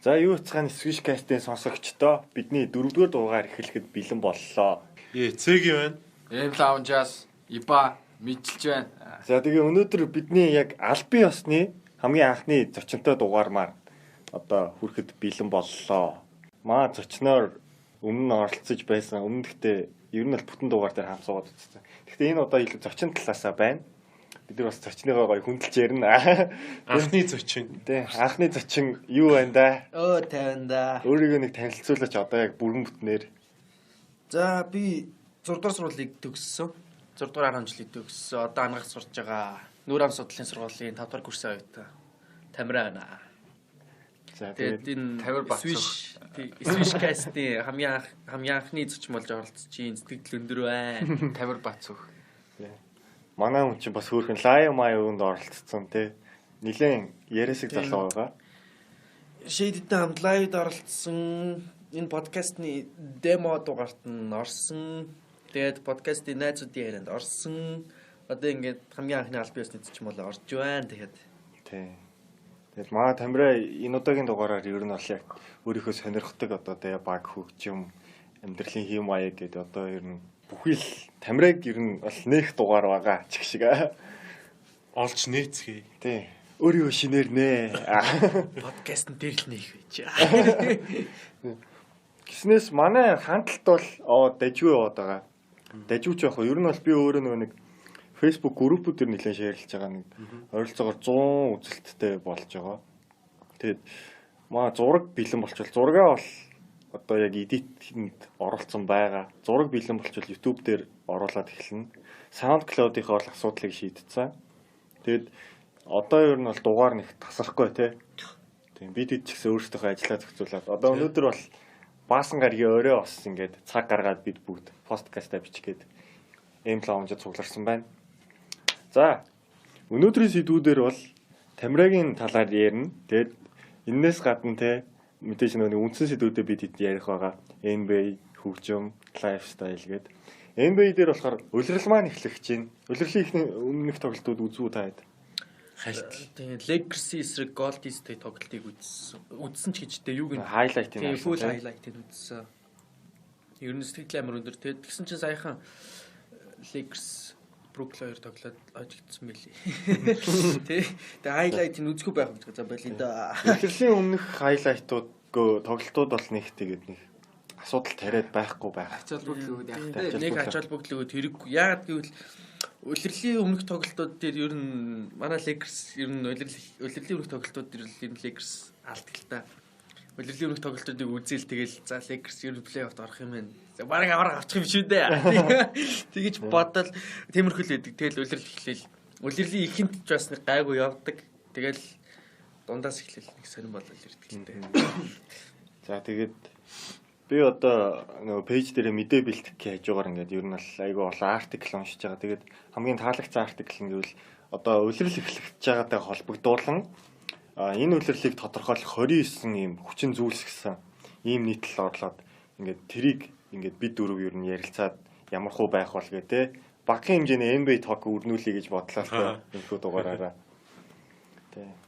За, юу цаана Switchcast-ийн сонсогчдоо, бидний дөрөвдүгээр дугаар эхлэхэд бэлэн боллоо. Ээ, цэг юм байна. M Lounge-аас Иба мэдчилж байна. За, тэгээ өнөөдөр бидний яг албан ёсны хамгийн анхны зочинтой дугаар маань одоо хүрэхэд бэлэн боллоо. Маа зочноор өмнө нь оролцож байсан. Өмнө гэхдээ ер нь бол бүтэн дугаар дээр хамт суугаад үзсэн. Гэхдээ энэ удаа илүү зочин талаасаа байна. Бид нар бас зочныгоо гоё хүндэлж ярина. Анхны зочин. Тэ, анхны зочин юу байна да? Өө, 50 да. Өөрийгөө нэг танилцуулаач одоо яг бүрэн бүтнээр. За, би 6 дугаар сургуулийг төгссөн. 6 дугаар 10 жилийг төгссөн. Одоо анагаах сурж байгаа. Нүүр ам судлалын сургуулийн 5 дугаар курсын оюутан. Тамира байна. За, Тэгээд энэ Тамир Бацүх. Switchcast-ийн хамгийн анхны зочин болж оролцож чинь сэтгэл өндөр байна. Тамир Бацүх. Манай хүн чинь бас хөөрхөн лайв май юунд оролцсон те. Нилээн яриасаг залуу байгаа. Shade-тэй хамт live-д оролцсон. Энэ подкастны демо дугаарт нь орсон. Тэгээд подкастын найзуудын ярианд орсон. Одоо ингээд хамгийн анхны албан ёсны зочин болоо орж байна. Тэгээд Тий. Тэгээд манай Тамира энэ удаагийн дугаараар ер нь бол яг өөрийнхөө сонирхдаг одоо те баг, хөгжим, амьдралын хэм маяг гэдэг одоо ер нь бүхий л Тамираг ер нь бол нэх дугаар байгаа ч гэх шиг. Олж нээцгээе. Тий. Өөрийгөө шинээр нэ. Подкаст нь дээр л нэх байж. Гиснээс манай хандлт бол дажгүй яваад байгаа. Дажгүй ч яг ер нь бол би өөрөө нөгөө нэг Facebook группүүд төр нэлээд share-лж байгаа, нэг ойролцоогоор 100 үзэлттэй болж байгаа. Тэгээд маа зураг бэлэн болчихвол зургаа бол одоо яг edit-энд оруулсан байгаа. Зураг бэлэн болчихвол YouTube дээр оруулаад эхэлнэ. SoundCloud-ийнхаа бол асуудлыг шийдсэн. Тэгээд одоо ер нь бол дугаар нэг тасрахгүй те. Тийм, бид хэд ч гэсэн өөрсдийнхөө ажлаа зохицуулаад одоо өнөөдөр бол баасан гарагийн орой бас ингээд цаг гаргаад бид бүгд подкастаа бичих гээд M Lounge-д цугларсан байна. За, өнөөдрийн сэдвүүдээр бол Тамирагийн талаар ярина. Тэгээд энээс гадна те мэдээж нөгөө үндсэн сэдвүүдээ бид хэд ярих байгаа. NBA, хөгжим, lifestyle гэдэг. NBA дээр болохоор улирал маань эхлэх чинь. Улирлын ихний өмнөх тоглолтууд үзүү та хэд? Хальт. Тэгээд Lakers-ийн эсрэг Golden State тоглолтыг үзсэн. Үзсэн ч гэжтэй юуг нь Highlight-ыг тийм харсан, full тий. Highlight-ыг үзсэн. Ер нь сэтгэл амар өндөр. Тэгээд тэгсэн чинь саяхан Lakers Brooklyn хоёр тоглоод ажигдсан мэлээ. Тэ. Тэгээ highlight-ыг үзэхгүй байх юм. За, болио да. Улирлын өмнөх highlight-ууд тоглолтууд бол нэг тэгээд нэг асуудал тариад байхгүй байх. Ач холбогдол өгөөд яах Ач вэ? Нэг холбогдол. ач холбогдол өгөөд хэрэггүй. Яагаад гэвэл улирлын өмнөх тоглолтууд дээр ер нь манай Lakers ер нь улирлын өмнөх тоглолтууд дээр л ер нь Lakers алдаг л та. Улирлын өмнөх тоглолтуудыг үзээл, тэгэл за, Lakers ер нь плей-оффт орох юм байна. За, бараг аварга авчих юм шүү дээ. Тэгэж бодоод тиймэрхүү л байдаг. Тэгэл улирал эхлээл. Улирлын ихэнд ч бас нэг гайгүй явдаг. Тэгэл дундаас эхлээл нэг сонирн болол ирдэг л дээ. За, тэгээд би одоо нөгөө page дээр мэдээ бэлтгэх хажуугаар ингээд ер нь бол айгүй олон article уншиж байгаа. Тэгээд хамгийн таалагдсан article нь гэвэл одоо улирал эхлэж байгаатай холбогдуулан энэ улирлыг тодорхойлох 29 ийм хүчин зүйлс гэсэн ийм нийтлэл орлоод ингээд тэрийг ингээд бид дөрөв ер нь ярилцаад ямар хуу байх бол гэ те багахан хэмжээний NBA talk өрнүүлэе гэж бодлоо л та энэхүү дугаараараа. Тэ.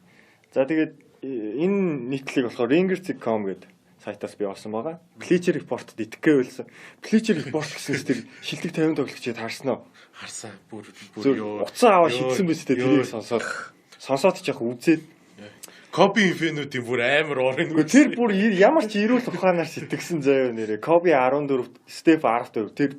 За, тэгээд энэ нийтлэлийг болохоор Ringer.com гэдэг сайтаас би олсон байгаа. Bleacher Report-д итгэхгүй байсан. Bleacher Report гэснээс тэр шилдэг 50 тоглогчийг харсан уу? Харсан, бүр бүр Зүр ёо. утсан аваа шидсэн биз дээ, тэрийг сонсоод ч яг үзээд. Коби fan-үүдийн бүр амар орын. Үгүй, тэр бүр ямар ч эрүүл ухаанаар сэтгэсэн заяа нэрээ. Коби 14, Стеф 14, тэр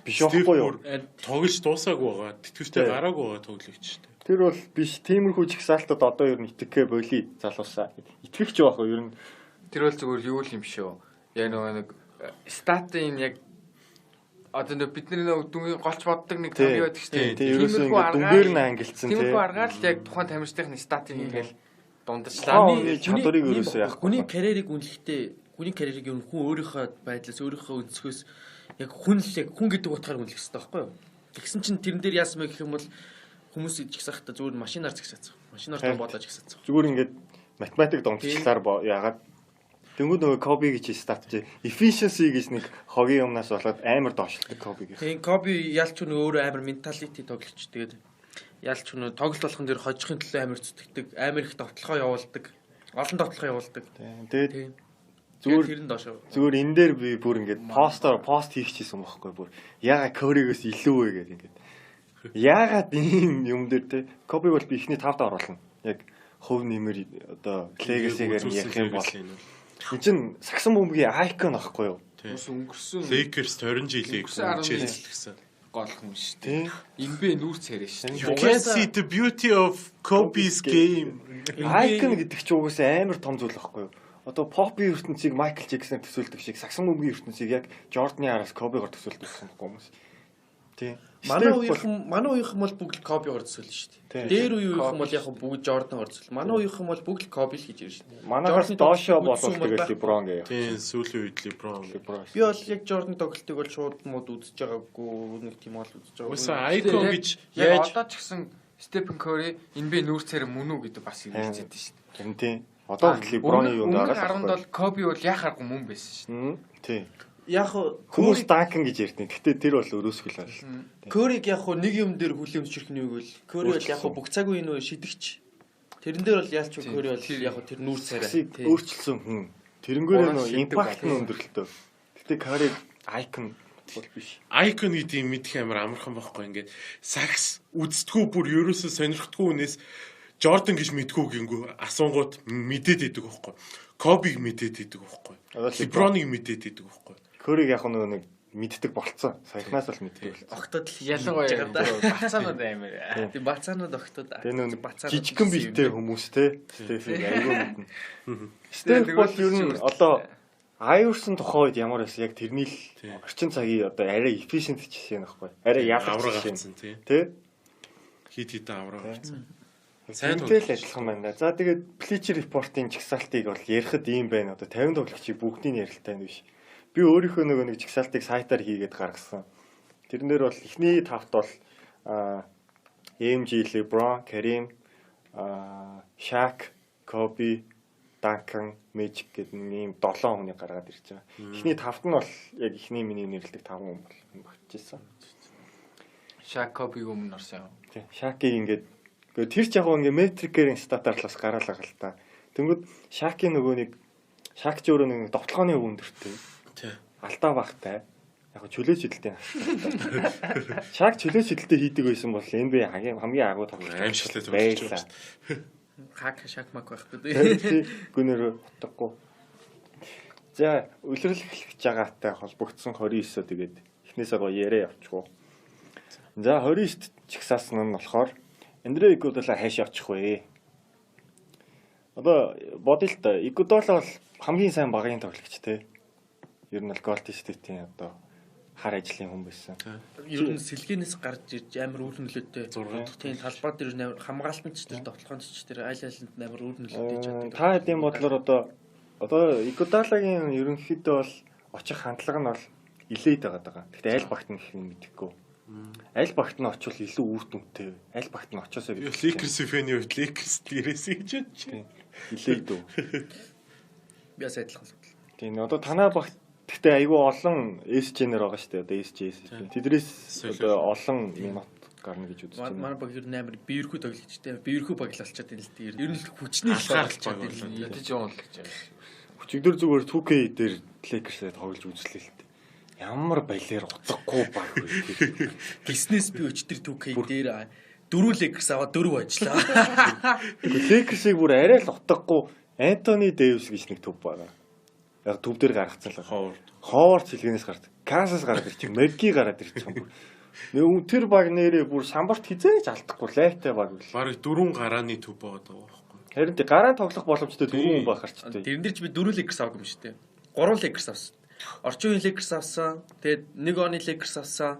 биш байхгүй юу? Тоглож дуусаагүй байгаа. Тэтгэвчтэй Тий. гараагүй байгаа тоглогч шүү дээ. Тэр бол биш. Тиймэрхүү жагсаалтад одоо ер нь итгэхээ болий залуусаа. Итгэх ч байх уу ер нь. Тэр бол зүгээр юу л юм шүү. Яг нөгөө нэг stat-ын яг одоо нэг бидний нөгөө дүнгийн голч боддог нэг Тий. том юу байдаг шүү дээ. Тий, ерөөсөө ингээд дүнгээр нь ангилсан тий. Тиймэрхүү аргаар л яг тухайн тамирчдын stat-ыг ингээл дундачлаа. Тухайн хүний чадварыг ерөөсөө яахгүй. Хүний карьерийг үнэлэхдээ, хүний карьерийг ер нь хүн өөрийнхөө байдлаас, өөрийнхөө өнцгөөс яг хүн л яг хүн гэдэг утгаар үнэлэх хэрэгтэй байхгүй юу? Тэгсэн чинь тэрэн дээр яасан бэ гэх юм бол хүмүүс жигсаахта зүгээр машинаар жагсаацсан. Машинаар том бодож жагсаацсан. Зүгээр ингээд математик донтчлаар яагаад тэнгууд нөгөө Коби гэж stat чи efficiency гэж нэг хогийн юмнаас болоод амар доошлдог Кобигийн. Тийм, Коби ялч хүн өөрөө амар mentality тоглогч. Тэгээд ялч хүн тоглолт болгон дээр хожихын төлөө амар зүтгэдэг, амар их довтлогоо явуулдаг. Олон тоглох явуулдаг. Тэгээд Тийм. зүгээр Тэр нь доошоо. зүгээр энэ дээр би бүр ингээд постоор пост хийх чийсэн байхгүй бүр. Яга Коригоос илүү вэ гэдэг ингээд. Яагаад ийм юм дээр те Кобиг бол би эхний тавд оруулна. Яг хувь нэмэр одоо легасигээр нь ярих юм бол энэ чинь сагсан бөмбөгийн айкон байхгүй юу? Ус өнгөрсөн Lakers 20 жилийг Өнгөрсөн 11 үнчээлсэн. гол хүн шүү дээ. Тийм. NBA нүүр царай шүү дээ. You can't see the beauty of Kobe's game. Айкон гэдэг чинь угаасаа амар том зүйл байхгүй юу? Одоо попын ертөнцийг Майкл Джексон төсөөлдөг шиг сагсан бөмбөгийн ертөнцийг яг Жорданы араас Кобигоор төсөөлдөг гэсэн байхгүй хүмүүс. Тийм. Манай Стеф бол- үеийнхэн манай үеийнхэн бол бүгд Кобигоор төсөөлнө шүү Тийм. дээ. Дээр үеийнхэн бол яг бүгд Жорданоор төсөөл. Манай үеийнхэн бол бүгд Коби л гэж ярьж шүү дээ. Манайхаас Жорданы доошоо тоглолтыг болвол үзсэн тэгэл бол Леброн гээ. Тийм, сүүлийн үед LeBron. Леброн. Би бол яг Жордан тоглолтыг бол шууд мод үзэж байгаагүй нэг тийм ол үзэж байгаагүй. Угаасаа icon гэж Яг яаж одоо ч гэсэн Степен Кори NBA нүүр царай мөн үү гэдэг бас ирж байдаг шүү дээ. Харин тийм. Одоо хүртэл Леброны юунд Өмнөх байгаа л 10-нд бол Коби бол яхааргүй мөн байсан шүү Мм, Тийм. Яг хуу Хүмүүс Данкан гэж ярьдیں۔ Гэтэ тэр бол өрөөсгөл байна л. Көриг яг хуу нэг юм дээр хүлээмжшэрх нь юу гэвэл Кори бол яг хуу бүх цаг үеийн нөө шидэгч. Тэрэн дээр бол ялч Тийм, Кори бол тэр- яг хуу тэр нүүр царай. Саксыг өөрчилсөн хүн. Тэрнгээрээ Уран нөө шиддэг импакт нь бол. өндөрөлтөө. Гэтэ Кари айкон бол биш. Icon гэдэг юм мэдэх амар амархан байхгүй ингээд сакс үздэггүй бүр ерөөсөө сонирхдаггүй хүнээс Jordan гэж мэдгүй гингүү асуунгууд мэдээд идэг байхгүй. Kobe-г мэдээд идэг байхгүй. Одоо LeBron. LeBron-ыг мэдээд идэг байхгүй. Көрийг яг нөгөө нэг мэддэг болцсон. Саяхнаас бол мэддэг болцсон. Огтод л дээ. Ялангуяа бацаанууд амар. Тийм бацаанууд огтод. Тэгээ нөгөө нэг бацаанууд жижигхэн гэсэн юм биетэй дээр. хүмүүс те. Стефийг айгүй мэднэ. Стеф Тэгээ бол ер нь нөгөө одоо Айверсон тухайн үед ямар байсан яг тэрний л Тийм. орчин цагийн одоо арай efficient жишээ нөхгүй. Арай ялах Авраг жишээ. авцсан тий. Тэ? Хит хитэн авраг авцсан. Сайн Сайн л адилхан байна да. За тэгээд Bleacher Report-ын жагсаалтыг бол ярихад ийм байна. Одоо 50 тоглогчийг бүгдийг нь ярилтай нь биш. Би өөрийнхөө нөгөө нэг жагсаалтыг сайтаар хийгээд гаргасан. Тэрнэр бол эхний тавт бол MG, LeBron, Kareem, Shaq, Kobe, Duncan, Magic гэдэг нэг ийм 7 хүнийг гаргаад ирж байгаа. Эхний тавт нь бол яг эхний миний нэрлэдэг 5 хүн бол багтжсэн. Шак Кобиг өмнө орсон юм. Тийм. Шакийг ингээд гэхдээ тэр ч яг гоо ингээд метрикээр статаар л бас гараал байгаа л та. Тэнгүүд Шакийн нөгөө нэг Шак ч өөрөө нэг довтлогооны өндөртэй. Тий. Алдаа багтай. Яг гоо чөлөө шидэлтэй настай. Шак чөлөө шидэлтэй хийдэг байсан бол NBA хамгийн хамгийн агуу тоглогч Аимшигтай тоглогч байна шүү дээ. Хак шак мак байхгүй. Тийм. Гүнээр утгагүй. За, үлрэл эхлэж байгаатай холбогдсон 29-өө тэгээд эхнээсээ гоё яриа явчихв. За, 29-т чагсаасан нь болохоор Андре Игудала хайш очих вэ? Одоо бодъё л та. Игудала бол хамгийн сайн багын тоглогч те. Ер нь бол Golden State-ийн одоо хар ажлын хүн байсан. Ер нь сэлгэнээс гарч ирж амар үр нөлөөтэй. Зургаад. Тийм талбай дээр нь амар хамгаалтан ч тэр довтлогоон ч тэр аль алинд нь амар үр нөлөөтэй чаддаг. Та хэдийн бодлоор одоо Игудалагийн ерөнхийдөө бол очих хандлага нь бол илээд байгаа даа. Гэхдээ аль багт нь гэх юм мэдэхгүй. Аль багт нь очвол илүү үр дүнтэй. Аль багт нь очоосоо Би гэж. Lakers фэний хувьд Lakers дээрээс гэж бодож. Тийм. Илээд үү. Би бас адилхан л бодлоо. Тийм. Одоо танаа багт гэхдээ айгүй олон SJ-нэр байгаа шүү дээ. Одоо SJ SJ. Тэдрээс одоо олон минут гарна гэж үзэж байна. Манай баг ер нь амар биерхүү тоглогчтой. Биерхүү баг л болчиход байна л дээ. Ер нь л хүчний л Алхаар баг л баг болчиход байна. болоо. Ядаж явна л гэж байна. Өчигдөр зүгээр 2K дээр Lakers-тэй тоглож үзлээ л дээ. Ямар балиар утгагүй баг вэ? Гиснээс би өчтөр 2K дээр дөрөв Lakers аваад дөрөв ажиллаа. Гэхдээ Lakers-ийг бүр арай л утгагүй Антони Дэвис гэж нэг төв байгаа. Яг төв дээр гаргацсан л байгаа. Ховор. Ховор цэлгэнээс гарч, Касас гараад ирчих, Мерги гараад ирчих юм бүр. Нэг тэр баг нэрээ бүр самбарт хизээж алдахгүй лайтай баг үл. Бараг дөрвөн гарааны төв байгаа даа байхгүй. Харин тий гараа тоглох боломжтой дөрвөн хүн байх харчтай. Тэрэн дээр ч би дөрөв Lakers аваагүй юм шүү дээ. Гурван Lakers авсан. Орчин үеийн Lakers авсан. Тэгээд нэг оны Lakers авсан.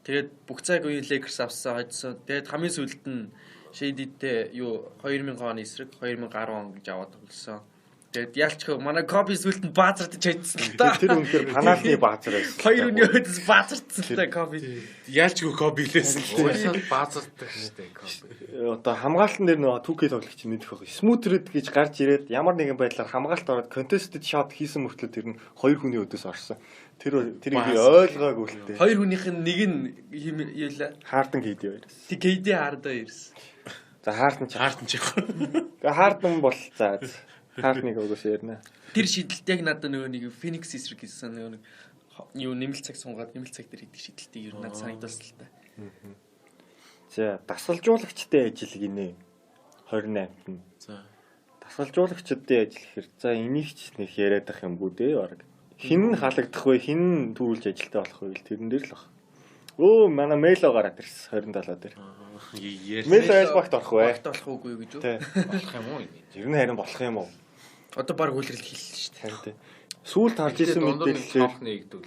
Тэгээд бүх цаг үеийн Lakers авсан, хожсон. Тэгээд хамгийн сүүлд нь Shady-тэй юу 2000 оны эсрэг 2010 он гэж аваад тоглосон. Тэгээд ялчгүй манай Kobe сүүлд нь баазардж чадсан л та. Тэр үнэхээр панаалны баазар байсан. Хоёр үний өөдөөс баазардсан л та Kobe. Яалчгүй Kobe лээс л. Угаасаа л баазардаг шүү дээ Коби. Одоо хамгаалтан дээр нөгөө 2K тоглогч мэдэх байх. Smoothed гэж гарч ирээд ямар нэгэн байдлаар хамгаалт ороод contested shot хийсэн мөртлөө тэр нь хоёр хүний өдөөс орсон. Тэрийг би ойлгоогүй л дээ. Хоёр хүнийх нь нэг нь хим юу лээ. Харден KD хоёроос. Тэг KD Harden ирсэн. За Харден ч. Харден ч яг. Тэгээ Харден бол за. Хардныг угсаа ярина. Тэр шидэлт яг надад нөгөө нэг Phoenix эсрэг хийсэн нөгөө нэг юу нэмэлт цаг сунгаад нэмэлт цаг дээр хийдэг шидэлтийг ер нь надад санагдуулсан л та. За, дасгалжуулагчдын ажил гинэ. 28-нд нь. За. Дасгалжуулагчдын ажил гэхэр за энийг ч нэг яриад ах юмгүй дээ баг. Хин нь халагдах вэ? Хин нь төрүүлж ажилтаа болох вэ? Тэрэн дээр л баг. Өө манай Мело гараад ирсэн 27 дээр. Мело аль багт орох вэ? Багт болох уугүй гэж үү? Тий. Болох юм уу? Ер нь харин болох юм уу? Одоо баг үлрэл хэллээ шүү дээ. Харин тий. Сүүлд харж исэн мэдээллээр нэгдвэл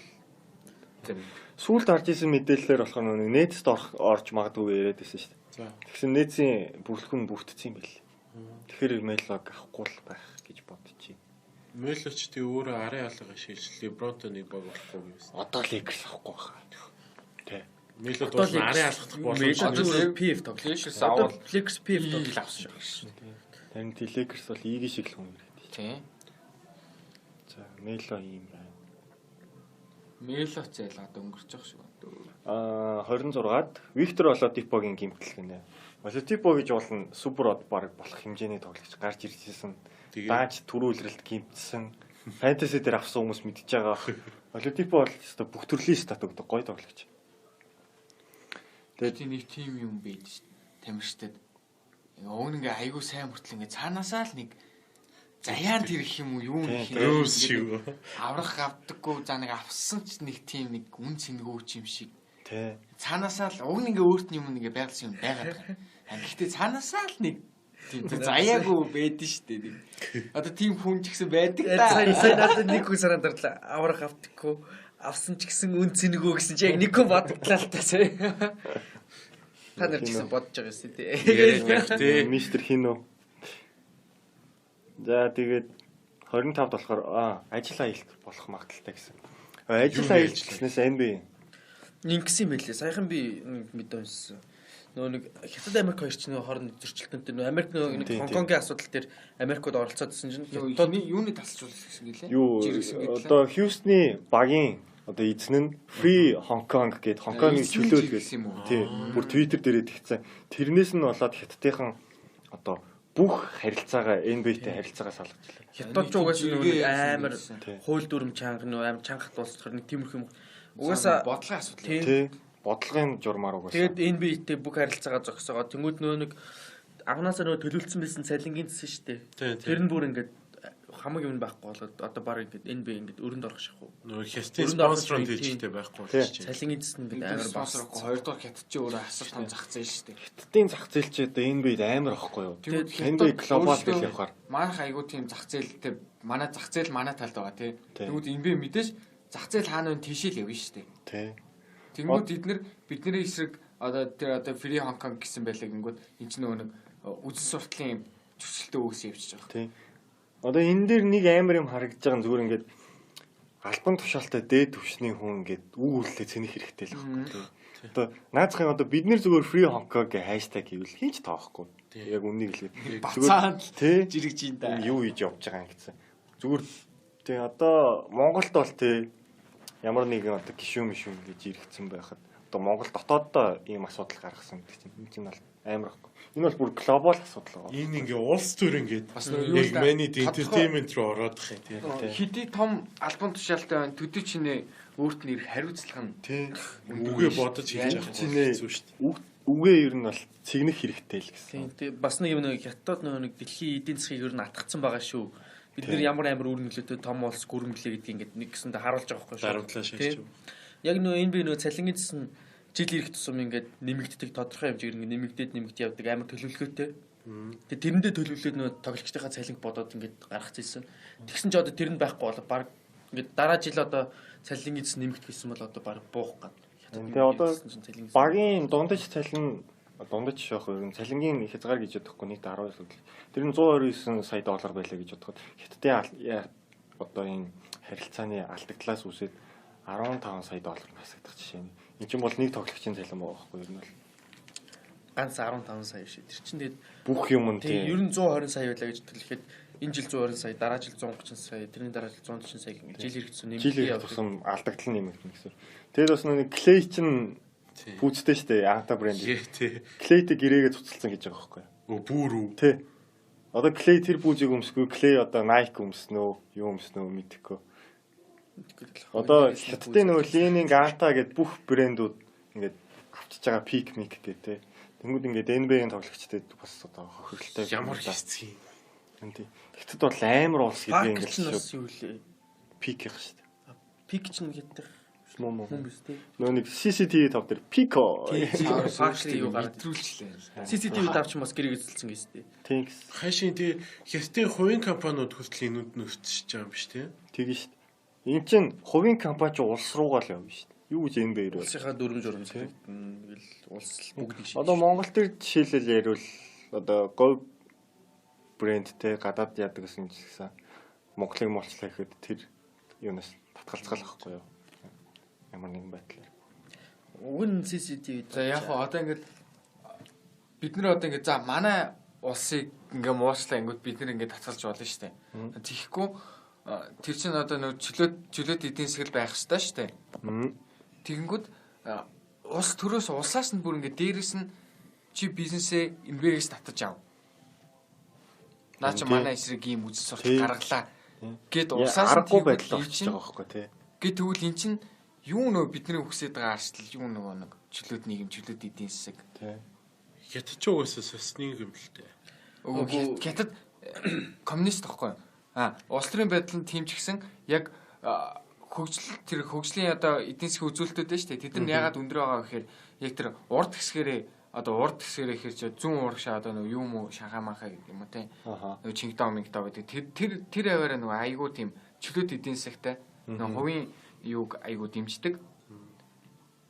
сүүлд харж исэн мэдээллээр болохоор нэг Нэтст орж магадгүй яриад байсан шүү дээ. Тэгсэн Нэтсийн бүрэлдэхүүн бүрдсэн юм байл. Тэгэхээр Мелог авахгүй л байх гэж бодчих. Мело ч тий өөрөө арын алга шилж Лебронтой нэг баг болохгүй гэсэн. Одоо Лейкерс авахгүй байхаа. Тий. Мело бол арын алгах боломж. Одоо PF тоглож. Lakers авал Lakers PF тоглож авсан шүү. Харин тий Лейкерс бол ийг шиг л хүн хэрэгтэй. Тий. За Мело ийм байна. Мело ч ялгаад өнгөрч явах шиг байна. Аа 26-ад Виктор Оладипогийн гимтэл гинэ. Оладипо гэж болно супер од баг болох хэмжээний тоглогч гарч ирж ирсэн. Дааж түрүү үлрэлт гимтсэн. Фэнтези дээр авсан хүмүүс мэдж байгаа. Оладипо бол өстой бүх төрлийн стат өгдөг гоё тоглогч. Тэгээд нэг тим юм байж шүү дээ. Тамирчдад. Уг нь ингээ айгүй сайн мөртлөө ингээ цаанаасаа л нэг заяан тэрх юм уу юу нэг юм шиг аврах авдаггүй за нэг авсан ч нэг тим нэг үн цэнгүүч юм шиг. Тий. Цаанаасаа л уг нь ингээ өөрт нь юм ингээ байгаль юм байгаад байгаа. Гэхдээ цаанаасаа л нэг тийм заяагүй байдэн шүү дээ. Нэг. Одоо тийм хүн ч гэсэн байдаг та. Сая надад нэг хүн санаанд орлоо. Аврах авдаггүй авсан ч гэсэн үн цэнгүү гэсэн чи яг нэг хүн бодогдлаа л та сая. Та нар ч гэсэн бодож байгаа юм тий. Яриад байх тий. Мистер Хино. За тэгээд 25-д болохоор ажил аялт болох магадaltaй гэсэн. Ажил аялт гэснээс NBA ингэсэн юм байлээ. Саяхан би нэг мэдээ уншсан. Нөгөө нэг Хятад Америк хоёр ч нөгөө хооронд зөрчилдөнтэй. Нөгөө Америк нөгөө нэг Хонконгийн асуудал дээр Америкууд оролцоод исэн чинь Хятад юуны тасалжуулсан гэсэн гэлээ? Юу одоо Хьюстны багийн одоо эзэн нь Free Hong Kong гээд Хонконгийг чөлөөлөх гэсэн юм уу? Тий. Бүр Twitter дээрээ тэгсэн. Тэрнээс нь болоод Хятадынхан одоо бүх харилцаагаа NBA-тэй харилцаагаа салгажлаа. Хятад ч угаасаа нөгөө амар хууль дүрм чанга нөгөө амар чангахт дуусахаар нэг тиймэрхүү юм. Угаасаа бодлогын асуудал. Тий. Бодлогын журмаар угаасаа. Тэгээд NBA-тэй бүх харилцаагаа зогсоогоо. Тэнгүүд нөгөө нэг анхнаасаа нөгөө төлөвлөсөн байсан цалингийн зэсэн шүү дээ. Тэр нь бүр ингээд хамаг юм байхгүй болоод одоо баг ингээд NBA ингээд өрөнд орох шахуу. Нөгөө Хятадын спонсорын тэжтэй байхгүй болчих. Цалингийн зэсэн ингээд амар спонсоргүй. Хоёрдугаар Хятад чи өөрөө асар том зах зээл шүү дээ. Хятадын зах зээл чи одоо NBA-д амар ахгүй юу? NBA глобал гэж явахаар. Манайх айгуу тийм зах зээлтэй манай зах зээл манай талд байгаа тий. Тэгвэл NBA мэдээж зах зээл хаана вэ тийшээ л явна шүү дээ. Тий. Тэнгүүд эднэр бидний эсрэг одоо тэр одоо Free Hong Kong гэсэн байлаа гингүүд эн чинь нөгөө нэг үзэн суртлын зөрчилтэй үгс явчихж байгаа. Тий. Одоо энэ дээр нэг амар юм харагдаж байгаа нь зүгээр ингээд албан тушаалтай дээд түвшний хүн ингээд үг үллээ цэнэх хэрэгтэй л байхгүй тий. Одоо наацхан одоо бид нэр зүгээр Free Hong Kong гэх хаштаг хийвэл хин ч тоохгүй. Яг үннийг хэлээ. Бацаан тий жирэгж ин да. Юу хийж явж байгаа юм гэсэн. Зүгээр тий одоо Монголд бол тий ямар нэгэн одоо гişүүн мишүүн гэж иргэцэн байхад одоо Монгол дотооддоо ийм асуудал гаргасан гэдэг чинь энэ чинь бол амар байхгүй. Энэ бол бүр глобал асуудал байгаа. Энэ ингээ улс төр ингээд бас нөгөө юу л Manid Entertainment руу ороод их юм тий. Хэдий том албан тушаалтай байна. Төдий чинээ өөрт нь ирэх хариуцлага нь тий. Үгээ бодож хийж явах хэцүү шүү дээ. Үгээ ер нь бол цэгнэх хэрэгтэй л гэсэн. Тий. Бас нэг юм нэг Хятад нөгөө нэг дэлхийн эдийн засгийг ер нь атгацсан байгаа шүү. Бид нэр ямар амар үр нөлөөтэй том улс гүрэмглээ гэдгийг ингээд нэг гэсэндээ харуулж байгаа байхгүй шүү. Дарамтлаа шаач. Яг нөгөө энэ би нөгөө цалингийн зэсэн жил ирэх тусам ингээд нэмэгддэг тодорхой хэмжээгээр ингээд нэмэгдээд нэмэгд явдаг амар төлөвлөгөөтэй. Тэгээ тэрэндээ төлөвлөөд нөгөө тоглогчдынхаа цалинг бодоод ингээд гаргах зэсэн. Тэгсэн чи одоо тэр нь байхгүй болоо баг ингээд дараа жил одоо цалингийн зэс нэмэгдэх гэсэн бол одоо баг буух гад. Тэгээ одоо багийн дундаж цалин дундаж шоох юм цалингийн хязгаар гэж бодохгүй нийт 19 үйл. Тэр нь 129 сая доллар байлаа гэж бодоход Хятадын одоо энэ харилцааны алдагдлаас үүсээд 15 сая доллар насагдах жишээ нь. Энд чинь бол нэг тоглогчийн цалин байгаа байхгүй юу? Ер нь бол ганц 15 сая биш. Тэр чинь тэгээд бүх юм нь тийм ер нь 120 сая байлаа гэж төлөхэд энэ жил 120 сая, дараа жил 130 сая, тэрний дараа жил 140 сая гэх жил ирэх тусам нэмэгдэх тусам алдагдал нэмэгдэнэ гэсэн. Тэгээд бас нэг Клей чинь пүүцтэй штэ, Анта брэнд. Тий. Клейтэй гэрээгээ цуцалсан гэж байгаа байхгүй юу? Өө бүр үү. Тий. Одоо Клей тэр пүүзийг өмсөхгүй, Клей одоо Nike өмснө үү, юу өмснө үү мэдэхгүй. Одоо хятадын нөгөө Ленин, Ганта гэд бүх брэндүүд ингээд авчиж байгаа пик мик гэх тээ. Тэнгүүд ингээд NBA-ийн тоглогчдод бас одоо хохиролтой Ямар хэцүү юм. Тийм. Хятад бол амар улс гэдэг Паркер ингээд ч бас шууд юу лээ. пик их шүү дээ. Пик ч нэг хятадх Муу муу. хүн биз дээ. Нөгөө нэг CCTV 5 дээр Pico. Паркер юу гараад мэдрүүлчлээ. CCTV 5 ч бас гэрээ эзэлсэн гэж дээ. Thanks. Хайшин тий хятадын хувийн компаниуд хүртэл энүүд нь өвчсөж байгаа юм биш тий. Тэгэн шүү дээ. Энд чинь хувийн компани чи улс руугаа л явна шүү дээ. Юу гэж NBA рүү. Улсынхаа дүрм журам захирагдана гэл улс бүгд нэг шиг. Одоо Монгол дээр жишээлбэл яриул одоо говь брэндтэй гадаад яадаг гэсэн гэсэн Монголыг молчлаа гэхэд тэр юунаас татгалцгаал ахгүй юу? Ямар нэгэн байдлаар. Уг нь CCTV. За яг хоо одоо ингээд бид нар одоо ингээд за манай улсыг ингээ муучлаа ингүүд бид нар ингээд татгалж болно шүү дээ. Тэгэхгүй тэр чинь одоо нөө чөлөөт эдийн засаг л байх ёстой шүү дээ. Тэгэнгүүт улс төрөөс улсаас нь бүр ингээд дээрээс нь чи бизнесээ NBA-гээс татаж ав. Наа чи манай эсрэг ийм үзэл суртал гаргалаа. Гэт улсаас нь аргагүй байдал орчиж байгаа байхгүй тий. Гэт тэгвэл эн чинь юу нөө бидний хүсэж байгаа арчлал юу нөгөө нэг чөлөөт нийгэм чөлөөт эдийн засаг. Тий. Хятад ч угаасаа соцны юм л дээ. Үгүй хятад коммунист байхгүй юу? А улс төрийн байдал нь тийм ч гэсэн яг хөгжил тэр хөгжлийн одоо эдийн засгийн үзүүлэлтүүд нь шүү дээ. Тэд нар ягаад өндөр байгаа гэхээр яг тэр урд хэсгэрээ одоо урд хэсгэрээ гэхэр чи зүүн урагшаа одоо нөгөө юм уу шанхай манхай гэдэг юм уу те. Нөгөө Чингдаа мингдаа гэдэг тэр тэр тэр аваараа нөгөө айгуу тийм чөлөөт эдийн засагтай нөгөө хувийн юуг айгуу дэмждэг.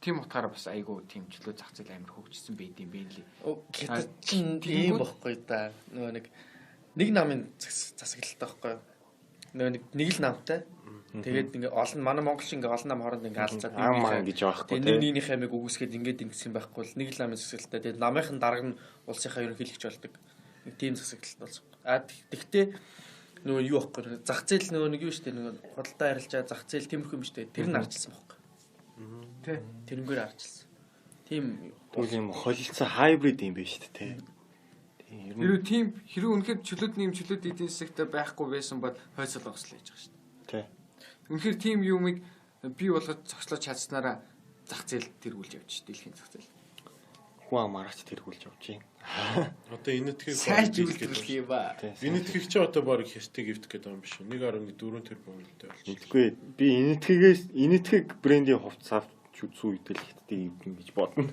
Тийм утгаараа бас айгуу тийм чөлөө зах зээл амар хөгжсөн байд юм бэ лээ. Хятад чинь ийм бохгүй да. Нөгөө нэг намын засаглалтай байхгүй юу? Нөгөө нэг л намтай. Тэгээд ингээ олон манай Монгол шиг ингээ олон нам хооронд ингээ алцаад Ам ман гэж байхгүй тий. Нэг нэгнийхээ амийг үгүйсгээд ингээд ингэсэн байхгүй л нэг л намын засаглалтай. Тэгээд намынхан дарга нь улсынхаа ерөнхийлөгч болдог. Нэг тийм засаглалт болсон. А тэгтээ нөгөө юу байхгүй зах зээл нөгөө нэг юу штэ нөгөө худалдаа арилжаа зах зээл тиймэрхүү юм штэ. Тэр нь арчилсан байхгүй. Тий. Тэрнгээр арчилсан. Тийм Тэгвэл юм холилцоо хайбрид юм биш үү те. Тийм ер нь Хэрвээ тийм хэрвээ үнэхээр чөлөөт нийгэм чөлөөт эдийн засагтай байхгүй байсан бол хойцол ослоо хийж байгаа шүү дээ. тий. Үнэхээр тийм юмыг бий болгож зогслож чадсанараа зах зээл тэргүүлж явж дэлхийн зах зээл. Хүн амаарч тэргүүлж явж байна. Одоо энэтхийг Сайж үйлдвэрлэх юм ба. Тий. Энэтхийг чи одоо баг хятадыг эвдэх гэдэг юм биш үү? 1.4 тэрбум үнэтэй болчих. Мэдгүй би энэтхэгээс энэтхэг брендийн хувцас авч үзүү үедэл хятадыг эвдэн гэж бодно.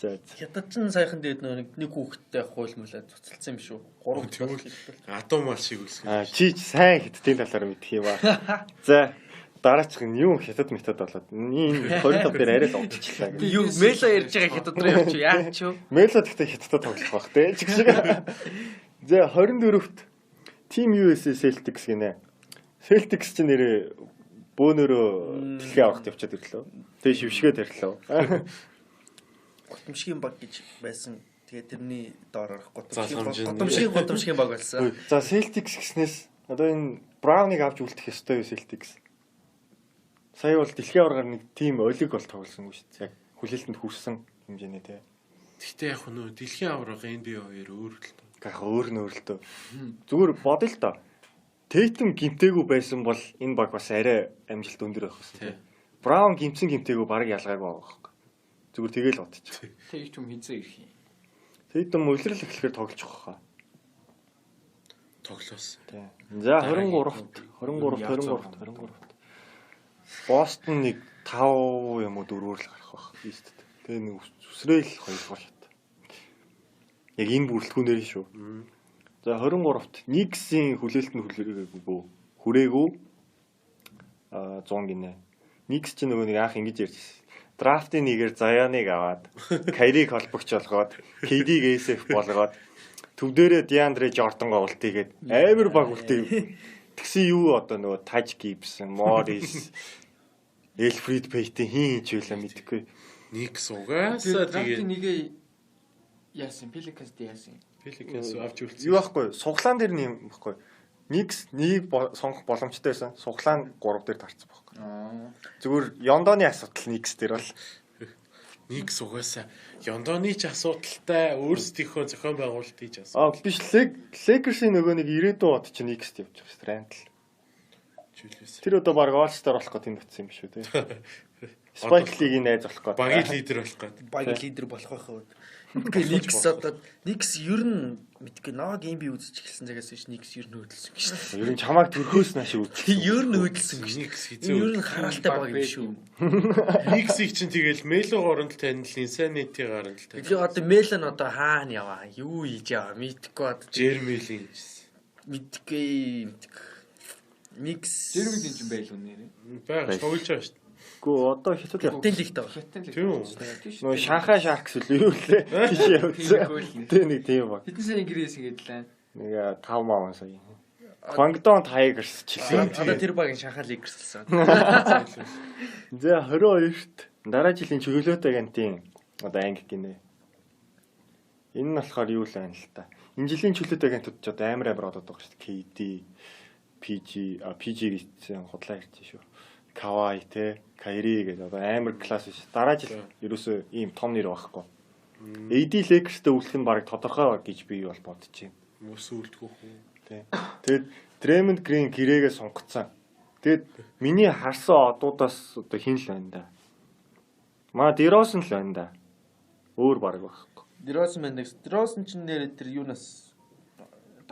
За за. Хятад ч саяхан дээд нөгөө нэг хүүхэдтэй хууль муулаад цуцалсан юм шүү. Гурав Тэгвэл адуу мал шиг үлсэн. А чи ч сайн хятадын талаар мэдх юм ба. За дараачих нь юу хятад метод болоод энэ 25 дээр арай л удчихлаа гэх. Юу мело ярьж байгаа хятад руу явчих яа ч юу. Мело гэхдээ хятадд тоглох бах те ч гэх шиг. За 24-т Team USA Celtics гинэ. Celtics ч нэрээ бөөнөрөө дэлхийн аваргад явчихад ирлээ. Тэгээ шившгээд ирлээ. Гутамшгийн баг гэж байсан. Тэгээ тэрний доор орох Залгамжийн. гутамшгийн баг болсон. За Celtics гэснээс одоо энэ Брауныг авч үлдэх ёстой юу Celtics? Сая бол дэлхийн аваргаар нэг тим олиг бол тоглосонгүй шүү дээ. Яг хүлээлтэнд хүрсэн хэмжээний те. Гэхдээ яг нөө дэлхийн аварга NBA хоёр өөр л дөө. Яг өөр нь өөр л дөө. Зүгээр бодъё л доо. Тэйтем гимтээгүй байсан бол энэ баг бас арай амжилт өндөр байх байсан. Тий. Браун гимтсэн гимтээгүй баг ялгаагүй байгаа байхгүй. Зүгээр тэгэл бодчих. Тэг ч юм хизээ ирэх юм. Тэйтем улирал эхлэхээр тоглож байгаа хаа. Тоглоос. Тий. За 23-т 23 23 23-т Бостон нэг 5 юм уу 4-өөр л гарах байх. East-д. Тэгээ нэг үсрээл хоёрдугаар шат. Яг энэ бүрэлдэхүүнээр шүү. За 23-т Knicks-ийн хүлээлт нь хүлээгээгүй. Хүрээгүй. А 100 гинэ. Knicks ч нөгөө нэг анх ингэж ярьж ирсэн. Драфтын нэгээр Заяаныг аваад, Кайриг холбогч болгоод, KD-г SF болгоод, төв дээрээ Диандре Жордангоо үлдээгээд амар баг үлдээ. Тэгсэн юу одоо нөгөө Таж Гибсон, Моррис, Элфрид Пейтон хин ч байлаа мэдэхгүй. Никс угаасаа Тэгээ тэгээ нэгээ яасан Пеликанс яасан. Пеликанс авч үлдсэн. Юу байхгүй, суглаан дээр нэм байхгүй. Никс нэг сонгох боломжтой байсан. Суглаан 3 дээр тарцсан байхгүй. Аа. Зүгээр Ёндоны асуудал Никс дээр бол. Никс угаасаа Ёндооны ч асуудалтай өөрсдийнхөө зохион байгуулалт хийж асуудал. Аа биш Lakers-ийн нөгөө нэг ирээдүйн од чинь Knicks-т явж байгаа шүү дээ. Randle. Тэр одоо баг All-Star болох гэдэг тэнд очсон юм шүү дээ. Spike Lee-гийн найз болох гэдэг. Багийн лидер болох гэдэг. Багийн лидер болох байх уу. Мэдгүй Knicks одоо Knicks ер нь мэдгүй ног юм би үзэж эхэлсэн цагаас биш Knicks ер нь хөдөлсөн гэж. Ер нь чамааг төрхөөс нааш үзсэн. Ер нь хөдөлсөн гэж. Knicks хэзээ ер нь хараалтай баг юм шүү. Knicks-ийг чинь тэгэл Мело оронд танил, Insanity-гаар нь л танил. Тэгээ одоо Мело нь одоо хаана яваа? Юу хийж яваа? Мэдгүй одоо Jeremy Lin гэсэн. Мэдгүй. Knicks Jeremy Lin ч байлгүй нэрээ. Бага тоглож байгаа шүү дээ. Гүү одоо хятад явсан. Хятадын лигт байгаа. Хятадын лигт. Тийм үү? Нөө Шанхай Sharks л юу лээ. Тийш явсан. Тэ нэг тийм баг. Хэдэн сая гэрээс ингээд лээ. Нэг 5 маан сая. Guangdong Tigers чилээ. Одоо тэр багийн Шанхай Lakers болсон. За 22-т дараа жилийн чөлөөт агентийн одоо анги гинэ. Энэ нь болохоор юу л байна л та. Энэ жилийн чөлөөт агентууд ч одоо амар амар одод байгаа шүү дээ. KD, PG, PG гэсэн худлаа ярьчих шүү. Кавай те, Кайри гэдэг одоо амар класс биш. Дараа жил ерөөсөө ийм том нэр байхгүй. AD Lakers-тэй үлдэх нь баг тодорхой гэж би бол бодож байна. Мөс үлдэх үү? Тэ. Тэгэд Draymond Green гэрээгээ сунгацсан. Тэгэд миний харсан одуудаас одоо хин л байна да. Маа DeRozan л байна да. Өөр баг байхгүй. DeRozan байна. DeRozan ч нэр тэр юунаас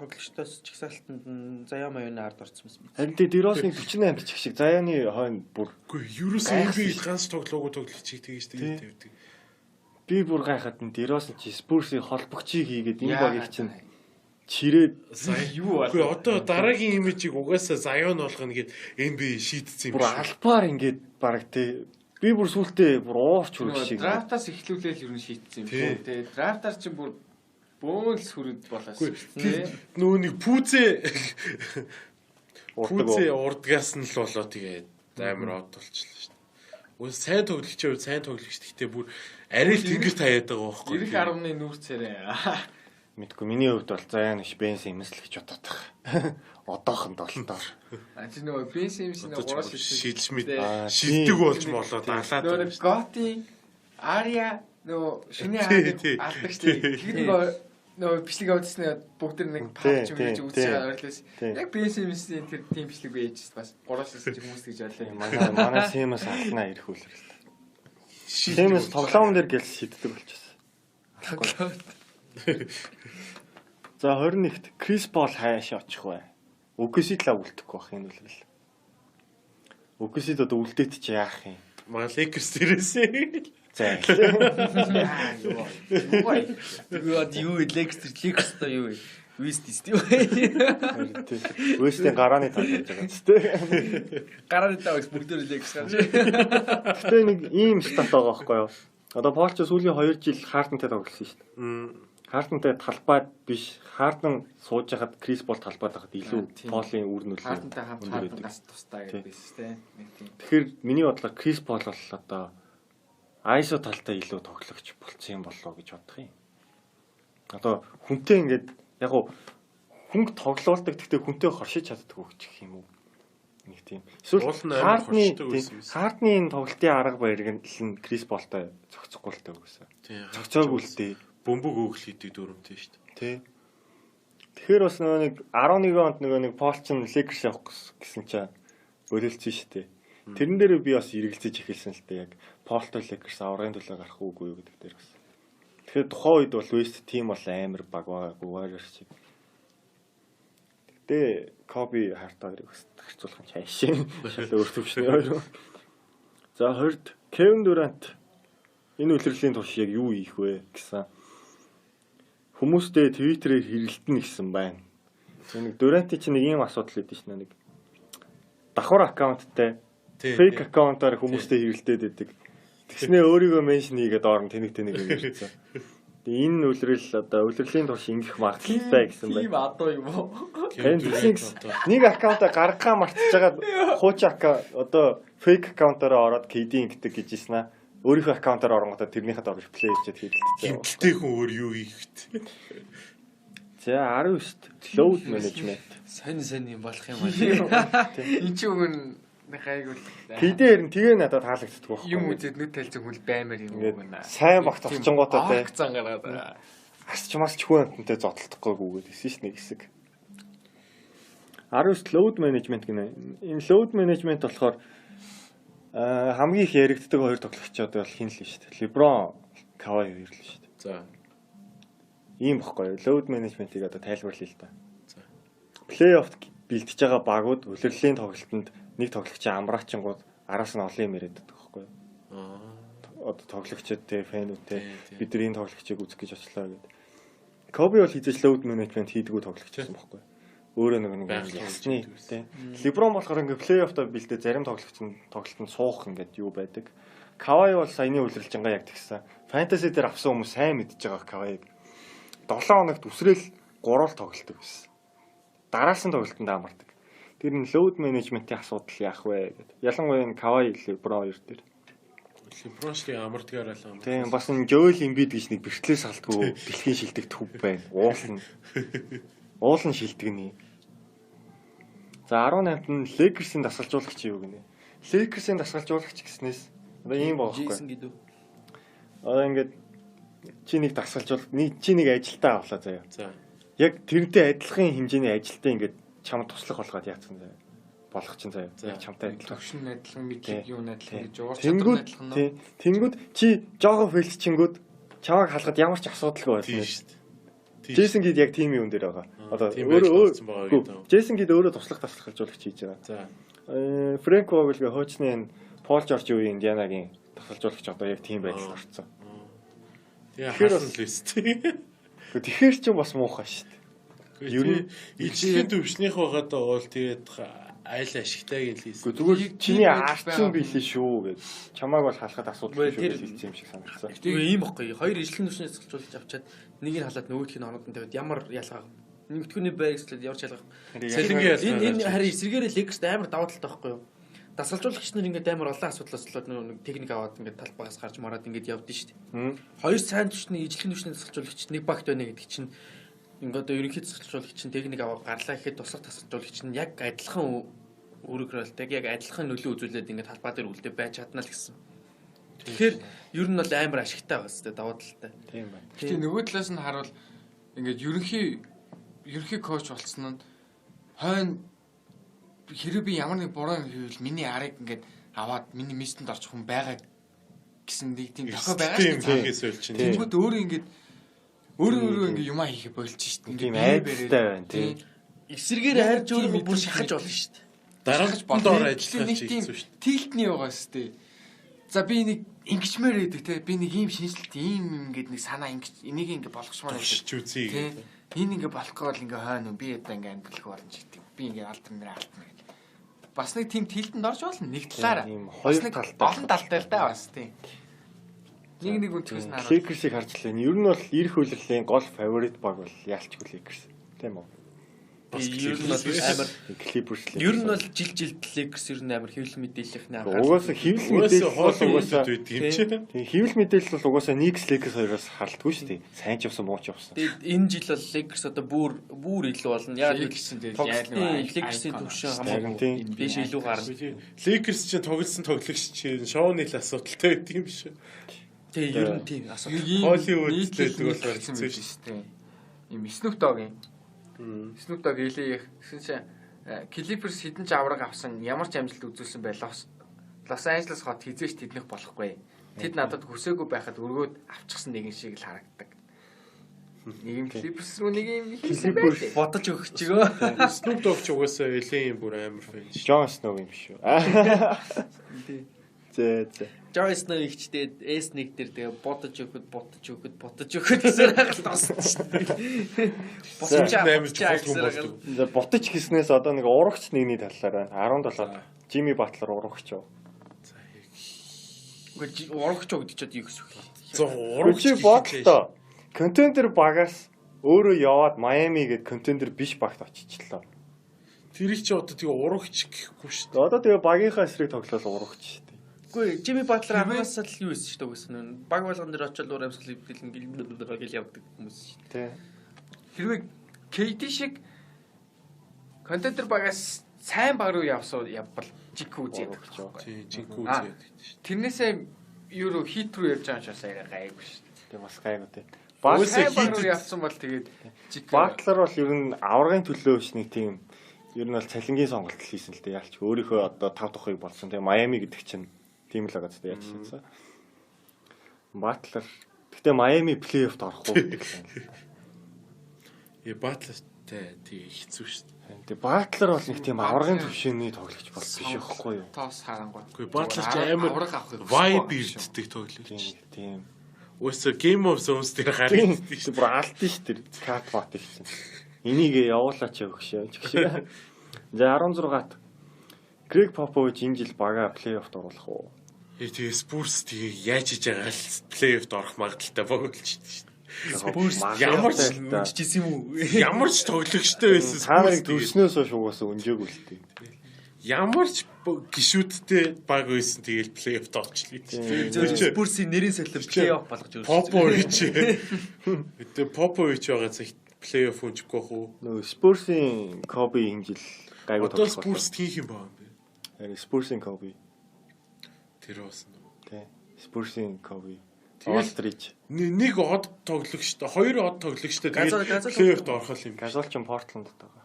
тоглогчдоос чагсаалтанд нь Заяа маяны ард орсон байсан. Харин тэ DeRozan-ы 48 чих шиг Заяаны хойно бүр Үгүй ерөөсөө NBA ганц тоглоогүй тоглогчийг тэгэж тэгэж тавьдаг. Би бүр гайхаад нь DeRozan чи Spurs-ийн холбогчийг хийгээд энэ багийг чинь чирээд юу болов? Үгүй одоо дараагийн имижийг угаасаа Zion болгоно гэд NBA шийдсэн юм шиг. Бүр албаар ингээд баг тэ би бүр сүултээ бүр уурч хүрэх шиг. Драфтаас эхлүүлээл ер нь шийдсэн юм шүү тэ. Драфтаар чинь бүр бөөн л сүрэд болоос шүү дээ. Нөгөө нэг пүүзээ урдгаас нь л болоо тэгээд амар од болчихлоо шүү дээ. Үгүй сайн тоглогчийн хувьд сайн тоглогч гэхдээ бүр арай л тэнгэр таяад байгаа байхгүй. 90.1 нүүр царай. Мэдгүй миний хувьд бол Заяа биш Бен Симмонс л гэж бодоод байгаа. Одоохонд бол доор. А чи нөгөө Бен Симмонс нэг 3 шилж мэд шилдэг болж молоод алаад. Нөгөө Готи Ария нөгөө шинэ алдаг шүү дээ. Тэгэхээр нөгөө бичлэг явуулсан бүгд нэг паб ч юм гэж үзэж байгаа ойрлоос. Яг Бен Симмонсийн тэр тийм бичлэг байж бас 3 шилж хүмүүс гэж ойлоо. Манай Симмонс алнаа ирэх үлрэл. Симмонс тоглоом дээр гэлс шиддэг болчихсон. За 21-т Крис Пол хаашаа очих вэ? OKC талаа үлдэхгүй байх юм бол. OKC-д одоо үлдээт чи яах юм? Манай Lakers дээрээсээ. За. Юу Lakers Lakers та юу вэ? West тийм үү? West-ийн гарааны тал яаж байгаа ч тийм. Гарааны тал бүгдээр Lakers гарч. Гэтэ нэг ийм стат байгаа байхгүй юу? Одоо Пол ч сүүлийн 2 жил Хартентэй тоглосон шүү дээ. Хартентэй талбайд биш, Хартен сууж хахад Крис Пол талбайд байхад илүү Полын үр нөлөө. Хартентэй хамт Хартен гас тустай гэдэг байсан шүү дээ. Нэг тийм. Тэгэхээр миний бодлоор Крис Пол бол одоо ISO талтай илүү тоглогч болцсон юм болоо гэж бодох юм. Одоо хүнтэй ингээд яг гоо хүнг тоглоулдаг гэхдээ хүнтэй хоршиж чаддаггүй гэж гэх юм уу? Нэг тийм. Эсвэл Хартны энэ тоглолтын арга барил нь Крис Полтой зохицохгүй л таа үгүйсэ. Зохицоогүй л дээ. Бөмбөг өөгл хийдэг дүрмтэй шүү дээ. Тий. Тэгэхээр бас нөгөө нэг 11 онд нөгөө нэг Пол ч Lakers явах гэсэн чинь өлөлцсөн шүү дээ. Тэрэн дээр би бас эргэлзэж эхэлсэн л дээ яг Полтой Lakers аврагын төлөө гарах уугүй юу гэдэг дээр бас. Тэгэхээр тухайн үед бол West team бол амар баг байгаагүй Warriors шиг. Гэтэ Kobe Hart хоёрыг бас харьцуулах нь чаашаа. Шал өөр төвшний хоёр. За 20-д Kevin Durant энэ үлрэлийн турш яг юу хийх вэ гэсэн хүмүүстэй Twitter-ээр хэрэлдэнэ гэсэн байна. Нэг Durant-ийн чинь нэг ийм асуудал өгдөн шнэ нэг давхар аккаунттай фейк аккаунтаар хүмүүстэй хэрэлдээд байдаг. Тэгснээ өөрийгөө меншн хийгээд орон тэнэг тэнэг гэж хэлсэн. Тэгээ энэ үлрэл одоо үлрэлийн турш ингэх магадлалтай гэсэн байна. Тийм адуу юм уу? Нэг аккаунтаа гаргахаа мартаж байгаад хуучин аккаунт одоо фейк аккаунтаараа ороод KD ингэдэг гэж хэлсэн аа. Өөрийнхөө аккаунтаар оронготоо тэрнийхээ дор реплей хийчихэд хэдэлтсэн. Хэмтэлтэй хүн өөр юу хийх вэ? За 19-т load management. Сонь сонь юм болох юм аа. Энд чи өгөн Гайгүй. KD харин тэгээ надад таалагддаг байхгүй. Юм үзээд нүд талцсан хүн баймар юм уу гэнэ. Сайн багт орчингуудаа те. Зан гараад. Асч мас ч хүн амтантай зодтолдохгүй гүгээд хэлсэн ш нэг хэсэг. 19 load management гинэ. Энэ load management болохоор хамгийн их яригддаг хоёр тоглогч одоо бол хин л шүү дээ. LeBron, Kawhi хоёр л шүү дээ. За. Ийм бохгүй юу? Load management-ийг одоо тайлбарлая л да. За. Плей-офф бэлтэж байгаа багууд улирлын тоглолтод нэг тоглогчийн амраачингууд араас нь олон юм яриад байдаг байхгүй юу? Одоо тоглогчид те, фэнүүд те бид нар энэ тоглогчийг үзэх гэж очлоо гэдэг. Коби бол хизээч load management хийдгүү тоглогч байсан байхгүй юу? Өөрөө нэг ясны те. LeBron болохоор ингээ плей-оффтой бэлдээ зарим тоглогч нь тоглолтод суух ингээд юу байдаг. Kawhi бол саяны үлрэлжингаа яг тэгсэн. Фэнтези дээр авсан хүмүүс сайн мэдж байгаа Kawhi-г. 7 хоногт үсрээл 3 л тоглолдог байсан. Дараалсан тоглолтод амардаг. Тэр нь load management-ийн асуудал яах вэ гэдэг. Ялангуяа энэ Kawhi, LeBron хоёр дээр. LeBron шиг амардгаар л амар. Тийм бас энэ Joel Embiid гэж нэг бэртлээс алдгүй дэлхийн шилдэг төв байна. Уулна. Уулын шилдэг нэ. За 18-нд нь Lakers-ийн дасгалжуулагч юу гинэ? Lakers-ийн дасгалжуулагч гэснээс одоо ийм байгаа байхгүй. Джейсон гэдэг. Одоо ингээд чи нэг дасгалжуул нэг чи нэг ажилтаа авлаа заяа. За. Яг тэрнтэй адилхан хэмжээний ажилтаа ингээд чамд туслах болгоод яатсан заяа. Болох чинь заяа. Яг чамтай адилхан. Төвшин адилхан, мэдлэг юу адилхан гэж уур чадвар адилхан нөө. Тэнгүүд чи жоохон фейлчингүүд чамайг халахад ямар ч асуудалгүй болно шүү дээ. Джейсон Кид яг тийм юм дээр байгаа. Одоо өөрөө Джейсон Кид өөрөө туслах дасгалжуулагч хийж байгаа. За. Фрэнк Вогелгээ хуучны энэ Пол Жорж үеийн Индианагийн дасгалжуулагч одоо яг тийм байдалд орсон. Тэгээ харсан л өстэй. Тэгэхээр ч бас муухай шүү дээ. Ер нь ижлэхэн төвшнийх байгаад бол тэгээд айл ашигтай гэж хэлсэн. Зүгээр чиний арчин билээ шүү гэж. Чамааг бол халахад асуудал шүү гэж хэлсэн юм шиг санагдсан. Тэгээ ийм бохгүй. Хоёр ижлэхэн төвшний дасгалжуулагч авчаад нэг нь халаад нөгөөх нь оноод нь тавиад ямар ялгаа. Нэгдүгний байрслал ямар ч ялгаа. Цалингийн энэ харин эсрэгээрээ Lakers амар давуу талтай байхгүй юу? Дасгалжуулагч нар ингээд амар олон асуудлаас болоод нэг техник аваад ингээд талбайгаас гарч мараад ингээд явдсан шүү дээ. Хоёр сайн түвшний ижлэхэн түвшний дасгалжуулагч нэг багт байна гэдэг чинь ингээд одоо ерөнхий дасгалжуулагч чинь техник аваад гарлаа гэхэд туслах дасгалжуулагч нь яг адилхан үүрэг ролтой яг адилхан нөлөө үзүүлээд ингээд талбай дээр үлдээ байж чадна л гэсэн. Тэгэхээр ер нь бол амар ашигтай байгаа зү давуу талтай. Тийм байна. Гэтэ нөгөө талаас нь харуул ингээд ерөнхий коуч болсон нь хойно хэрэг би ямар нэг буруу юм хийвэл миний арыг ингээд аваад миний мистэнд орчих хүн байгаа гэсэн нэг тийм тохио байгаа шүү дээ. Тэнгүүд өөрөө ингээд өөрөө ингээд юмаа хийхэ болж шүү дээ. Тийм айдастай байна тийм. Эсрэгээр хайрж өөрөө бүр шахаж болно шүү дээ. Дараалж доор ажиллах тийм тилтний байгаа шүү дээ. За би нэг ингэчмээр байдаг те. Би нэг ийм шинжилэлт ийм ингээд нэг санаа ингэж энийг ингээд болгочмоор байдаг. Үзье. Энэ ингээд болохгүй бол ингээд хойно би одоо ингээд амьдрах болно ч гэдэг. Би ингээд алдан нэр алдна гэх. Бас нэг тийм тилтэнд орж болно нэг талаараа. Хоёр талтай. Олон талтай л да бас тийм. Нэг өнцгөөс нь хараад. Lakers-ийг харж лээ. Ер нь бол ирэх улирлын гол фаворит баг бол яалчгүй Lakers. Тийм үү? Ер нь бол амар Clippers. Ер нь бол жил жилд Lakers ер нь амар хэвлэл мэдээллийнхний анхаарал. Угаасаа хэвлэл мэдээлэл бол угаасаа байдаг юм чи. Тийм хэвлэл мэдээлэл бол угаасаа Knicks Lakers хоёроос харалтгүй шүү дээ. Сайн ч явсан муу ч явсан. Тэгээд энэ жил бол Lakers одоо бүр илүү болно. Яг гэсэн дээр Lakers-ийн төвшин хамаагүй дээш илүү гарна. Lakers чинь тоглосон тоглогч чинь шоуны л асуудалтай байдаг юм шүү. Тэгээ ер нь тийм асуудал. Hollywood лээдэг болохоор хэцүү шүү дээ. Ийм Snoop Dogg-ийн Snoop Dogg илээх гэсэн чинь Clippers хэдэн ч авраг авсан ямар ч амжилт үзүүлсэн бай. Лос Анжелес хот хизээч тэднийх болохгүй. Тэд надад хүсээгүй байхад өргөөд авчихсан нэгэн шиг л харагддаг. Нэг юм Clippers рүү нэг юм хийсэн бай. Бодож өгчгөө. Snoop Dogg ч угаасаа LA-ийн бүр амар фэн шүү. Jon Snow юм шүү. Тий. Зэ зэ. Jon Snow ихчтэй S1 дээр тэгээ бодож өгөхөд гэсэн хагалт болсон шүү дээ. Босч амар чухал хүн болдог. За ботч гэснээс одоо нэг урагч нэгний талаар байна. 17-д Jimmy Butler урагч юу? Үгүй урагч юу гэдэг чи одоо юу гэсэн үг вэ? За урагч бодлоо. Контендер багаас өөрөө яваад Майами гээд контендер биш багт очичлоо. Тэрийг чи одоо тэгээ урагч гэхгүй шүү дээ. Одоо тэгээ багийнхаа эсрэг тоглол урагч шүү дээ. Үгүй Jimmy Butler анхнаасаа л юу байсан шүү дээ үгүйсэн нь. Баг болгон дээр очиод уур амьсгал эвдэл ингээл гэл явдаг хүмүүс шүү дээ. Хэрвээ KD шиг контендер багаас Сайн баг руу явсан явбал жинхэнэ үзээд Гурав гэж байхгүй. Тийм, жинхэнэ Аа. үзээд гэдэг шүү. Тэрнээсээ юу руу хит рүү явж байгаа ч бас арай гайгүй шүү дээ. Тэгээ бас гайгүй те. Угаасаа Сайн баг руу Heat-д- явсан бол тэгээд жинхэнэ Батлер бол ер нь аваргын төлөө биш нэг тийм ер нь бол цалингийн сонголт л хийсэн л дээ. Ялч өөрийнхөө одоо 5 дахьыг болсон. Тэгээ Майами гэдэг чинь тийм л байгаа зү яаж хийсэн. Батлер гэхдээ Майами плей-оффт орохгүй гэдэг л байна. Э Батлертай тэгээ хэцүү шүү дээ. Тэгээ Батлер бол нэг тийм аваргын түвшинний тоглогч бол биш байхгүй юу? Тоос харангуй. Үгүй Батлер ч амар аварга авахыг vibe ирддэг тоглогч. Тийм тийм. Угаасаа Game of Thrones дээр Тийм харагддаг шүү. бүр алдсан шүү тэр кат бат гэсэн. Энийг явуулаач өгш юм. За 16-ат Грег Попович энэ жил бага плей-оффт оруулах уу? Э тэгээ Spurs тэгээ яаж хийж байгаа л плей-оффт орох магадaltaй баг болчихсон шүү дээ. Spurs ямар ч Үнжижсэн юм уу? Ямар ч тоглогчтой байсан Та нарыг Spurs тэгээд төрснөөс хойш угаасаа өнжөөгүй л дээ. ямар ч гişүүдтэй баг байсан тэгэл плей-оффт орчлоо. Тийм. Зөв Spurs-ийн нэрийн солио плей-офф болгож өгсөн. Попович. Тэгээ Попович байгаа цагт плей-офф өнжихгүй бах уу? Нөгөө Spurs-ийн Kobe энэ жил гайгүй Одоо тоглох Spurs хийх юм баа юм бэ? Харин Spurs-ийн Kobe Тэр бас нь. тий. Spurs-ийн Kobe. Тэгэл- Aldridge. Нэг од тоглогчтой, хоёр од тоглогчтой Газар- тэгэл газар плей-оффт орох юм. Gasol ч Portland-д байгаа.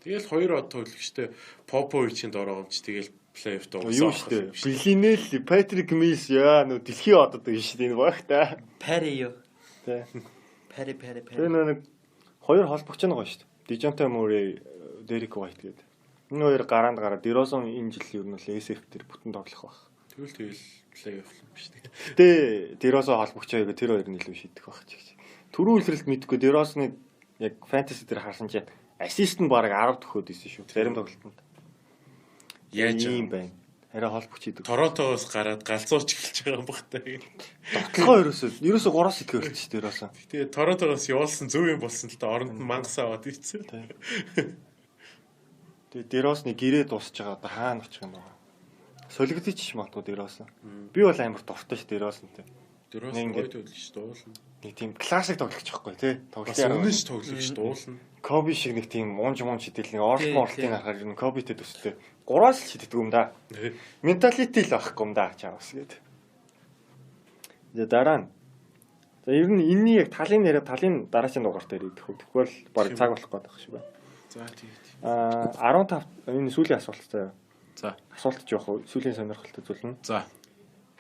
Тэгэл хоёр од тоглогчтой Поповичийн дороо гомч тэгэл плей-оффт Юу штэ. Билинел Патрик Милс яа нөө дэлхийн одод биш шүү дээ энэ баг та. Пари юу? Тий. Пари пари Тэр пари. нөө нэг хоёр холбогч нь гоё шүү дээ. Дижонте Мөрэй, Дерек Уайт гэдэг. Энэ хоёр гараанд гараад Дерозон энэ жил ер нь л SF дээр бүтэн тоглох байх. Тэгвэл тэгэл плей-офф юм биш үү? Гэтэ Дерозон холбогч хоёроо тэр хоёр нь илүү шийдэх байх ч гэж. Түрүү үлрэлт мэдгүй Дерозны яг фэнтези дээр харсан чинь ассист нь бараг 10 төхөөд исэн шүү. Зарим тоглолтод. Яаж юм байна? Арай холбогч хийдэг. Торонтоос гараад галзууч эхэлж байгаа юм бах та. Дотлогоо ерөөсөө 3 сэтгэл болчих шүү Дерозон. Тэгээ Торонтоос явуулсан зөв юм болсон л та оронд нь мангас аваад ирсэн. Тэгээ Дерозны гэрээ дуусч байгаа одоо хаана очих юм бэ? Солигдчих магадгүй Дерозон. Би бол амар дуртай шүү Дерозонтэй. Дөрөөс Нэг гоё ингээд- тоглогч дуулна. Нэг тийм классик тоглогч байхгүй тий. Бас Тоглолтын үнэн ч тоглогч дуулна. Коби шиг нэг тийм мунж мунж шидэл нэг оролт Тий, моролтын тий. харахаар ер нь Кобитэй төстэй. Гураас л шиддэг юм да. Менталити л байхгүй юм да чаавс гээд. За дараа нь. За ер нь энэний яг талын яриа талын дараагийн дугаар дээр идэх үү. Тэгвэл баг цаг болох гээд байх шиг байна. За тэгээд. Аа 15 энэ сүүлийн асуулт заяа. За. Асуулт ч явах уу? Сүүлийн сонирхолтой зүйл нь. За.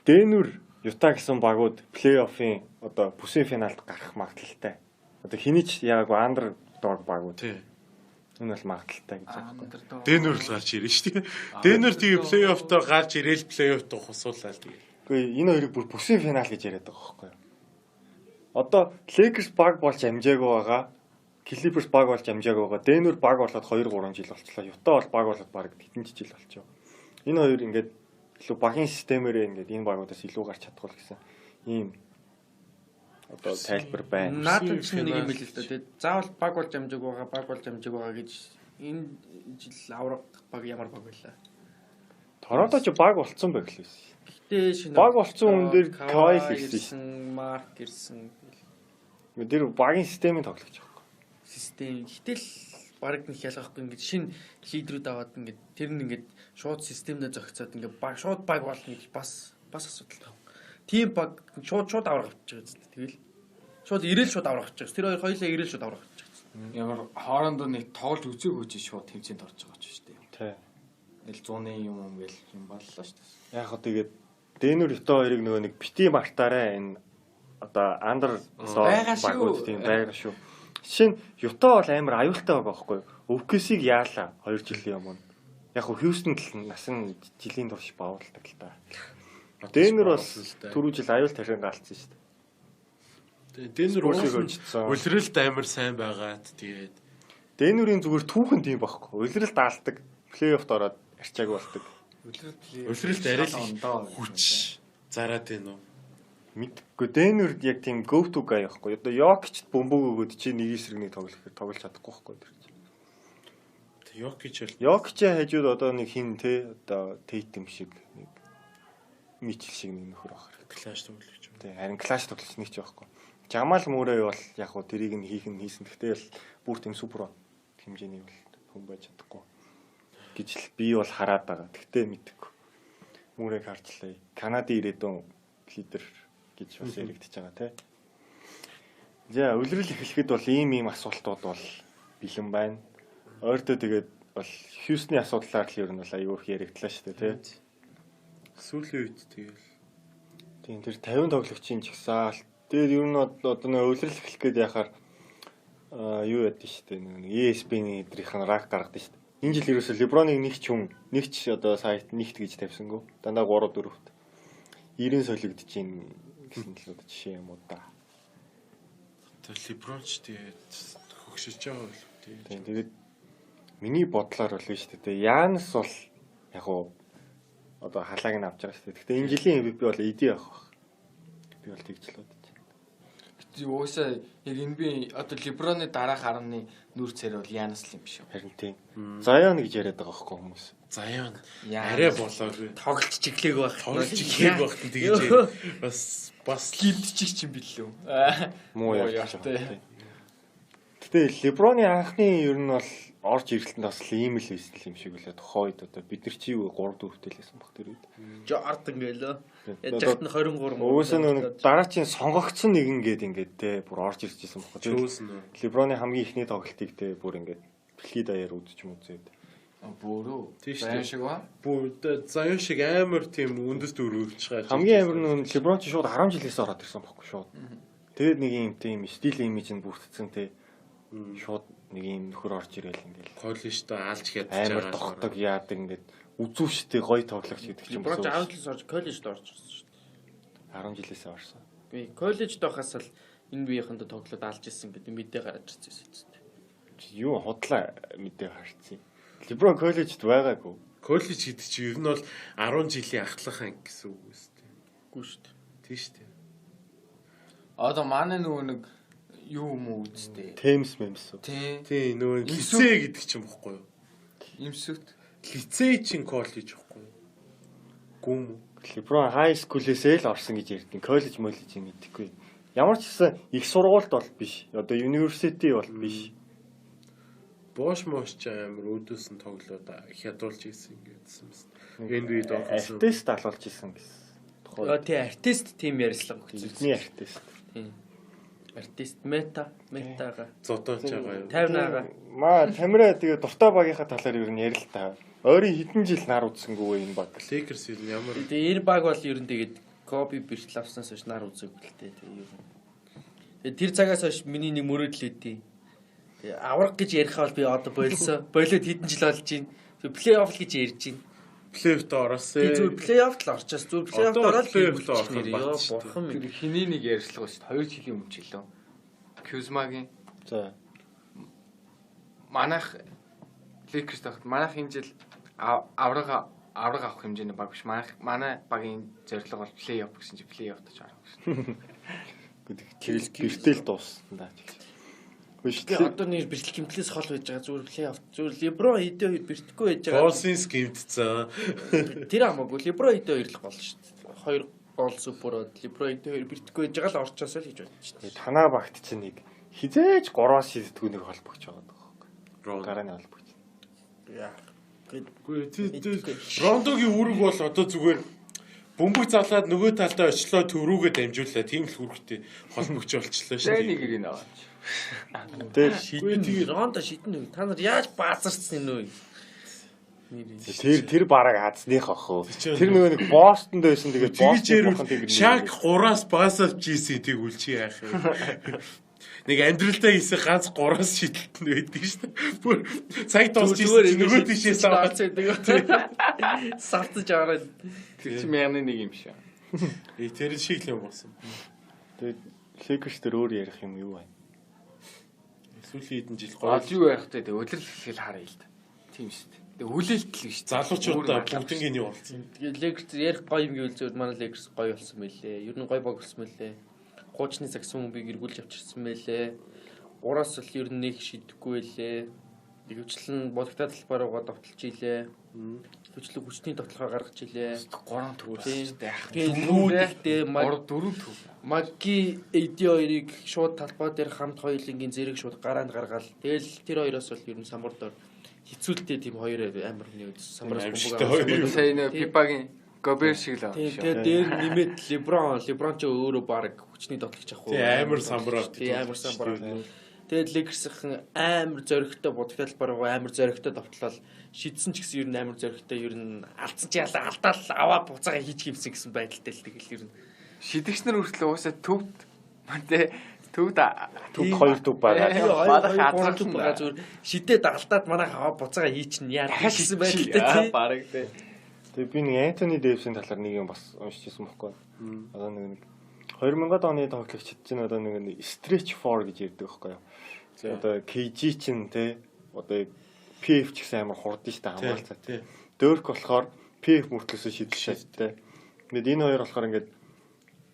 Дэнүр Юта гэсэн багууд плей-оффын одоо бүсийн финалд гарах магадлалтай. Одоо хэний ч яагаагүй андердог багууд. Тий. Энэ бол магадлалтай гэж байна. Андердог. Дэнүр л гарч ирнэ шүү дээ. Дэнүр тэгээ плей-оффтоо гарч ирээл плей-оффт хусуулаа л тэгээ. Үгүй энэ хоёрыг бүр бүсийн финал гэж яриад байгаа байхгүй юу? Одоо Lakers баг болж амжаагүй байгаа. Clippers баг болж амжаагүй байгаа. Denver баг болоод 2 3 жил болчлоо. Utah бол баг болоод баг хэдэн жил болчихоо. Энэ хоёр ингээд илүү багийн системээрээ ингээд энэ багуудаас илүү гарч чадах бол гэсэн ийм одоо тайлбар байна. Наадам ч нэг юм байл л да. Тэгээд заавал баг болж амжааг байгаа, баг болж амжааг байгаа гэж энэ жил авраг баг ямар баг байлаа. Торонто ч баг болцсон байх л байсан. Гэтэ шинэ Баг болцсон хүн дээр Kawhi л ирсэн ирсэн, Марк ирсэн. Тэр багийн системийн тоглогч байхгүй. Систем. Гэтэл баг нэг ялгахгүй ингээд шинэ лидерүүд аваад ингээд тэр нь ингээд шууд системдээ зохицоод ингээд баг шууд баг болно гэж бас асуудал тав. Тийм баг шууд авраг авчих байгаа зү. Тэгэл шууд ирээл шууд авраг авчих. Тэр хоёр хоёулаа ирээл шууд авраг авчих. Ямар хоорондоо нэг тоглож үзээгүй чи шууд тэмцээнд орж байгаа ч шүү дээ. Тий. Эл зууны юм юм гээл юм боллоо шүү дээ. Яг хөө тэгээд Дэнүр Юта хоёрыг нөгөө нэг бити мартаарай энэ одоо андер Байгаа шүү. багууд тийм байгаа шүү. Жишээ нь Юта бол амар аюултай байгаа байхгүй юу? OKC-г яалаа 2 жилийн өмнө. Яг хөө Хьюстонд л насан жилийн турш баавалдаг л та. Дэнүр бас түрүү жил аюул тарин галцсан шүү дээ. Дэнүр Спорсыг уул хожигдсон. Үлрэлт амар сайн байгаад тэгээд Дэнүрийн зүгээр түүхэн тийм байхгүй. Улиралд даалдаг. Плей-оффт ороод арчааг болдог. Улиралд арай л их хүч зараад байна уу? Мэдгүй Дэнүрд яг тийм go to guy байхгүй. Одоо Йокичд бөмбөг өгөөд чи нэг эсрэг нэг тоглох гэхээр тоглож чадахгүй байхгүй тэр чинь. Йокич бол Йокичийн хажууд одоо нэг хин те одоо Тейтем шиг нэг Мичл шиг нэг нөхөр байх хэрэгтэй. клаш тоглогч юм. Тэ харин клаш тоглож нэг ч байхгүй. Жамал Мөрэй бол яг хуу тэрийг нь хийх нь хийсэн. Гэхдээ л бүр тийм супер хэмжээний бол хүн байж чадахгүй. гэж л би бол хараад байгаа. Тэгтээ мэдэхгүй. Мөрийг харчлаа. Канадын ирээдүйн лидер гэж бас яригдчихэж байгаа тий. За улирал эхлэхэд бол ийм асуултууд бол бэлэн байна. Ойртоо тэгээд бол Хьюстны асуудлаар л ер нь бол аюу их яригдлаа шүү дээ тий. Сүүлийн үед тэгэл. Тийм тэр 50 тоглогчийн жагсаалт. Тэгээд ер нь одоо нөө улирал эхлэх гээд яхаар юу яд нь шүү дээ нэг ESPN-ийн эдрийнх нь рак гаргадаг шүү дээ. Энэ жил ерөөсөө LeBron-ыг нэг ч хүн нэг ч одоо сайт нэгт гэж тавьсангүй. Дандаа 3 4-т. 90 солигдож гин гэсэн л одоо жишээ юм уу да. Тэр LeBron ч тэгээд хөгшөж байгаа болов тий. Тийм тэгээд миний бодлоор бол шүү дээ. Янис бол яг уу одоо халааг нь авч байгаа шүү дээ. Гэхдээ энэ жилийн MVP бол AD авах байх. Би бол тэгж л бодож байна. Угаасаа яг NBA одоо LeBron-ы дараах 10-ны нүр царай бол Янис л юм шиг. Харин тийм. Заяон гэж яриад байгаа байхгүй хүмүүс. Заяон арай болоогүй. Тоглолт чиглээг байх. Тоглолт чиглээг байх тэгэж бас бас гимтчих юм билүү. Муу ярьж байгаа. Гэтэ LeBron-ы анхны ер нь бол орж ирэлтэнд бас ийм л байсан юм шиг үлээ. Тухайн үед одоо бид нар чи юу 3 4-тэй л байсан баг тэр үед. Jordan гэлөө. Яаж яхад нь 23. Угаасаа нэг дараачийн сонгогдсон нэгэн гээд ингээд те бүр орж ирж исэн баг. LeBron-ы хамгийн ихний тоглолтыг те бүр ингээд дэлхийд даяар үзэж мүзээд. Бүрөө. Заяа шиг ба. Бүр заяа шиг амар тийм үндэс дөрөвч байгаа. Хамгийн амар нь LeBron чи шууд 10 жилээс ороод ирсэн баггүй шууд. Тэгээд нэг юм тийм стил имиж нь бүрдсэн те. Шууд нэг юм нөхөр орж ирээл ингээл. Коллежд алж хядж байгаа. Амар тогтог яадаг ингээд үзүүштэй гоё тоглогч гэдэг чинь. LeBron 10 жилээс орж коллежд орж ирсэн шүү дээ. 10 жилээс орсон. Би коллежд байхаас л энэ биеийнхэндээ тоглоод алж ирсэн гэдэг мэдээ гарч ирсэн юм. Юу худлаа мэдээ гарцсан. LeBron коллежд байгаагүй. Коллеж гэдэг чинь ер нь бол 10 жилийн ахлах анги гэсэн үг үү? Үгүй шүү дээ. Тийм шүү дээ. Одоо манай нөгөө нэг юу юм уу үсттэй. Темс мемс. Тий. Тий, нөгөө лицей гэдэг чинь бохгүй юу? Имсүт. Лицей чинь коллеж бохгүй юу? Гүм үү? LeBron high school-ээсээ л орсон гэж ярьдیں۔ Коллеж моллеж юм мэдэхгүй. Ямар ч гэсэн их сургуульд бол биш. Одоо university бол биш. Бош мош ч амар өөдөөс нь тоглоод хядуулж ийсэн гэдсэн юм. NBA-д орсон. Артист алуулж исэн гэсэн. Тухайн. Тий, артист тийм ярьслага өгсөн. Бидний артист. Тийм. Артист метага зодооч байгаа юу? 50-ага. Маа Тамираа тэгээ дуртай багийнхаа талаар ер нь ярил та. Ойрын хэдэн жил нар үзсэнгүй энэ баг. Lakers ер нь ямар. Тэгээ энэ баг бол ер нь тэгээд Коби бэртэл авснаас хойш нар үзээгүй л дээ. Тэгээ ер нь. Тэгээ тэр цагаас хойш миний нэг мөрөөдөл өгдөө. Тэгээ авраг гэж ярихаа бол би одоо болсон. Болоод хэдэн жил болж байна. Тэгээ плей-офф л гэж ярьж байна. Плей-оффт ороосээ. Тий зүгээр плей-оффт л орчоос зүгээр плей-оффт ороод плей-оффт орох ёо бурхан минь. Тэр хиний нэг ярьслага шүү дээ. 2 жилийн өмнө ч илүү. Кузмагийн. За. Манайх Lakers тахт манайх энэ жил авраг авах хэмжээний баг биш. Манай багийн зорилго бол плей-офф гэсэн чи плей-оффт ч орох гэсэн. Гэдэг гэртэл дууссан даа. Тэгээ одоо нэр бэртэл гимтлээс хол байж байгаа зүгээр плей-офф зүгээр LeBron хэдэн хоёр бэртэхгүй байж байгаа. Голсинс гимтсэн. Тэр хамаагүй LeBron хэдэн хоёр л гол шүү дээ. Хоёр гол суперод LeBron хэдэн хоёр бэртэхгүй байж байгаа л орчоосоо л гэж бодож шүү дээ. Танаа багт чинь нэг хизээж 3-аас шиддэггүй нэг холбогч байгаа байхгүй. Гарааны холбогч. Яа. Үгүй Рондогийн үүрэг бол одоо зүгээр бөмбөг залаад нөгөө талдаа очлоо төрүүгээ дамжууллаа. Тийм л үүрэгтэй холбогч болчлоо шүү дээ. Нэг ирнэ аваач. Тэр шидэн Рондо шидэн үү? Та нар яаж баазарсан юм вэ? Тэр бараг азных ах уу. Тэр нөгөө нэг Бостонд байсан тэгээд Бостон Шак 3-аас пас авч ийсэн тэгвэл чи яах вэ? Нэг амьдралдаа хийсэн ганц 3-аас шидэлт нь байдаг шүү дээ. Бүр цаг дуусч ийсэн нөгөө тийшээс аваад байдаг. Савцаж аваад тэр чинь 1001 юм шиг. Тэр шиг л юм болсон. Тэгээд Lakers дээр өөр ярих юм юу байна? Сүүлийн хэдэн жил гоё. Юу ярих вэ? Тэгээ өдрөл хэлхэл харъя л да. Тийм шүү дээ. Тэгээ хүлээлт л биш. Залуучуудаа бүгднгийн юу болсон. Тэгээ Lakers ярих гоё юм гэвэл зөв манай Lakers гоё болсон мэлээ. Ер нь гоё баг болсон мэлээ. Хуучны сагсан бөмбөгийг эргүүлж авчирсан мэлээ. Гураас л ер нь нэг шидэхгүй байлээ. Ихэвчлэн бодогтой талбай руугаа довтолж илээ. Ихэвчлэн хүчний довтлохоор гаргаж илээ. 3 төвөөс яах. Тэгээ 3 4 төв. Маги AD хоёрыг шууд талбай дээр хамт хоёулангийн зэрэг шууд гараанд гаргаал. Тэгэл тэр хоёроос бол ер нь самбар дор Хэцүүлтэй тийм хоёр амар хүний үз самбараас Аимшигтай бөмбөг хоёр. авсан. Сая нөө Пипагийн Гобер шиг л Тийм аа. тэгээд дээр нэмээд Леброн ч өөрөө баг хүчний тоглогч ах уу. Тийм, амар самбар авт. Тийм амар самбар авт. Тэгээд Lakers-ийн амар зоригтой будагтай талбар амар зоригтой довтлол шидсэн ч гэсэн ер нь амар зоригтой ер нь алдсан чи ялаа алдаал аваа буцаага хийж гимсэн гэсэн байдалтай л тэгэл ер нь Шидэгч нар хүртэл угаасаа төвд тэ төвд Төв хоёр төв байгаа. Манайх манайх азарсан байгаа зүгээр шидээд алдаад манайх аваа буцаага хийчин яа гэсэн байдалтай тий. Бараг тэ. Тэгээ би нэг Антони Дэвисийн талаар нэг юм бас уншижсэн байхгүй. Одоо нэг 2000-ад оны тоглогчид чинь одоо нэг stretch 4 гэж ярьдаг байхгүй юу? Одоо KG чинь те одоо PF ч гэсэн амар хурдан шүү дээ хамгаалцаа. Тий. Дөрк болохоор PF мөртлөөсөө шидэлтэй те. Ингээд энэ хоёр болохоор ингээд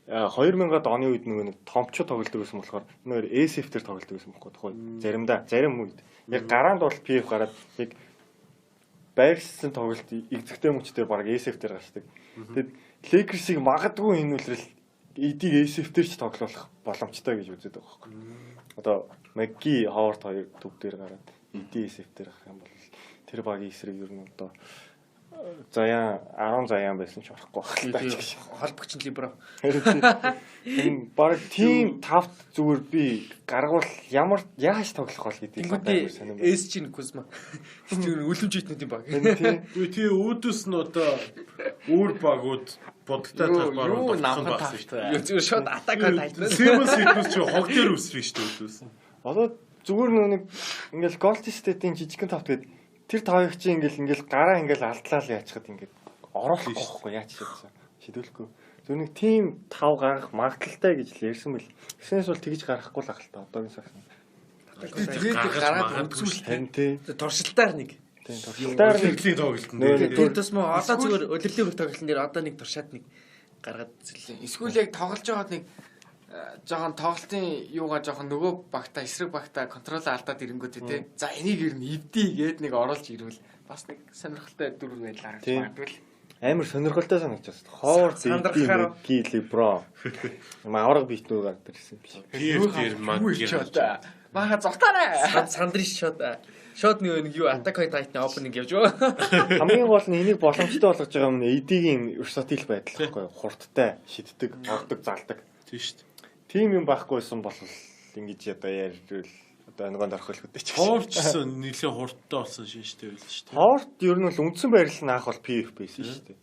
2000-ад оны үед нөгөө нэг томчууд тоглодог байсан болохоор энэ хоёр SF дээр тоглодог байсан байхгүй тухай. Заримдаа зарим үед яг гараанд бол PF гараад яг байршсан тоглолт эзэгтэй мөчтэй баг SF дээр гарчдаг. Тэгэд Lakers-ыг магадгүй энэ үлрэл эдийг SF дээр ч тоглуулах боломжтой гэж үздэг байгаа байхгүй. Одоо McGee, Howard хоёр төв дээр гараад AD SF дээр гарах юм бол тэр багийн эсрэг ер нь одоо заяа 10 заяан байсан ч орохгүй байх л та ч гэж. Холбогч нь Леброн. Энэ баг тим тавт зүгээр би гаргуул ямар яаж тоглох бол гэдгийг одоо Тэнгүүдээ амар сонирн байна. SG нь Кузма. Тэр үлэмж итнүүдийн баг. Харин тийм. Үгүй тий үүдээс нь одоо өөр багууд бодолтой талбар Юу довтлох нь намхан багсан шүү дээ. Юу зүгээр шууд атак тайлбар. Симонс хэднээс чи хог дээр үсрэх шүү дээ үүдээс. Одоо зүгээр нөгөө нэг ингээл Golden State-ийн жижигхэн тавт гээд тэр тавыг чи ингээл гараа ингээл алдлаа л яачхад ингээд оруулахгүй байхгүй яаж шийдсэн. Шийдвэхгүй. Зүгээр нэг тим тав гаргах магадлалтай гэж л ярьсан бэл. Тэгснээс бол тэгж гаргахгүй л ах л та одоогийн сагсан. Тэгээд Гаргаж гараад магадгүй үзүүл. Харин тий. Туршилтаар нэг. Тийм туршилтаар нэг Үлрэлийн тоглолтын Нөө дээр. нэг Тэр тусмаа одоо зүгээр үлрэлийн өмнөх тоглолтын дээр одоо нэг туршаад нэг гаргаад үзлээ. Эсвэл яг тоглож байгаад нэг жоохон тоглолтын юугаа жоохон нөгөө багта эсрэг багта контрол алдаад ирэнгүүт тий. За энийг ер нь эвдий гээд нэг оруулж ирвэл бас нэг сонирхолтой дүр байдал харагдаж Тийм. магадгүй л. Амар сонирхолтой санагдаж байна. Ховард, Сандрахаар. Макги, Леброн. Юм авраг битнүү гардаг ирсэн юм шиг. PF дээр Макги. Мага зогтаарай. Сандрын шууд шууд нэг юу Attack on Titan opening явж байгаа. Хамгийн гол нь энийг боломжтой болгож байгаа юм нь AD-ийн versatile байдал байхгүй юу? Хурдтай, шиддэг, ордог, залдаг. Тийм шүү дээ. Тим юм байхгүйсэн бол ингэж одоо ярьвал одоо ангонд орох хөлгөдөө ч. Ховарч гэсэн нэлээд хурдтай болсон шин шүү дээ байл шүү дээ. Ховард ер нь бол үндсэн байрлал нь анх бол PF байсан шүү дээ.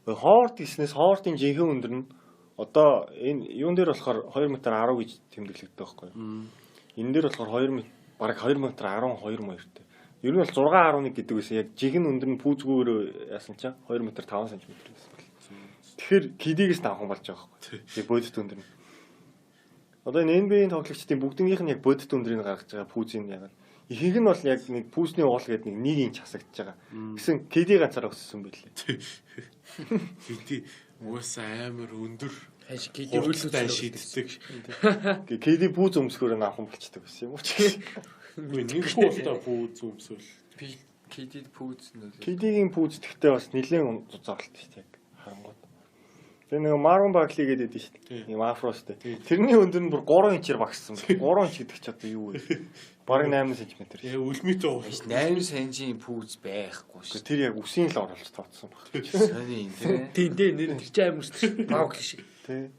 Ховард гэснээс Ховардын жинхэнэ өндөр нь одоо энэ юун дээр болохоор 2 м 10 гэж тэмдэглэгддэг байхгүй юу? Энэ дээр болохоор 2 м бараг 2 м 12 мөртэй. Ер нь бол 6.11 гэдэг байсан. Яг жинхэнэ өндөр нь пүүзгүүр яасан чинь 2 м 5 см байсан бэл. Тэгэхээр KD-гээс давхан болж байгаа байхгүй юу? Яг бодит өндөр нь. Одоо энэ NBA-ийн тоглогчдын бүгднгийнх нь яг бодит өндрийг гаргаж байгаа пүүзийн яг ихэнх нь бол яг нэг пүүзний уул гэдэг нэг нэг инч хасагдж байгаа. Гэсэн KD ганцаараа өссөн байлээ. KD угаасаа амар өндөр Хаш KD хурдтай үлэмж шиддэг. KD пүүз өмсгөөр навхан болчдөг гэсэн юм уу ч. Үгүй нэг хуултаа пүүз өмсвөл. KD пүүз нөлөө. KD-гийн пүүз гэхдээ бас нэлээд зузаалт шүү дээ яг харангуут. Тэгээ нэг Marvin Bagley гэдэг шүү дээ. Ийм афростэй. Тэрний өндөр нь бүр 3 инчээр багассан. 3 инч гэдэг чи одоо юу вэ? Бараг 8 см. Тэгээ үлмийтэй уул. 8 санжийн пүүз байхгүй шүү. Тэр яг үсийн л оруулж тооцсон баг. Сони юм тий. Тийм дээ нэр тэр чинь амар өссөн. Маугли шиг. Тэ.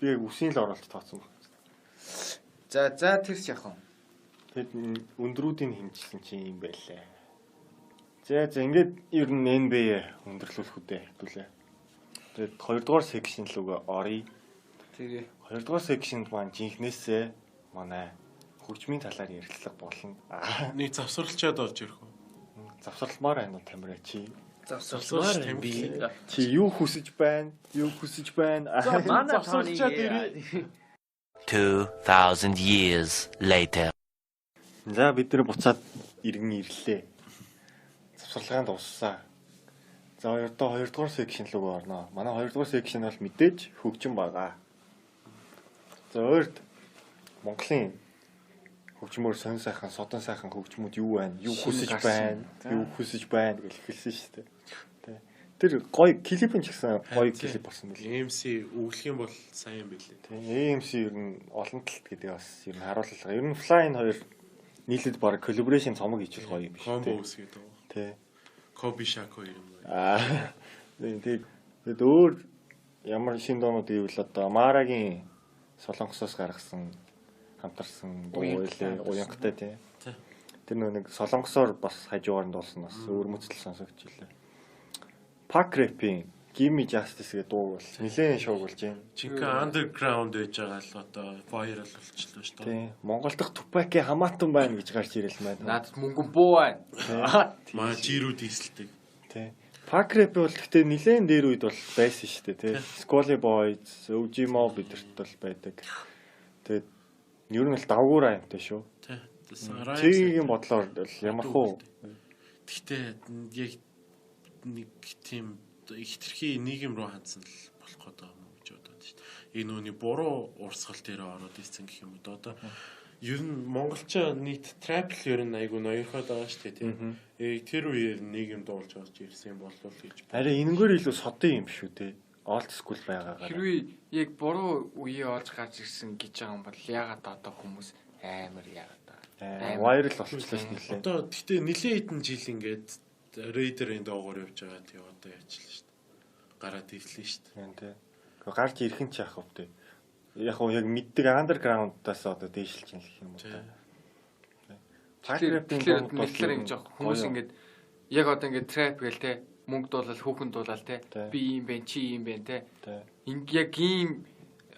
Би яг үсийн л оруулж тооцсон баг. За за тэр ч яах вэ? Тэгэд өндрүүдийг хэмжсэн чинь юм байлээ. За за ингээд ер нь NBA өндөрлүүлэх үдэ хэвтүүлээ. Тэгээд хоёрдугаар секшн лүгээ оръё. Тэгээ. Хоёрдугаар секшнд маань жинхнээсээ манай хөгжмийн талаар ярилцлага болно. Нэг завсарлчаад орж ирэх үү? Завсарламаар байна уу Тамира чи? Завсарламаар байна би. Чи юу хүсэж байна? Юу хүсэж байна? Манай Завсарлчаад ирээ. 2000 years later. За бид нэр буцаад иргэн ирлээ. Завсарлагаан дууссан. За одоо хоёрдугаар секшн рүү орно. Манай хоёрдугаар секшн бол мэдээж хөгжим байгаа. За ойрд Монголын хөгжмөр сонь сайхан, содон сайхан хөгжмүүд юу байна? Юу хүсэж байна? Юу хүсэж байна гэж хэлсэн шүү дээ. Тэ. Тэр гоё клип нь ч гэсэн гоё клип болсон мэл. MC өглөх юм бол сайн юм билээ. Тийм AMC ер нь олон талт гэдэг бас ер нь харууллага. Ер нь Fly-ын хоёр нийлээд баг collaboration цомог хийчихэл гоё юм биш. Комбо үсгээд байгаа. Тий. Коби Шак хоёр юм уу? Аа. Тэгээд өөр ямар шинэ дуунууд гэвэл одоо Марагийн Солонгосоос гаргасан хамтарсан дуу байлээ. Уянгатай тий. Тэр нөө нэг Солонгосоор бас хажуугаар нь дуулсан бас өвөрмөцөл сонсогдчихлээ. Pac Rap-ийн Give Me Justice гэдэг дуу бол нэлээд шоуг болж байна. Жинхэнэ underground байж байгаа л одоо viral болчихлоо шүү дээ. Тий. Монгол дахь Tupac-ийн хамаатан байна гэж гарч ирэл маань. Надад мөнгө буу байна. Маа жирүүд ийсэлдэг. Тий. Pac Rap бол гэхдээ нэлээд дээр үед бол байсан шүү дээ, тий. Scully Boys, OG Mob бидэрт бол байдаг. Тэгээд ер нь л давгуур аимтай шүү. Тий. Чигийн бодлоор бол ямар хуу. Гэхдээ яг нэг тийм хитрхи нийгэм рүү хандсан л болох гэдэг юм уу гэж бодоод шүү дээ. Энэ нүуний буруу урсгал дээр ороод ирсэн гэх юм уу. Одоо ер нь монголчоо нийт трап л ер нь айгу ноёрхоод байгаа шүү дээ, тийм. Яг тэр үеэр нийгэм дуулж орж ирсэн юм болов гэж. Арай энэнгээр илүү содын юм шүү дээ. Old school байгаагаар. Хэрвээ яг буруу үеэ олж гарч ирсэн гэж байгаа юм бол яагаад одоо хүмүүс амар яагаад байгаа. Viral болчихлоо шүү дээ. Одоо гэхдээ нэлээд хэдэн жил ингээд рейдерийн доогоор явж байгаа тий одоо яачлаа шүү дээ. Гараад ирлээ шүү дээ. Тий. Гарч ирэх нь ч яах вэ? Яг уу яг мэддэг андерграундаас одоо дээшилж юм гэх юм уу та. Тэгэхээр мэтлэр ингэж байгаа хүмүүс ингээд яг одоо ингээд trap гээл те мөнгө дуулал хүүхэн дуулал те би ийм бэ чи ийм бэ те инг яг ийм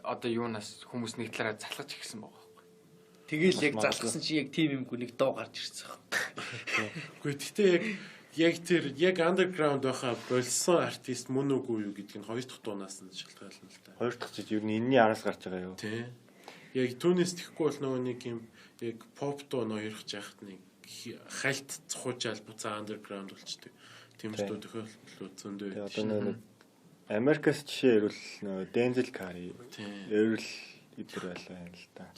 одоо юунаас хүмүүс нэг талаараа залхаж ирсэн байгаа байхгүй. Тэгэл яг залхсан чи яг тийм юмгүй нэг дуу гарч ирсэн байхгүй. Үгүй гэхдээ яг тэр яг underground байхаа болсон артист мөн үгүй юу гэдг нь хоёр дахь дуунаас нь шалтгаална л та. Хоёр дахь жиж ер нь энэний араас гарч байгаа юу? Тий. Яг түүнээс тэхгүй бол нөгөө нэг юм яг pop дуу ноёрхож яхад нэг хальт цухуужаал буцаа underground болчдөг. Тийм ч дуу тохиолдлууд зөндөө байдаг. Одоо нөгөө Америкас жишээ ирвэл нөгөө Denzel Curry, Earl эдэр байлаа юм л та.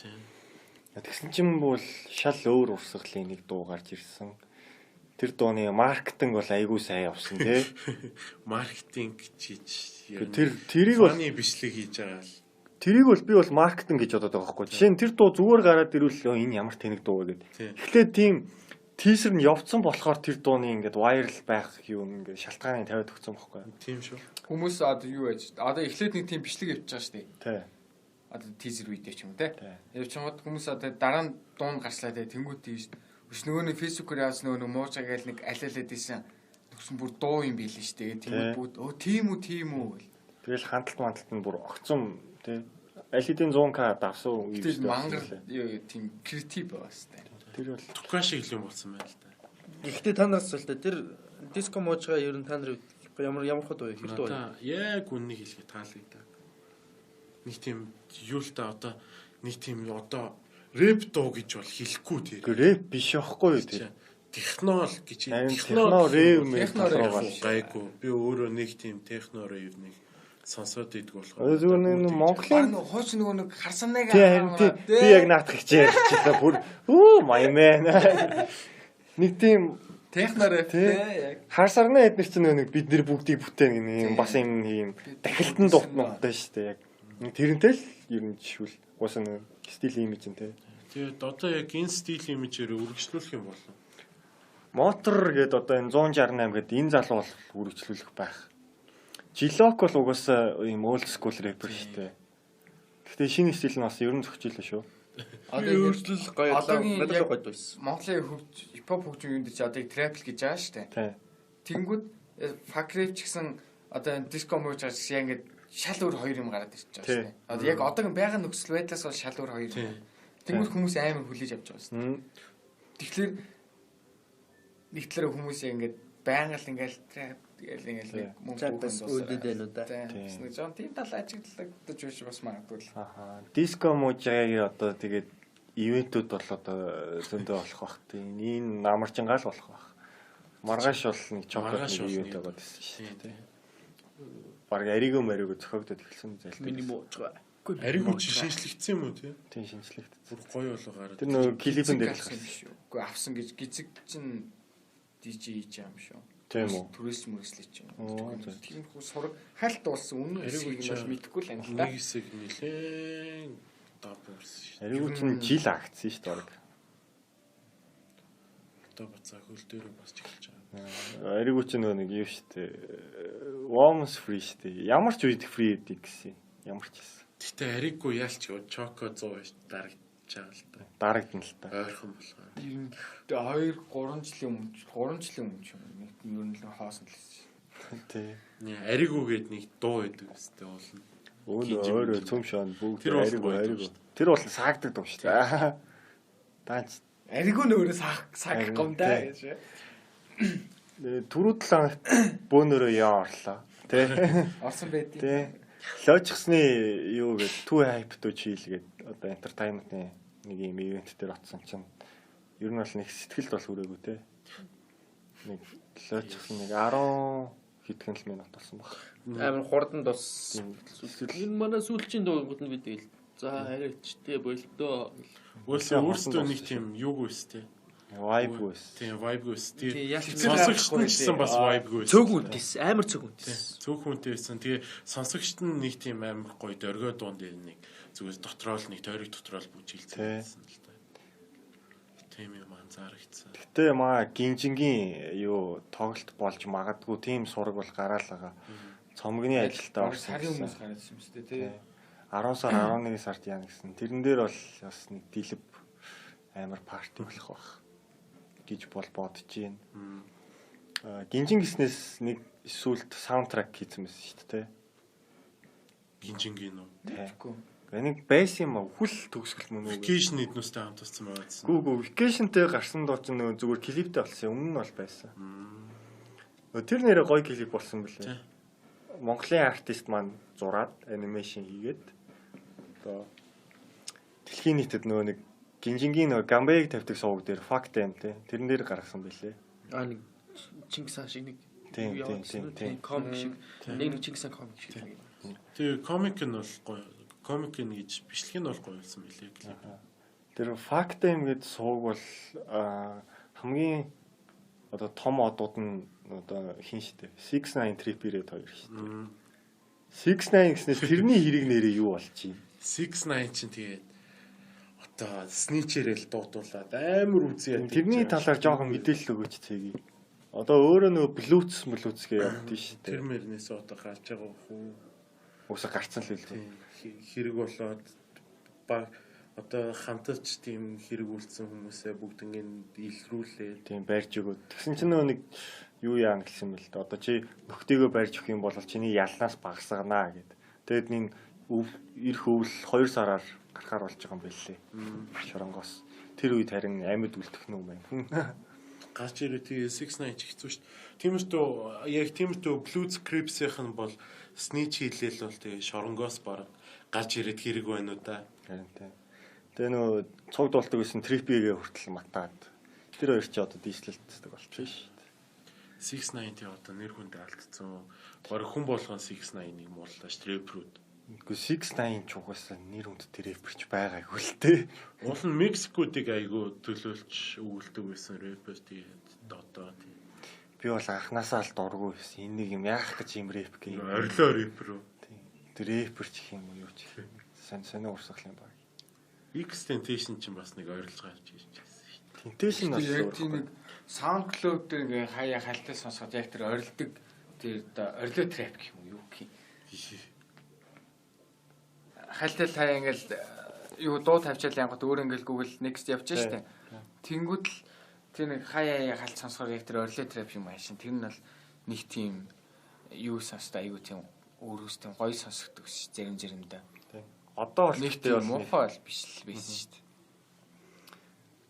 Тэгсэн чинь бол шал өөр урсгалын нэг дуу гарч ирсэн. Тэр дууны маркетинг бол айгүй сайн явсан тий. Маркетинг хийж тэр тэрийг бол бичлэг хийж байгаа л. Тэрийг бол би бол маркетинг гэж бодоод байгаа байхгүй. Жишээ нь тэр дуу зүгээр гараад ирвэл энэ ямар тэнэг дуу вэ гэд. Эхлээд тийм тийсер нь явцсан болохоор тэр дууны ингээд viral байх юм ингээд шалтгааныг тавиад өгсөн байхгүй. Тийм шүү. Хүмүүс одоо юу яаж одоо эхлээд нэг тийм бичлэг явж байгаа шүү дээ. Тий. Одоо тийзер үедээ ч юм уу тий. Явчихмод хүмүүс одоо дараа нь дуун гарчлаа тий. Тэнгүүд тийш. Өш нөгөө нэг Facebook-оор явсан нөгөө нэг муужаа гээл нэг алиалаад исэн нөхсөн бүр дуу юм билээ шүү дээ. Тэнгүүд бүгд өө тийм үү тийм үү гэл. Тэгэл хандлт мандлт нь бүр огцом тий. Аль хэдийн 100к давсан үе шүү дээ. Мангар юу тийм креатив байгаа шүү дээ. Тэр бол Тука шиг л юм болсон байна л да. Гэхдээ та нараас л та тэр диско муужгаа ер нь та нар ямар хот вэ? Хэр дуу вэ? Яг үннийг хэлэхэд таалагдаа. Нэг тийм юу л та одоо нэг тийм одоо рэп дуу гэж бол хэлэхгүй тэр. Рэп биш аахгүй юу тэр. Техно л гэж техно рэв техно гайгүй. Би өөрөө нэг тийм техно рэв нэг сонсоод идэх болохоор. Зүгээр нэг Монголын хууч нөгөө нэг харсанайг би яг наадах хичээл ярьчихлаа бүр өө my man. Нэг тийм техно рэп те яг харсарнаа эднэр чинь нэг бид нэр бүгдийг бүтээн гэнэ юм бас юм юм дахилтан дутнуудтай шүү дээ яг. Тэрнтэй л ер нь жишүүл угаасаа нэг стил имиж нь те. Тэгээд одоо яг энэ стил имижээр үргэлжлүүлэх юм болов. Мотор гээд одоо энэ 168 гээд энэ залуу бол үргэлжлүүлэх байх. Жилок бол угаасаа ийм old school rapper шүү дээ. Гэхдээ шинэ стил нь бас ер нь зөгчилээ шүү. Одоо үргэлжлүүлэх гоё надад гоё байсан. Монголын хөгж хипхоп хөгжим юм дээр чи одоо трап л гэж байгаа шүү дээ. Тэнгүүд fuck rap ч гэсэн одоо энэ диско мууж байгаа гэсэн яг ингээд шал өөр хоёр юм гараад ирж байгаа шүү дээ. Одоо яг одоогийн байгаа нөхцөл байдлаас бол шал өөр хоёр юм. Тэнгүүд хүмүүс амар хүлээж авч байгаа шүү дээ. Тэгэхээр нэг талаараа хүмүүс яг ингээд байнга л ингээд трап тэгэл ингээд нэг мөнгө үлдээд байна уу да. Тийм. Жон тийм тал ажиглагдаж биш бас магадгүй л. Ахаа. Диско мужагийн одоо тэгээд ивентүүд бол одоо зөндөө болох бах. Тийм. Энэ намарчингаал болох бах. Маргааш бол нэг чоколад нэг ивент байгаа гэсэн шүү дээ. Бараг ариго мариго зохиогдод эхэлсэн зайлтай. Миний муужгаа. Ариго чи шинжлэгдсэн юм уу тий? Тийм шинжлэгдсэн. Бүр гоё болоо гараад. Тэр нөгөө клипэн дээр л гарсан биш үү? Үгүй авсан гэж гизэг чин DJ хийж юм шүү. Тийм үү. Түрээс мөрөслөө ч юм. Тиймэрхүү сураг хальт дуулсан үнэн хэсгийг нь бол мэдэхгүй л юм л та. Нэг хэсэг нилээн дав бүрсэн шүү. Ариго чинь жил агцсан шүү дээ бараг. Одоо буцаа хөл дээрээ босч эхэлж байгаа. Аригүй ч нөгөө нэг юу штэ. Woman's free штэ. Ямар ч үед free гэдэг гэсэн. Ямар ч гэсэн. Гэтэ Аригүй яалч Choco 100 дарагдж байгаа л да. Дарагдана л та. Ойрхон болохоор. Ер нь 2 3 жилийн өмнө 3 жилийн өмнө ч юм уу. Нэг ер нь л хоосон л байсан. Тий. Аригүй гээд нэг дуу байдаг өстэй уулна. Өө өөрөө цөм шон бүгд Тэр бол аригүй гоё дуу аригүй. шүү Тэр бол саагдаг дуу шүү дээ. Даанч Аригүй нөөрэ саах саах Харин, гомдаа тий. гэж. түрүү 7 хоногт бөөнөрөө яа орлоо. Тэ. Орсон байдیں۔ Тэ. Ложихсны юу гээд Too Hype to Chill гээд одоо entertainment-ийн нэг юм ивент дээр очсон чинь ер нь бол нэг сэтгэлд бол хүрээгүй те. Нэг ложихсан нэг 10 хэдхэн л минут болсон баг. Амар хурдан дус. Тийм. Энэ манай сүүлчийн дуугууд нь бид тэгэл. За харигчтэй болдоо. Уусаа өөрсдөө нэг тийм юуг өстэй. Vibe ус. Тийм vibe өстэй. Тийм, ялч Сонсогчд нь ч гэсэн бас vibe өстэй. Цөг үнтэйс амар цөг үнтэйс. Цөөх хүнтэй байсан. Тэгээ сонсогчд нь нэг тийм амар гоё дөргөө дуун дээр нэг зүгээс дотроо л нэг тойрог дотроо л бүжиглсэн байсан л да. Тийм юм анзаарэгдсэн. Гэтэ маа гинжингийн юу тоглолт болж магадгүй тийм сураг бол гараал байгаа. Цомгны ажилдаа орсон. Сарын гэсэн. өмнөөс гараад ирсэн юм шүү дээ тий. 10 сар 11 сард яана гэсэн. Тэрэн дээр бол бас нэг дэлб амар парти болох байх гэж бол бодож байна. Аа гинжин гиснээс нэг сүлд саундтрак хийсэн байсан шүү дээ. Гинжингийн үү. Тэ. Тэгэхгүй. Энийг байсан юм а хүл төгсгөл мөн үү? Vacation эднүстэй хамтарсан байгаадсан. Гүү гүү vacation-тэй гарсан доо чинь нөгөө зүгээр клиптэй болсон. Өмнө нь бол байсан. Нөгөө тэр нэрээ гоё клип болсон бэлээ. Тэ. Монголын артист маань зураад анимашн хийгээд одоо дэлхийн нийтэд нөгөө нэг гинжингийн нөгөө гамбайг тавьдаг сувг дээр fuck them те тэрэн дээр гаргасан бэлээ. Аа нэг Чингис хаан шиг нэг Тийм, юу тийм, яваад ирсэн тийм, үү? тийм. Комик шиг. Нэг Чингис хаан комик шиг. Тэгээ комик нь бол гоё. Комик нь гэж бичлэг нь бол гоё байсан мэлээ клип. Тэр fuck them гэдэг сувг бол хамгийн одоо том одууд нь одоо хин штэ 69 Trippie-red хоёр штэ. 69 гэснээс тэрний хэрэг нэрээ юу болж юм? 69 чинь тэгээд одоо snitch-ээрэл дуудуулаад амар үзье. Тэрний талаар жоохон мэдээлэл өгөөч цэгийг. Одоо өөрөө нөгөө Bluetooth Bluetooth гэж явдсан шүү Тэр дээ. мөрнээс одоо гарч байгаа хүү Уусаа гарцсан л үлээ. тийм хэрэг болоод баг одоо хамтарч тийм хэрэг үлдсэн хүмүүсээ бүгднийг илрүүлээд Тийм барьж өгөөд. Тэгсэн чинь нөгөө нэг юу яана гэсэн бэл дээ. Одоо чи нөхдийгөө барьж өгөх юм бол чиний ялнаас багасганаа гэд. Тэгэд нэг ирэх өвөл 2 сараар гарахаар болж байгаа юм байлээ. Шоронгоос. Тэр үед харин амьд үлдэх нү юм байна. гарч ирээ тэгээ 69 ч хэцүү шүү дээ. Тиймэртүү яг тиймэртүү Blues Crips-ийнх нь бол snitch хийлэл бол тэгээ шоронгоос баг гарч ирээд хэрэг байна уу да. Харин тийм. Тэгээ нөгөө цуг дуулдаг гэсэн Trippie-гээ хүртэл матаад. Тэр хоёр чи одоо дийслэлтдэг болчихсон шүү дээ. 69 тэгээ одоо нэр хүндээ алдсан. Бараг хүн болгон 69-ыг мууллаа ш рэпрүүд. Үгүй 69 ч угаасаа нэр хүнд рэперч байгаагүй л дээ. Уул нь Мексикуудыг айгүй төлөөлж өгүүлдэг байсан рэпер тэгээд одоо тийм Би бол анханасаа л дургүй байсан. Энэ нэг юм яах гэж юм рэп гэх юм. орилоо рэпер үү. Тийм. Тэр рэпер ч гэх юм уу юу ч гэх юм. Сонь сонио урсгал юм баг. X-Temptation чинь бас нэг орилж гарч ирж байсан шүү дээ. Temptation бас Яг өөр. тийм нэг SoundCloud дээр ингээ хаяа хальтаа сонсоход яг тэр орилдог тэр одоо орилоо трап гэх юм уу юу гэх юм. Хальтал хаяа ингээл юу дуу тавьчаал янгот өөр ингээл Google Next явж штэ. Тэнгүүд л тэр нэг хаяа халт сонсохоор яг тэр орилоо трап юм аашин. Тэр нь бол нэг тийм юу сонсдог айгуу тийм өөрөөс тийм гоё сонсогддог ш зарим заримдаа. Тийм. Одоо бол Нэг гэхдээ тийм бол нэг- муухай бол биш л байсан шүү дээ.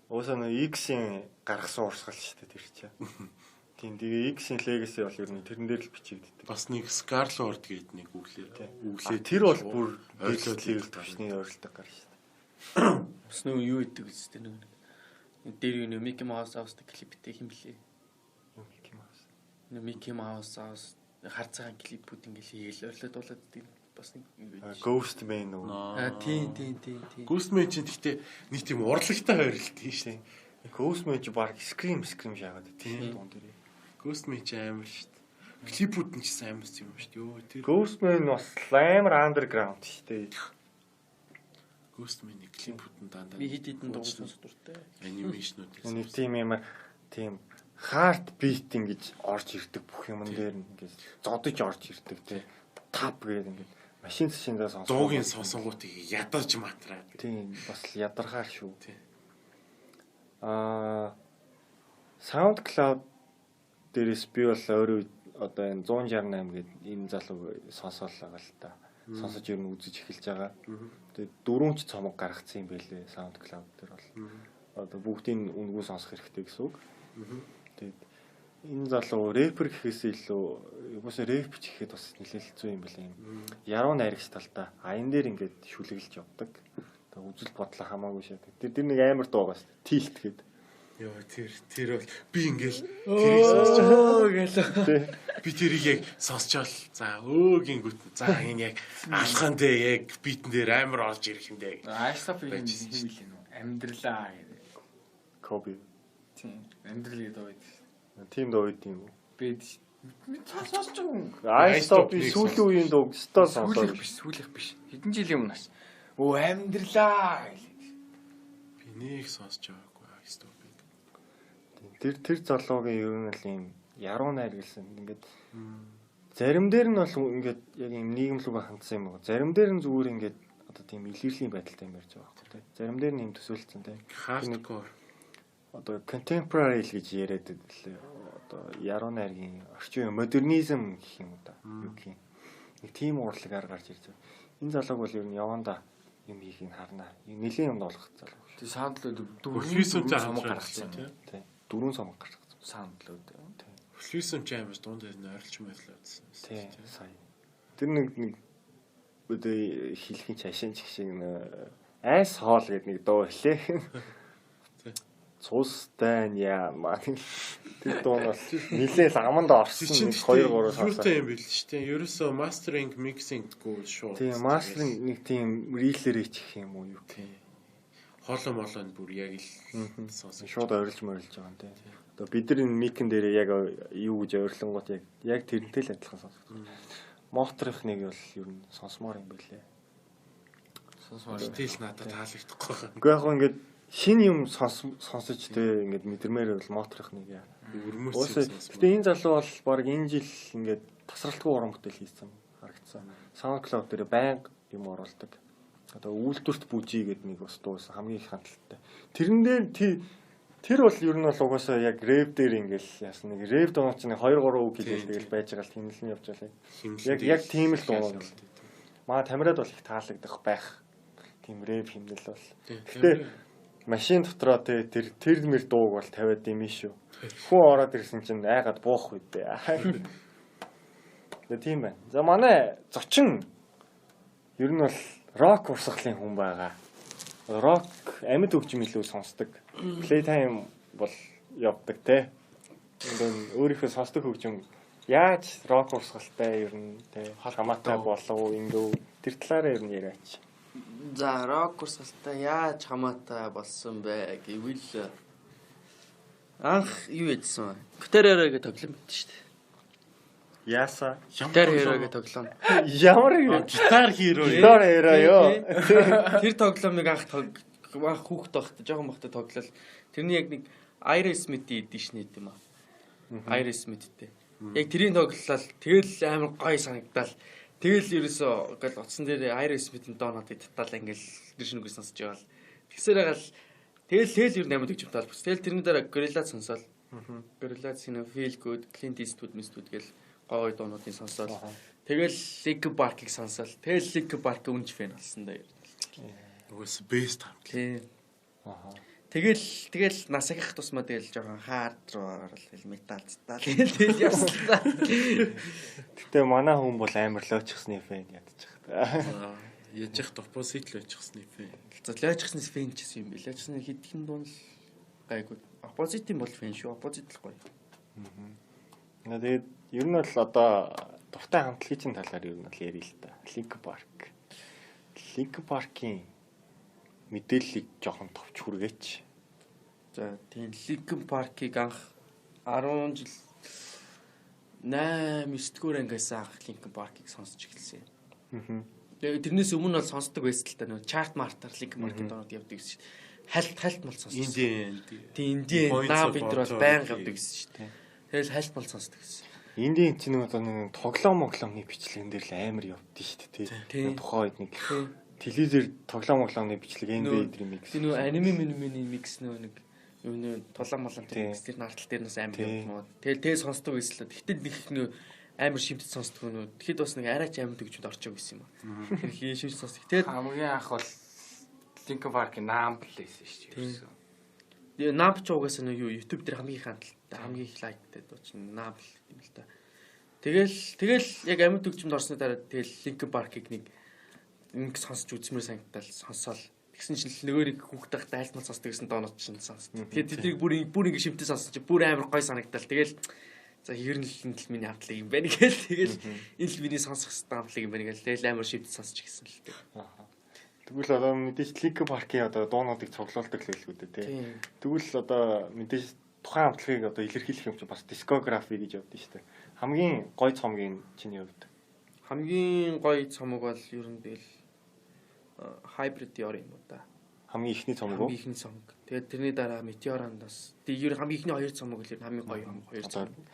Уусаа нөө X-ийн гаргасан урсгал шүү дээ тэр чинь. Тийм тэгээ X-ийн Legacy бол ер нь тэрэн дээр л бичигддэг. Бас нэг Scarlord гээд нэг өглөө. Өглөө Тэр бол бүр орилоо level түвшний орилдог гар шүү дээ. Бас нөгөө юу идэг үстэй нөгөө дээр юу нөө Mickey Mouse авсдаг клиптэй хин блэ. Mickey Mouse. Нөө Mickey Mouse авс хар цагаан клипүүд ингээл хийгээл орилоод дуулаад идэг. Бас нэг юу байж. Ghost Man үү? Аа тийм тийм тийм тийм. Ghostman чинь гэхдээ нэг тийм урлагтай хорилт тийм шүү дээ. Ghost Man чи баг Scream Scream шаагаад тийм дуун дээр. Ghostman чи амар шүү дээ. Клипүүд нь ч гэсэн амар юм шүү дээ. Йоо тэр Ghost Man бас амар underground шүү дээ. Ghostman-ы клипүүд нь дандаа Би хит хитэн дуу сонсох дуртай. анимашнууд Нэг тийм юм Тийм heart beat ингэж орж ирдэг бүх юмн дээр ингэж зодож орж ирдэг тий. Тап гэдэг ингэж машин цэшиндээ сонсох. Дуугийн сонсонгууд ядарч матраад. Тийм бас л ядаргаар шүү. Тийм. SoundCloud дээрээс би бол өөрөө одоо энэ 168 гэдэг энэ залуу сонсоол байгаа л та. Сонсож ер нь үзэж эхэлж байгаа. Тэгээд дөрөв ч цомог гаргацсан юм байлээ SoundCloud дээр бол. Одоо бүгдийн үнэгүй сонсох хэрэгтэй гэсэн үг. Тэгээд энэ залуу рэпер гэхээс илүү угаасаа рэп ч гэхэд бас нэлээд хэцүү юм билээ юм. Яруу найрагч талдаа аян дээр ингээд шүлэглэж явдаг. Одоо үзэл бодлоо хамаагүй шатдаг. Тэр нэг амар дуу байгаа шүү дээ. Тилт гээд. Йоо тэр бол би ингээл тэрийг сонсч гэлээ. Би тэрийг яг сонсчоол за өөгийн гүт за энэ яг алхан дээр яг битэн дээр амар орж ирэх юм дээ. Айсап юм хэм билээ нүү. Амьдралаа гэдэг. Коби. Тийм. Амьдрал гэдэг дуу байдаг шүү. Тийм дуу байд юм уу? Бэд шүү. Би сонсож байгаа юм. Айсап би сүүлийн үеийн дуу өстөө сонсоо. Сүүлийнх биш, сүүлийнх биш. Хэдэн жилийн өмнө бас. Өө амьдралаа гэлээ. Би нэг сонсч байгаагүй Айстопыг. Тэр залуугийн ер нь л юм яруу найргалсан. Ингээд зарим дээр нь бол ингээд яг юм нийгэм лүгээ хандсан юм байна. Зарим дээр нь зүгээр ингээд одоо тийм илэрлийн байдалтай юм ярьж байгаа байхгүй тий. Зарим дээр нь юм төсөөлцсөн тий. Hardcore. Одоо contemporary л гэж яриад байлээ. Одоо яруу найргийн орчин үеийн модернизм гэх юм уу да. Юу гэх юм. Нэг тийм урлагаар гарч ирж байгаа. Энэ залууг бол ер нь явандаа юм хийхийг харнаа. Нэлийн юм болгох залуу шүү. Тэр SoundCloud дөрвөн Хүлвисүм цомог гаргацсан юм. Тий. Дөрвөн цомог гаргацсан. SoundCloud. Хүлвисүм ч амар дунд дээр ойрлж мөрлөөдсөн. Тий. Сая. Тэр нэг өдөө хэлхийн чашин ч шиг айс хоол гэдэг нэг дуу хэлээ. Цустай яа маа. Тэр дуу нь бол нилээл аманд орсон нэг 2 3 сонсоо. Юутай юм бэл ч тийм. Ерөөсөө mastering, mixing гүй шууд. Тийм, mastering нэг тийм рилэрээ ч гэх юм уу юу. Тийм. Хоолой молоо нь бүр яг л сонсож шууд ойрлж морилж байгаа юм тийм. Одоо бид нар энэ микэн дээр яг юу гэж ойрлонгууд яг тэрнтэй л адилхан сонсогдсон. Моторх нэг бол ер нь сонсомоор юм билээ. Сонсомоор. Тэгэл надад таалагдахгүй. Үгүй яг ингээд шинэ юм сонсож тэ ингээд мэдэрмээр бол моторх нэг яа. Өрмөц юм. Гэтэ энэ залуу бол баг энэ жил ингээд тасралтгүй уран бүтээл хийсэн харагдсан. SoundCloud дээр байнга юм оруулдаг. Одоо үйлдвэрт бүжи гэдэг нэг бас дуусан хамгийн их хандлттай. Тэрэн дээр тэр бол ер нь бол угаасаа яг рэп дээр ингээл яасан нэг рэп дуу чинь 2 3 үг хэлээл тэгэл байж байгаа л химнэл нь явж байгаа. Яг тийм л дуу. Маа тамираад бол их таалагдах байх. Тийм рэп химнэл бол. Гэтэ машин дотроо тэр мэр дууг бол тавиад юм шүү. Хүн ороод ирсэн чинь айгаад буух үедээ. Тэгээ тийм байна. За манай зочин ер нь бол рок урсгалын хүн байгаа. Рок амьд хөгжим илүү сонсдог. Playtime бол явдаг те. Ингээд өөрийнхөө сонсдог хөгжим яаж рок урсгалтай ер нь те хамаатай болов ингэв тэр талаараа ер нь яриач. За рок урсгалтай яаж хамаатай болсон бэ гэвэл анх юу яжсан бэ? Guitar Hero гэх тоглоом байт шүү дээ. Яаса? Guitar Hero гэх тоглоом. Ямар юм? Guitar Hero. Guitar Hero ёо. Тэр тоглоомыг анх хүүхэд байхдаа, жоохон байхдаа тоглол. Тэрний яг нэг Aerosmith-ийн edition гэдэг юм аа. Aerosmith-тэй. Яг тэрийг тоглолоо тэгэл амар гоё санагдаал. Тэгэл ерөөсөө ингээл утсан дээр Aerosmith-ийн доонуудыг татаал ингээл тэр шинэгүй сонсож яваал. Тэгсээр хагаал тэгэл ер нь амар хөгжимтэй холбогдсон. Тэгэл тэрний дараа Gorillaz сонсоол. Gorillaz-ийн Feel Good, Clint Eastwood, Eastwood гэл гоё дуунуудыг сонсоол. Тэгэл Linkin Park-ыг сонсоол. Тэгэл Linkin Park-ийн үнж фэн болсон да ер нь. Угаас best хамтлаг. Тийм. Тэгэл нас ахих тусмаа тэгэл жоохон hard руу орол тэгэл метал цтал тэгэл явсан та. Гэтэ манай хүн бол амар лоочхсны фэн ядчих та. Яаж яах оппозит лоочхсны фэн. За лоочхсны фэн ч гэсэн юм бэ. Лоочхсны хэдхэн дуун л гайгүй. Оппозитын бол фэн шүү. Оппозит л гоё. Тэгээд ер нь бол одоо дуртай хамтлагийн талаар ер нь бол ярил л та. Linkin Park. Linkin Park-ийн мэдээллийг жоохон товч хүргээч. За тийм Linkin Park-ыг анх 10 жил 8 9-р ангиас анх Linkin Park-ыг сонсч эхэлсэн. Тэгээ тэрнээс өмнө бол сонсдог байсан л та нөө чарт мартаар Linkin Park-ийн доонууд явдаг гэсэн чинь. Хальт мал сонсдог. Индиан. Тийм Индиан Points Numb of энэ бол байнга Authority. явдаг гэсэн шүү дээ. Тэгэл хальт мал сонсдог гэсэн. Индийн чинь нэг одоо нэг тоглоом моглоомны бичлэгэн дээр л амар явдсан шүү дээ Тийм. тий. Тухайн үед нэг телевизээр тоглоом моглоомны бичлэг NBA Dream Mix. Тийм нөө аниме минимийн микс нөө нэг юу нөө тулаан молоонтой Тийм. микс тэр нартал дээр нас амар Тийм. явдаг мó. Тэгэл тэгээ сонсдог гэсэн л. Тэгтээ нэг их нөө амар шимтэж сонсдог нөө. Тэгэхэд бас нэг арайч амар төгжөд орчоо гэсэн юм аа. Тэр их шимтэж сонсдог. Тэгээд Хамгийн анх бол Linkin Park-ийн Numb л байсан шүү дээ. ерөөсөө. Numb ч угаасаа нөө юу YouTube дээр хамгийн их хандлттай, хамгийн их лайктай дуу чинь Numb л юм л та. Тэгэл яг амьд төгжмөд орсны дараа тэгэл Linkin Park-ыг нэг нэг сонсч үзмээр санагдал сонсоол. Тэгсэн чинь л нөгөө нэг хүүхд тахтай айлтмал сонсдог гэсэн доонууд чинь сонсдог. Тэгээд тэднийг бүр ингэ шимтэн сонссон чинь бүр амар гой санагдал. Тэгэл за ер нь л энэ л миний хамтлаг юм байна гээл тэгэл энэ л миний сонсох хэвээр хамтлаг юм байна гээл тэгэл амар шимтэн сонсч гисэн л дээ. Тэгвэл одоо мэдээж Linkin Park-ийн одоо дуунуудыг цуглуулдаг л байлгүй дээ тий. Тийм. Тэгвэл одоо мэдээж тухайн хамтлагийг одоо илэрхийлэх юм чинь бас дискографи гэж явдсан шүү дээ. Хамгийн гой цомгийн чиний хувьд. Хамгийн гоё цомог бол ер нь тэгэл Hybrid Theory юм уу да. Хамгийн ихний цомог уу? Хамгийн ихний цомог. Тэгээд тэрний дараа Meteor-анд бас тэг ер нь хамгийн ихний хоёр цомог л ер нь хамгийн гоё юм хоёр Одоо цомог.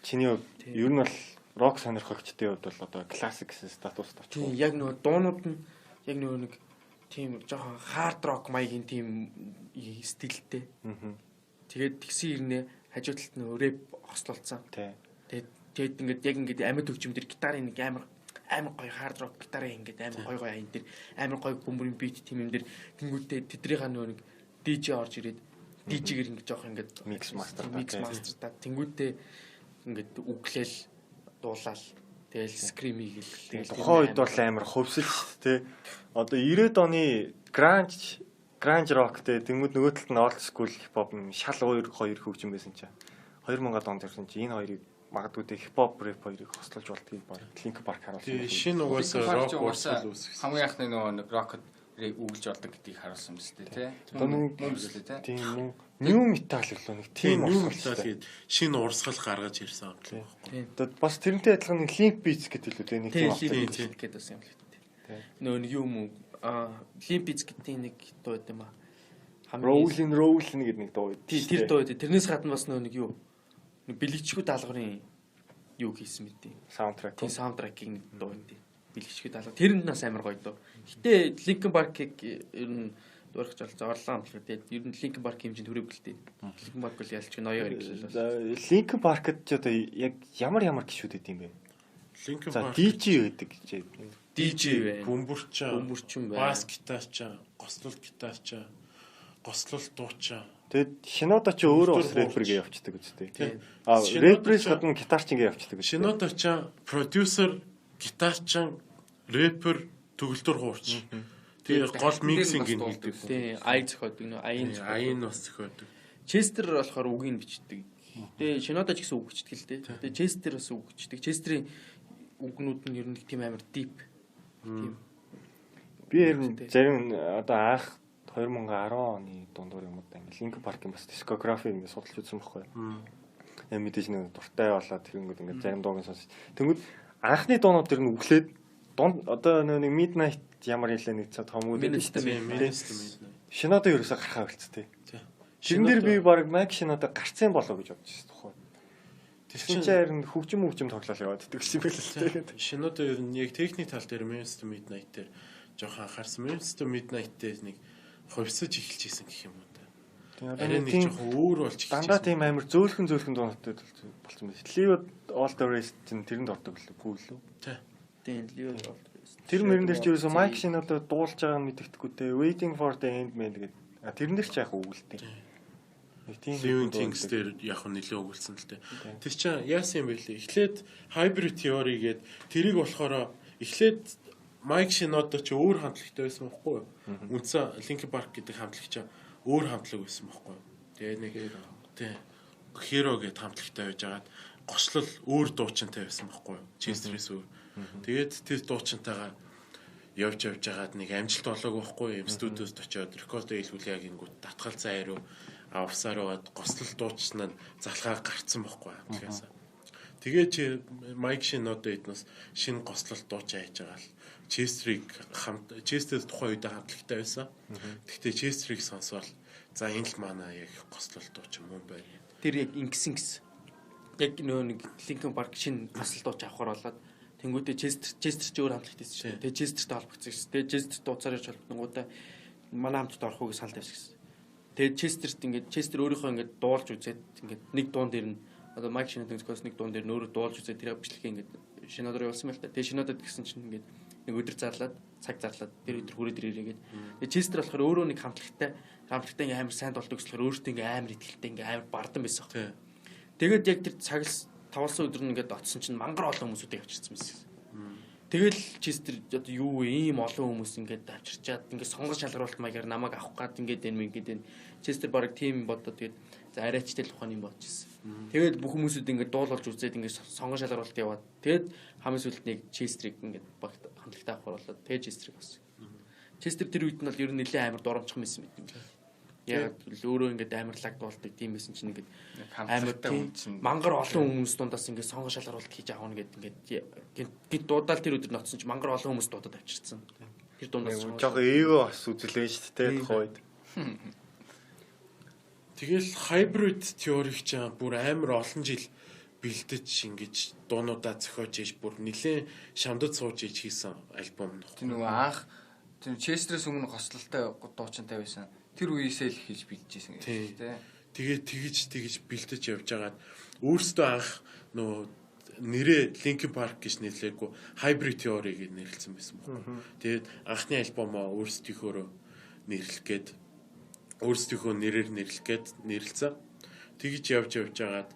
чиний хувьд Тийм. ер нь бол рок сонирхогчдын хувьд бол одоо классик гэсэн статуст Тийм очих. яг нөгөө дуунууд нь яг нөгөө нэг тийм жоохон хард рок маягийн тийм стилтэй. Аа. Тэгээд тэгсэн ирнэ хажуу талд нь рэп хослолцсон. Тий. Тэгээд ингээд яг ингээд амьд хөгжим дээр гитарын нэг амар амар гоё хард рок гитарын ингээд амар гоё гоё аян дээр амар гоё бөмбөрийн бит тийм юм дээр тэнгүүтээ тэдрийнхаа нөгөө нэг DJ орж ирээд DJ-гэр ингээд жоох ингээд Mix master та, микс тий. мастер та тэнгүүтээ ингээд үглээл дуулаал тэгэл скрим хийгээл тэгэл Тухайн үед бол амар хөвсөл шүү дээ. Одоо 90-ад оны grunge rock те тэнгууд нөгөө талд нь old school hip hop юм шал хоёр хоёр хөгжим байсан чинь 2000-ад онд ирсэн чинь энэ хоёрыг магадгүй те hip hop rap хоёрыг хослуулж болдгийг баг Linkin Park харуулсан. Тэгээ байна. шинэ угаасаа Linkin Park рок ч угаасаа урсгал үүсгэсэн. хамгийн анхны нөгөө нэг рокот үгэлж болдог гэдгийг харуулсан биз дээ тий. Одоо нэг Мөн биз дээ тий. Тийм мөн new metal гэлөө нэг Тийм тийм new урсгал metal шүү дээ. гээд шинэ урсгал гаргаж ирсэн хамтлаг. Одоо бас тэрнтэй адилхан нэг Limp Bizkit гэдэг лүү те нэг тийм тийм Limp автор. Bizkit гэдэг бас юм л үү. Нөгөө нэг юм уу аа Limp Bizkit-ийн нэг дуу байт юм аа. Rollin' Rollin' гэдэг нэг дуу. Тий, тэр дуу байт. Тэрнээс гадна бас нөгөө нэг юу нэг бэлэгчгүй даалгаврын юу хийсэн мэт юм. Саундтрек. Тийм саундтрекийг нэг дуу юм тий. Бэлэгчгүй даалгавар. Тэр нь бас амар гоё дуу. Гэтэ Linkin Park-ыг ер нь дуурах жол зорлон амтлаг. Тэгээд ер нь Linkin Park хэмжээнд хүрээгүй л дээ. Linkin Park бол ялч ноёо хэрэг л За Linkin Park-д ч одоо яг ямар ямар гишүүд байд юм бэ? Linkin За Park DJ байдаг гэж. DJ байна. бөмбөрчаа, Бөмбөрчин байна. бас гитарчаа, гослол гитарчаа, гослол дуучаа. Тэгэд Шинода ч өөрөө бас Бөмбөр рэпер гээ явцдаг үстэй. Тийм. А Шинода рэперээс ч- гадна гитарч ингээ явцдаг үстэй. Шинода ч продюсер, гитарчин, рэпер, төгөлдөр хуурч. Тэгээ гол миксинг нь хийдэг. Тийм, ай зохиодог нөө аян зохиодог. Аян бас зохиодог. Честер болохоор үгийг бичдэг. Тэгээ Шинода ч гэсэн үг бичдэг л дээ. Тэгээ Честер бас үг бичдэг. Честерийн үгнүүд нь ер нь тийм амар deep. Тийм. Би ер нь зарим одоо анх 2010 оны дундуур юм уу да ингээ Linkin Park-ын бас дискографи ингээ судалж үзсэн байхгүй юу? Яг мэдээж нэг дуртай болоод тэгэнгүүт ингээ зарим дууг нь сонсч. Тэнгүүд анхны дуунууд тэр нь үглээд дунд одоо нэг Midnight ямар хэлээ нэг цаа томгууд Minutes to Тийм, Midnight. Minutes to Midnight. Шинода ерөөсө гарахаа болцтой. Тийм. Тэрэн дээр би баг Майк Шинода гарцсан болоо гэж бодож байсан тухай. Тэр Тэгсэн чинь харин хөгжим хөгжим тоглол яваад идэг юм байл л дээ. Шинода ер нь яг техник тал дээр Minutes to Midnight дээр жоохон анхаарсан. Minutes to Midnight дээр нэг хувьсаж эхэлж исэн гэх юм уу та. Арай нэг жоохон өөр болж эхэлж Дандаа тийм амар зөөлхөн зөөлхөн дуунуудтай болсон байна. Leave All the Rest чинь тэрэнд ордог лээ үгүй лүү. Тийм, Leo бол. Тэр мөрөн дээр чи ерөөсөө Майк Шинода дуулж байгааг нь мэддэхгүй те. Waiting for the end man гэдэг. А тэрэн дээр ч яг өгүүлдэг. Нэг тийм Living Things дээр яг нь нэлээд өгүүлсэн л дээ. Тэр чинь яасан юм бэ лээ? Эхлээд Hybrid Theory гээд тэрийг болохоор эхлээд Майк Шинода ч өөр хамтлагтай байсан байхгүй юу? Үндсэн Linkin Park гэдэг хамтлаг чинь өөр хамтлаг байсан байхгүй юу? Тэгээ нэг тий Hero гээд хамтлагтай байж агаад гослол өөр дуучинтай байсан байхгүй юу? Chester-с өөр. Тэгээд тэр дуучинтайгаа явж явж хагаад нэг амжилт болоогүй байхгүй юм студиост очиод рекорд хийлгүүлээ гингүүт татгалзаа хариу авсаар байгаад гослол дуучин нь залхаа гарцсан байхгүй хамтлагаас. Тэгээ чи Майк Шинода эднээс шинэ гослол дууч хайж байгаа л Честерийг хамт Честер тухайн үед хамтлагтай байсан. Гэхдээ Честерийг сонсоол за энэ л манай яг гослол дууч юм байна. Тэр яг ингэсэн гэсэн. Яг нөө нэг Linkin Park шинэ гослол дууч авахар болоод тэнгуүтээ Честер ч өөр хамтлагтай байсан шүү дээ. Тэгээ Честертэй холбогдсон гэсэн. Тэгээ Честер дууцаар ирж холбогдонгуудаа манай хамтд орох уу гэж санал тавьсан гэсэн. Тэгээ Честерт ингээд Честер өөрийнхөө ингээд дуулж үзээд ингээд нэг дуун дээр нь одоо Майк Шинодагийн зохиос нэг дуун дээр нь өөрөө дуулж үзээд тэр бичлэгээ ингээд Шинода руу явуулсан байл та. Тэгээ Шинодад гэсэн чинь ингээд нэг өдөр зарлаад цаг зарлаад тэр өдөр хүрээд ирээгээд. Тэгээ Честер болохоор өөрөө нэг хамтлагтай ингээд амар сайн дуулдаг гэсэлээр өөртөө ингээд амар итгэлтэй ингээд амар бардан байсан. Тэгээд яг тэр цаг тавалсан өдөр нь ингээд очсон чинь мангар олон хүмүүсүүдийг авчирсан байсан. Тэгэл Честер одоо юу ийм олон хүмүүс ингээд авчирчаад ингээд сонгон шалгаруулалт маягаар намайг авах гад ингээд энэ ингээд энэ Честер баг тийм бодоод тэгээд за арайчтай л ухааны юм бодож ирсэн. Тэгээд бүх хүмүүсүүд ингээд дуулуулж үзээд ингээд сонгон шалгаруулалт яваад тэгээд хамгийн сүүлд нэг Честерийг ингээд багт хамтлагтай авах болоод тэгээд Честерийг авсан. Честер тэр үед нь бол ер нь нэлээд амар дурамчхан байсан мэт юм. Яг л өөрөө ингээд амар лаг дуулдаг тийм байсан чинь ингээд амар мангар олон хүмүүс дундаас ингээд сонгон шалгаруулалт хийж авах нь гээд ингээд гинт дуудаал тэр өдөр ноцсон чинь мангар олон хүмүүс дуудаад авчирсан. Тэр дундаас жоохон эго бас үзлээ шүү дээ тухайн үед. Тэгэл hybrid theory-г ч бүр амар олон жил бэлдэж ингэж дуунуудаа зохиож иж бүр нэлээд шамдад сууж иж хийсэн альбом нөх. Тэр нөгөө анх тэр Честерээс өмнө гослолтой дуучинтай байсан. Тэр үеэсээ л хийж бэлджсэн гэж тийм. Тэгээ тэгж бэлдэж явж байгаад өөрсдөө анх нөгөө нэрээ Linkin Park гэж нэрлээгүй Hybrid Theory гэж нэрлсэн байсан байхгүй. Тэгээд анхны альбомоо өөрсдийнхөөрөө нэрлэх гээд өөрсдийнхөө нэрээр нэрлэх гээд нэрлсэн. Тэгж явж байгаад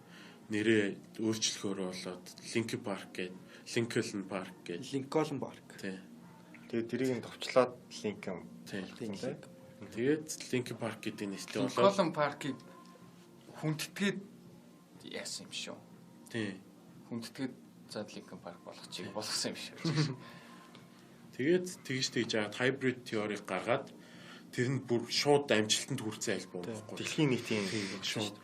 нэрээ өөрчлөхөөрөө болоод Linkin Park гээд Lincoln Park гээд Lincoln Park. Тийм. Тэгээд тэрийг нь товчлоод Linkin. Тийм. Тэгээд Linkin Park гэдэг нэртэй болоод Lincoln Park-ыг хүндэтгээд яасан юм шүү. Тийм. Хүндэтгээд за Linkin Park болгочих болгосон юм шүү. Тэгээд тэгж жаад Hybrid Theory гаргаад тэр нь бүр шууд амжилтанд хүрсэн альбом байхгүй. Дэлхийн нийтийн шууд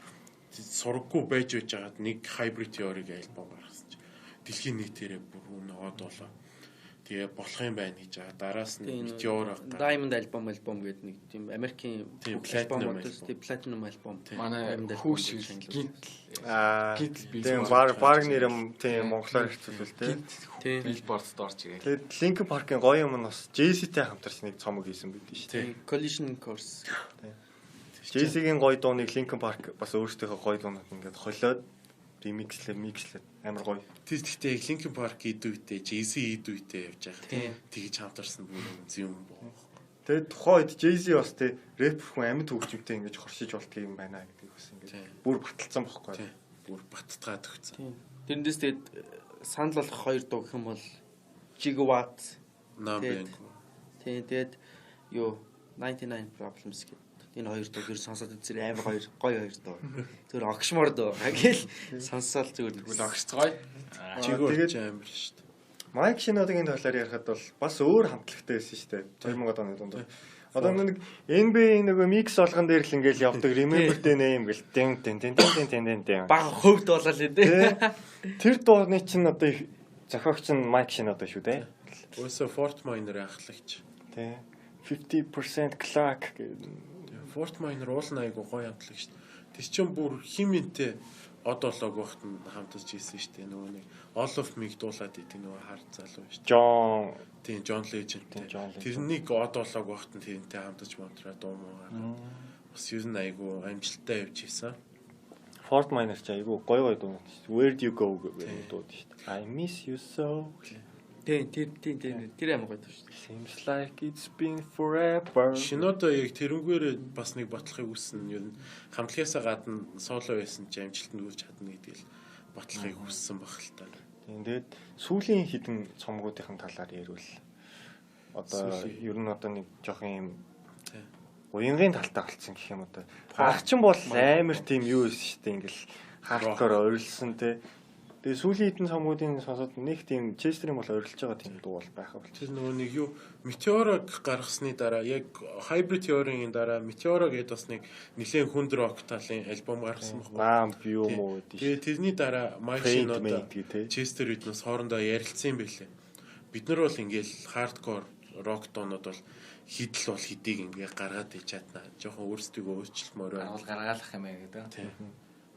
сургаггүй байж байгаад нэг Hybrid Theory-гийн альбом гаргасан чинь дэлхийн нийтээрээ бүр үнэ од болоо. Тэгээ болох юм байна гэж байгаа. Дараас нь Meteor Diamond album гэдэг нэг тийм Америкийн альбом одоо тийм Platinum album. Манай хүүш гинтл. Аа. Тийм баг нэр юм тийм монголоор хэвчүүлвэл тийм. Billboard-д орж ирээ. Тэгээд Linkin Park-ын гоё юм нь бас Jay-Z-тэй хамтарч нэг цомог хийсэн байдаг шүү дээ. Collision Course. Jay-Z-ийн гоё дууныг Linkin Park бас өөрсдийнхөө гоё дуунууд ингээд холиод ремикслээ микслээ амар гоё. Тэр гэхдээ Linkin Park идүүтэй, Jay-Z идүүтэй явж байгаа. Тэгж хамтарсан бүр юм боо. Тэгээд тухайн үед Jay-Z бас тий рэпер хүн амьд хөгжимтэй ингэж хоршиж болдгийг юм байна гэдгийг бас ингэж бүр баталсан бохгүй. Бүр баттгаад өгсөн. Тэрнээс тэгээд санал болгох хоёр дуу гэх юм бол Gigawatt Numb. Тийм тэгээд юу 99 Problems гэдэг. Энэ хоёр дуу гэр сонсоод үзэр амар гоё гоё хоёр дуу. Зүгээр огшмор дуу. Гэл сонсоол зүгээр Тэгвэл огшцгоё. Жигүүр амар шүү дээ. Майк Шинодагийн талаар ярихад бол бас өөр хамтлагтай байсан шүү дээ. 2000 оны дунд. Одоо нэг NBA нөгөө микс болгон дээр л ингээл явдаг Remember the Name гэл тэн тэн тэн тэн тэн тэн тэн. Бага хөвд болол ээ. Тэр дууны чинь одоо зохиогч нь Майк Шинода шүү дээ. Өөсөө Fort Minor ахлагч. Тий. 50% clock гэдэг. Fort Minor уул айгу гоё хамтлаг шүү дээ. Тэр чинь бүр химэнтэй од болоог багт нь хамтарч хийсэн шүү дээ. Нөгөө нэг All of Me-г дуулаад идэг нөгөө хар залуу шүү дээ. Джон Тийм Джон Леженд. Тэрнийг од болоог багт нь тэрнтэй хамтарч монтраа дуу муугаар. Бас ер нь айгу амжилттай явж хийсэн. Fort Minor ч айгу гоё гоё дуу шүү дээ. Where do you go гэдэг дуу шүү дээ. I miss you so. Тийм тэр тийм тийм тэр амар гоё дуу шүү дээ. Seems like it's been forever. Шинода яг тэрнгээрээ бас нэг батлахыг хүссэн. Ер нь хамтлагаасаа гадна соло байсан ч амжилтанд хүрч чадна гэдгийг л батлахыг хүссэн баг л та. Тийм тэгээд сүүлийн хідэн цомгуудын талаар ярил. Одоо ер нь одоо нэг жоох юм уянгийн талтай болцсон гэх юм одоо. Анх чинь бол амар тийм юу байсан шүү дээ. Ингээл хардкор орилсон те. Тэгээ сүүлийн хэдэн цомгуудын сонсоод нэг тийм Chester-ийн бол ойролцож байгаа тийм дуу бол байхаа болчих. Тэр нөгөө нэг юу Meteora гаргасны дараа яг Hybrid Theory-ийн дараа Meteora гэдэг бас нэг нэлээд хүнд рок талын альбом гаргасан байхгүй. Нам юм уу гэдэг. Тэгээ тэрний дараа Mike Shinoda Chester эднээс хоорондоо ярилцсан юм байлээ. Бид нар бол ингээл хардкор рок дуунууд бол хидэл бол хэдийг ингээ гаргаад иж чадна. Жохон өөрсдийгөө өөрчилмөр байна. Гаргал гаргаалах юм байна гэдэг. Тийм.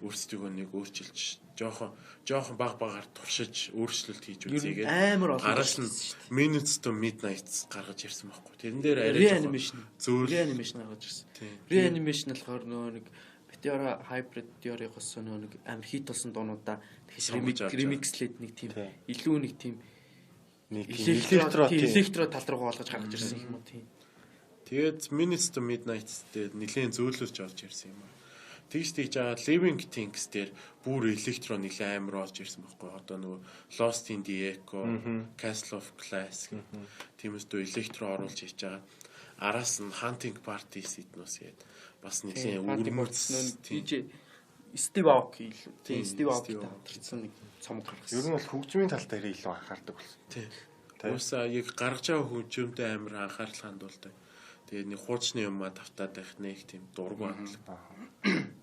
Өөрсдийгөө нэг өөрчилж жоохон баг багаар туршиж өөрчлөлт хийж үзье гэдэг. Амар олон. Араас нь Minutes to Midnight гаргаж ирсэн байхгүй. Тэрэн дээр арай reanimation зөөр reanimation гаргаж ирсэн. Reanimation болохоор нөгөө нэг Meteora Hybrid Theory-гоос нөгөө нэг амар хит болсон дуунуудаа тэгэхээр remix-лээд нэг тийм илүү нэг тийм нэг электро электро тал руу олгож гаргаж ирсэн юм уу тийм. Тэгээд Minutes to Midnight дээр нэлээд зөөлөж орж ирсэн юм аа. Тэгж тэгж байгаа Living Things дээр бүр электро нэлээд амар орж ирсэн байхгүй. Одоо нөгөө Lost in the Echo, Castle of Glass гэх тиймээс дүү электро оруулж хийж байгаа. Араас нь Hunting Parties эднүс гээд бас нэлээд өвөрмөц DJ Steve Aoki илүү. Тийм Steve Aoki-тай хамтарсан нэг цомог гаргасан. Ер нь бол хөгжмийн тал дээр илүү анхаардаг болсон. Тийм. Уусаа яг гаргаж байгаа хөгжмөдөө амар анхаарал хандуулдаг. Тэгээд нэг хуучны юм а тавтаад байх нэг тийм дургу хандлага.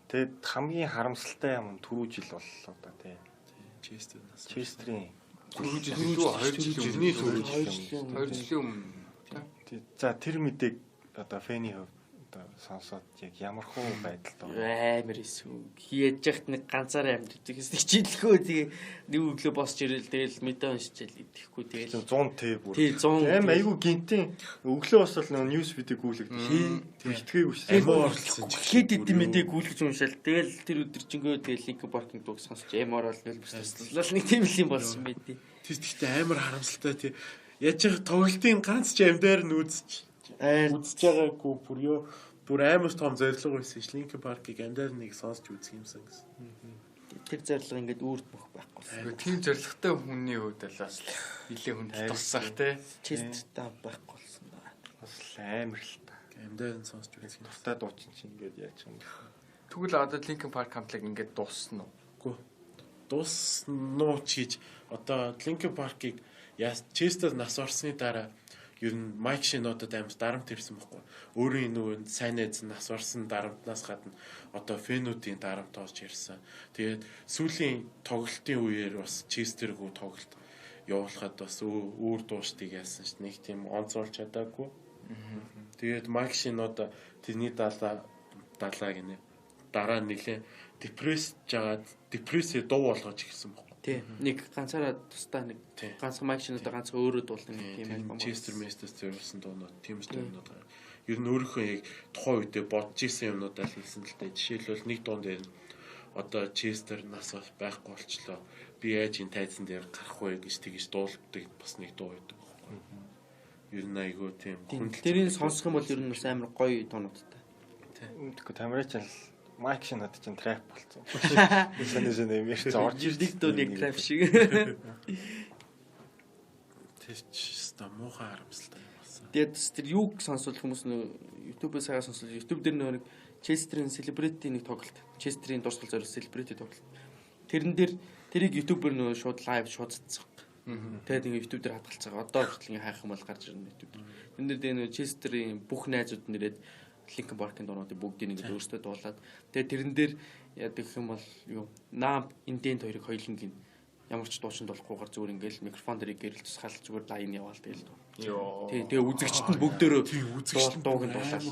Тэгээд хамгийн харамсалтай юм түрүү жил боллоо да тий. Chester нас. Chester-ийн түрүү жил 2 жилийн өмнө 2 жилийн өмнө. Тий. За тэр мэдээг одоо фэний хувьд одоо сонсоод яг ямар хуу байдалд байна. Амар эсүү. Яаж яхад нэг ганцаараа амьддаг гэсэн хичээлгүй тэгээ нэг өглөө босч ирэл тэгэл мэдээ уншичээл идэхгүй тэгэл 100 Т бүр. Тий 100. Аим айгүй гинтийн өглөө босвол нөгөө news feed-ийг гүйлэгдэх. Битгээгүй шээ. Амиа орлсон ч хэд хэдэн мэдээ гүйлгэж уншаал. Тэгэл тэр өдөржингөө тэгэл Linkin Park-ын дууг сонсч амар ол нөл бүслэл нэг тийм л юм болсон байд. Тэр тэгтээ амар харамсалтай тий. Яаж яг тоглолтын ганц ч амьдаар нь үзэж үзэж байгаагүй бүр ёо бүр амар том зорилго байсан ш. Linkin Park-ыг амьдаар нэг сонсч үзэх юмсан гэсэн. Тэр зорилго ингээд үрд мөх байхгүй болсон. Тийм зорилготой хүний хувьд л бас нилээ хүнд туссах тий. Chester-тай байхгүй болсон да. Бас амар л та. Амьдаар нь сонсч үзэх юм. Дуртай дуучин чинь ингээд яаж юм бэ? Тэгвэл одоо Linkin Park хамтлаг ингээд дуусна уу? Үгүй. Дуусна уу ч гэж одоо Linkin Park-ыг яас Chester нас орсны дараа ер нь Mike Shinoda-д амар дарамт ирсэн байхгүй. Өөрийн нөгөө сайн найз нас орсон дарамтнаас гадна одоо фэнүүдийн дарамт орж ирсэн. Тэгээд сүүлийн тоглолтын үеэр бас Chester-гүү тоглолт явуулахад бас өөр дуушдыг яасан ш. Нэг тийм онцолж чадаагүй. Тэгээд Mike Shinoda тэрний далаа гинэ. Дараа нэлээ депресж жагаад депрессээ дуу болгож ирсэн байхгүй. Тий. Нэг ганцаараа тусдаа нэг ганцхан Mike Shinoda ганцхан өөрөө дуулсан нэг тийм альбом. Chester Masters зориулсан дуунууд, тийм дуунууд гараа. Ер нь өөрийнхөө яг тухайн үедээ бодож исэн юмнуудаа л хэлсэн л дээ. Жишээлбэл нэг дуун дээр нь одоо Chester нас байхгүй болчлоо. Би яаж энэ тайзан дээр гарах вэ гэж тэгж дуулдаг бас нэг дуу байдаг байхгүй. Ер нь айгүй тийм хүндэл. Тэрийг сонсох юм бол ер нь бас амар гоё дуунуудтай. Тэгэхгүй Тамирч л Mike Shinoda чинь trap болсон. Санаа санаа юм ярьж орж ирдэг дөө нэг trap шиг. Тэр ч өстой муухай харамсалтай юм болсон. Тэгээд тэр юуг сонсвол хүмүүс нөө YouTube-ээс саяга сонсвол YouTube дээр нөө нэг Chester-ийн Celebrity нэг тоглолт. Chester-ийн дурсгал зориулсан Celebrity тоглолт. Тэрэн дээр тэрийг YouTube-ээр нөө шууд лайв шууд цэцэг. Тэгээд ингээ YouTube дээр хадгалцгаа. Одоо хүртэл ингээ хайх юм бол гарч ирнэ YouTube дээр. Тэрэн дээр нөө Chester-ийн бүх найзууд нэрээд Linkin Park-ын дуунуудыг бүгдийг ингээд өөрсдөө дуулаад тэгээд тэрэн дээр яадаг юм бол юу Numb Indent хоёрыг хоёуланг ямар ч дуучин дуулахгүйгээр зүгээр ингээд микрофон дээр гэрэл тусгаал зүгээр лайн яваал тэгэл дуу. Йоо. Тий, тэгээ үзэгчд нь бүгдөө үзэгчд дууг нь дуулаад.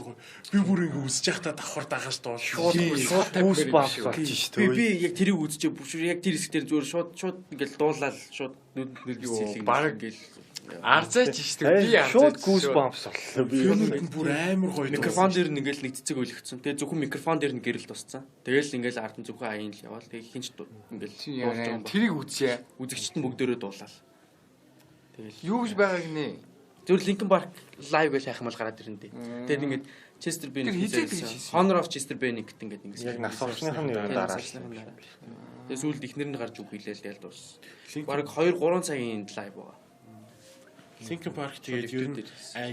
Би бүр ингээд үзэж байхдаа давхар дагаж дуулж шууд goosebumps болж шүү дээ. Би яг тэрийг үзчихээ бүр яг тэр хэсэг дээр зүгээр шууд ингээд дуулаад шууд нүд нүд баг ингээд арзайч шүү дээ. Би арзайч. Шууд goosebumps боллоо. Би бүр амар гоё. Микрофон дээр нь ингээл нэг цэцэг өлгцэн. Тэгээ зөвхөн микрофон дээр нь гэрэл тусцсан. Тэгэл ингээл ард нь зөвхөн аян л яваал. Тэгээ хинч ингээл дуулж байгаа юм. Тэрийг үзье. Үзэгчд нь бүгдээрээ дуулаад. Тэгэл юу гэж байгааг нэ. Зөвхөн Linkin Park live гэж хайх юм бол гараад ирнэ дээ. Тэгээд ингээд Chester Bennington, Honor of Chester Bennington гэдэг ингээд яг нас орсных нь юу дараа. Тэгээ сүүлд ихнэр нь гарч үг хэлээл тэгэл дууссан. Бараг 2 3 цагийн live байгаа. Linkin Park тэгээд ер нь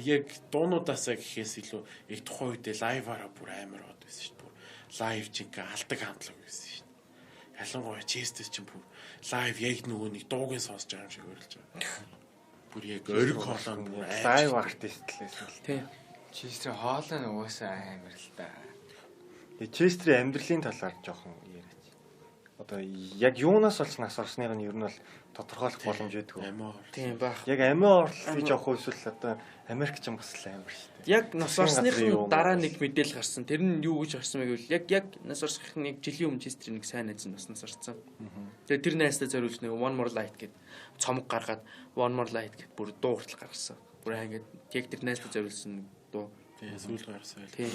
яг дуунуудаасаа гэхээс илүү яг тухайн үедээ лайваараа бүр амар од байсан шүү дээ. Бүр лайв чинь алдаг хамтлаг байсан шүү дээ. Ялангуяа Chester чинь бүр Live яг нөгөө нэг дууг нь сонсож байгаа юм шиг ойрлож байгаа. Бүр яг ориг хоолой нь бүр Live artist л байсан л. Тийм. Честрийн хоолой нь угаасаа амар л да. Тэгээ Честрийн амьдралын талаар жоохон яриач. Одоо яг юунаас болж нас орсных нь ер нь бол тодорхойлох боломж байдгүй. Амиа ор. Тийм байх. Яг амиа орлол гэж явах эсвэл одоо Америк ч юм бас л амар шүү дээ. Яг нас Засгийн орсных газрын нь юм дараа бол. нэг мэдээлэл гарсан. Тэр нь юу гэж гарсан бэ гэвэл яг нас орсных нь яг жилийн өмнө Честрийн нэг сайн найз нь бас нас орсон. Тэгээ тэр найстаа зориулж нэг One More Light гэд цомог гаргаад One More Light гэд бүр дуу хүртэл гаргасан. Бүр аа ингээд яг тэр найстаа зориулсан нэг дуу. Тийм сүүл гарсан байл. Тийм.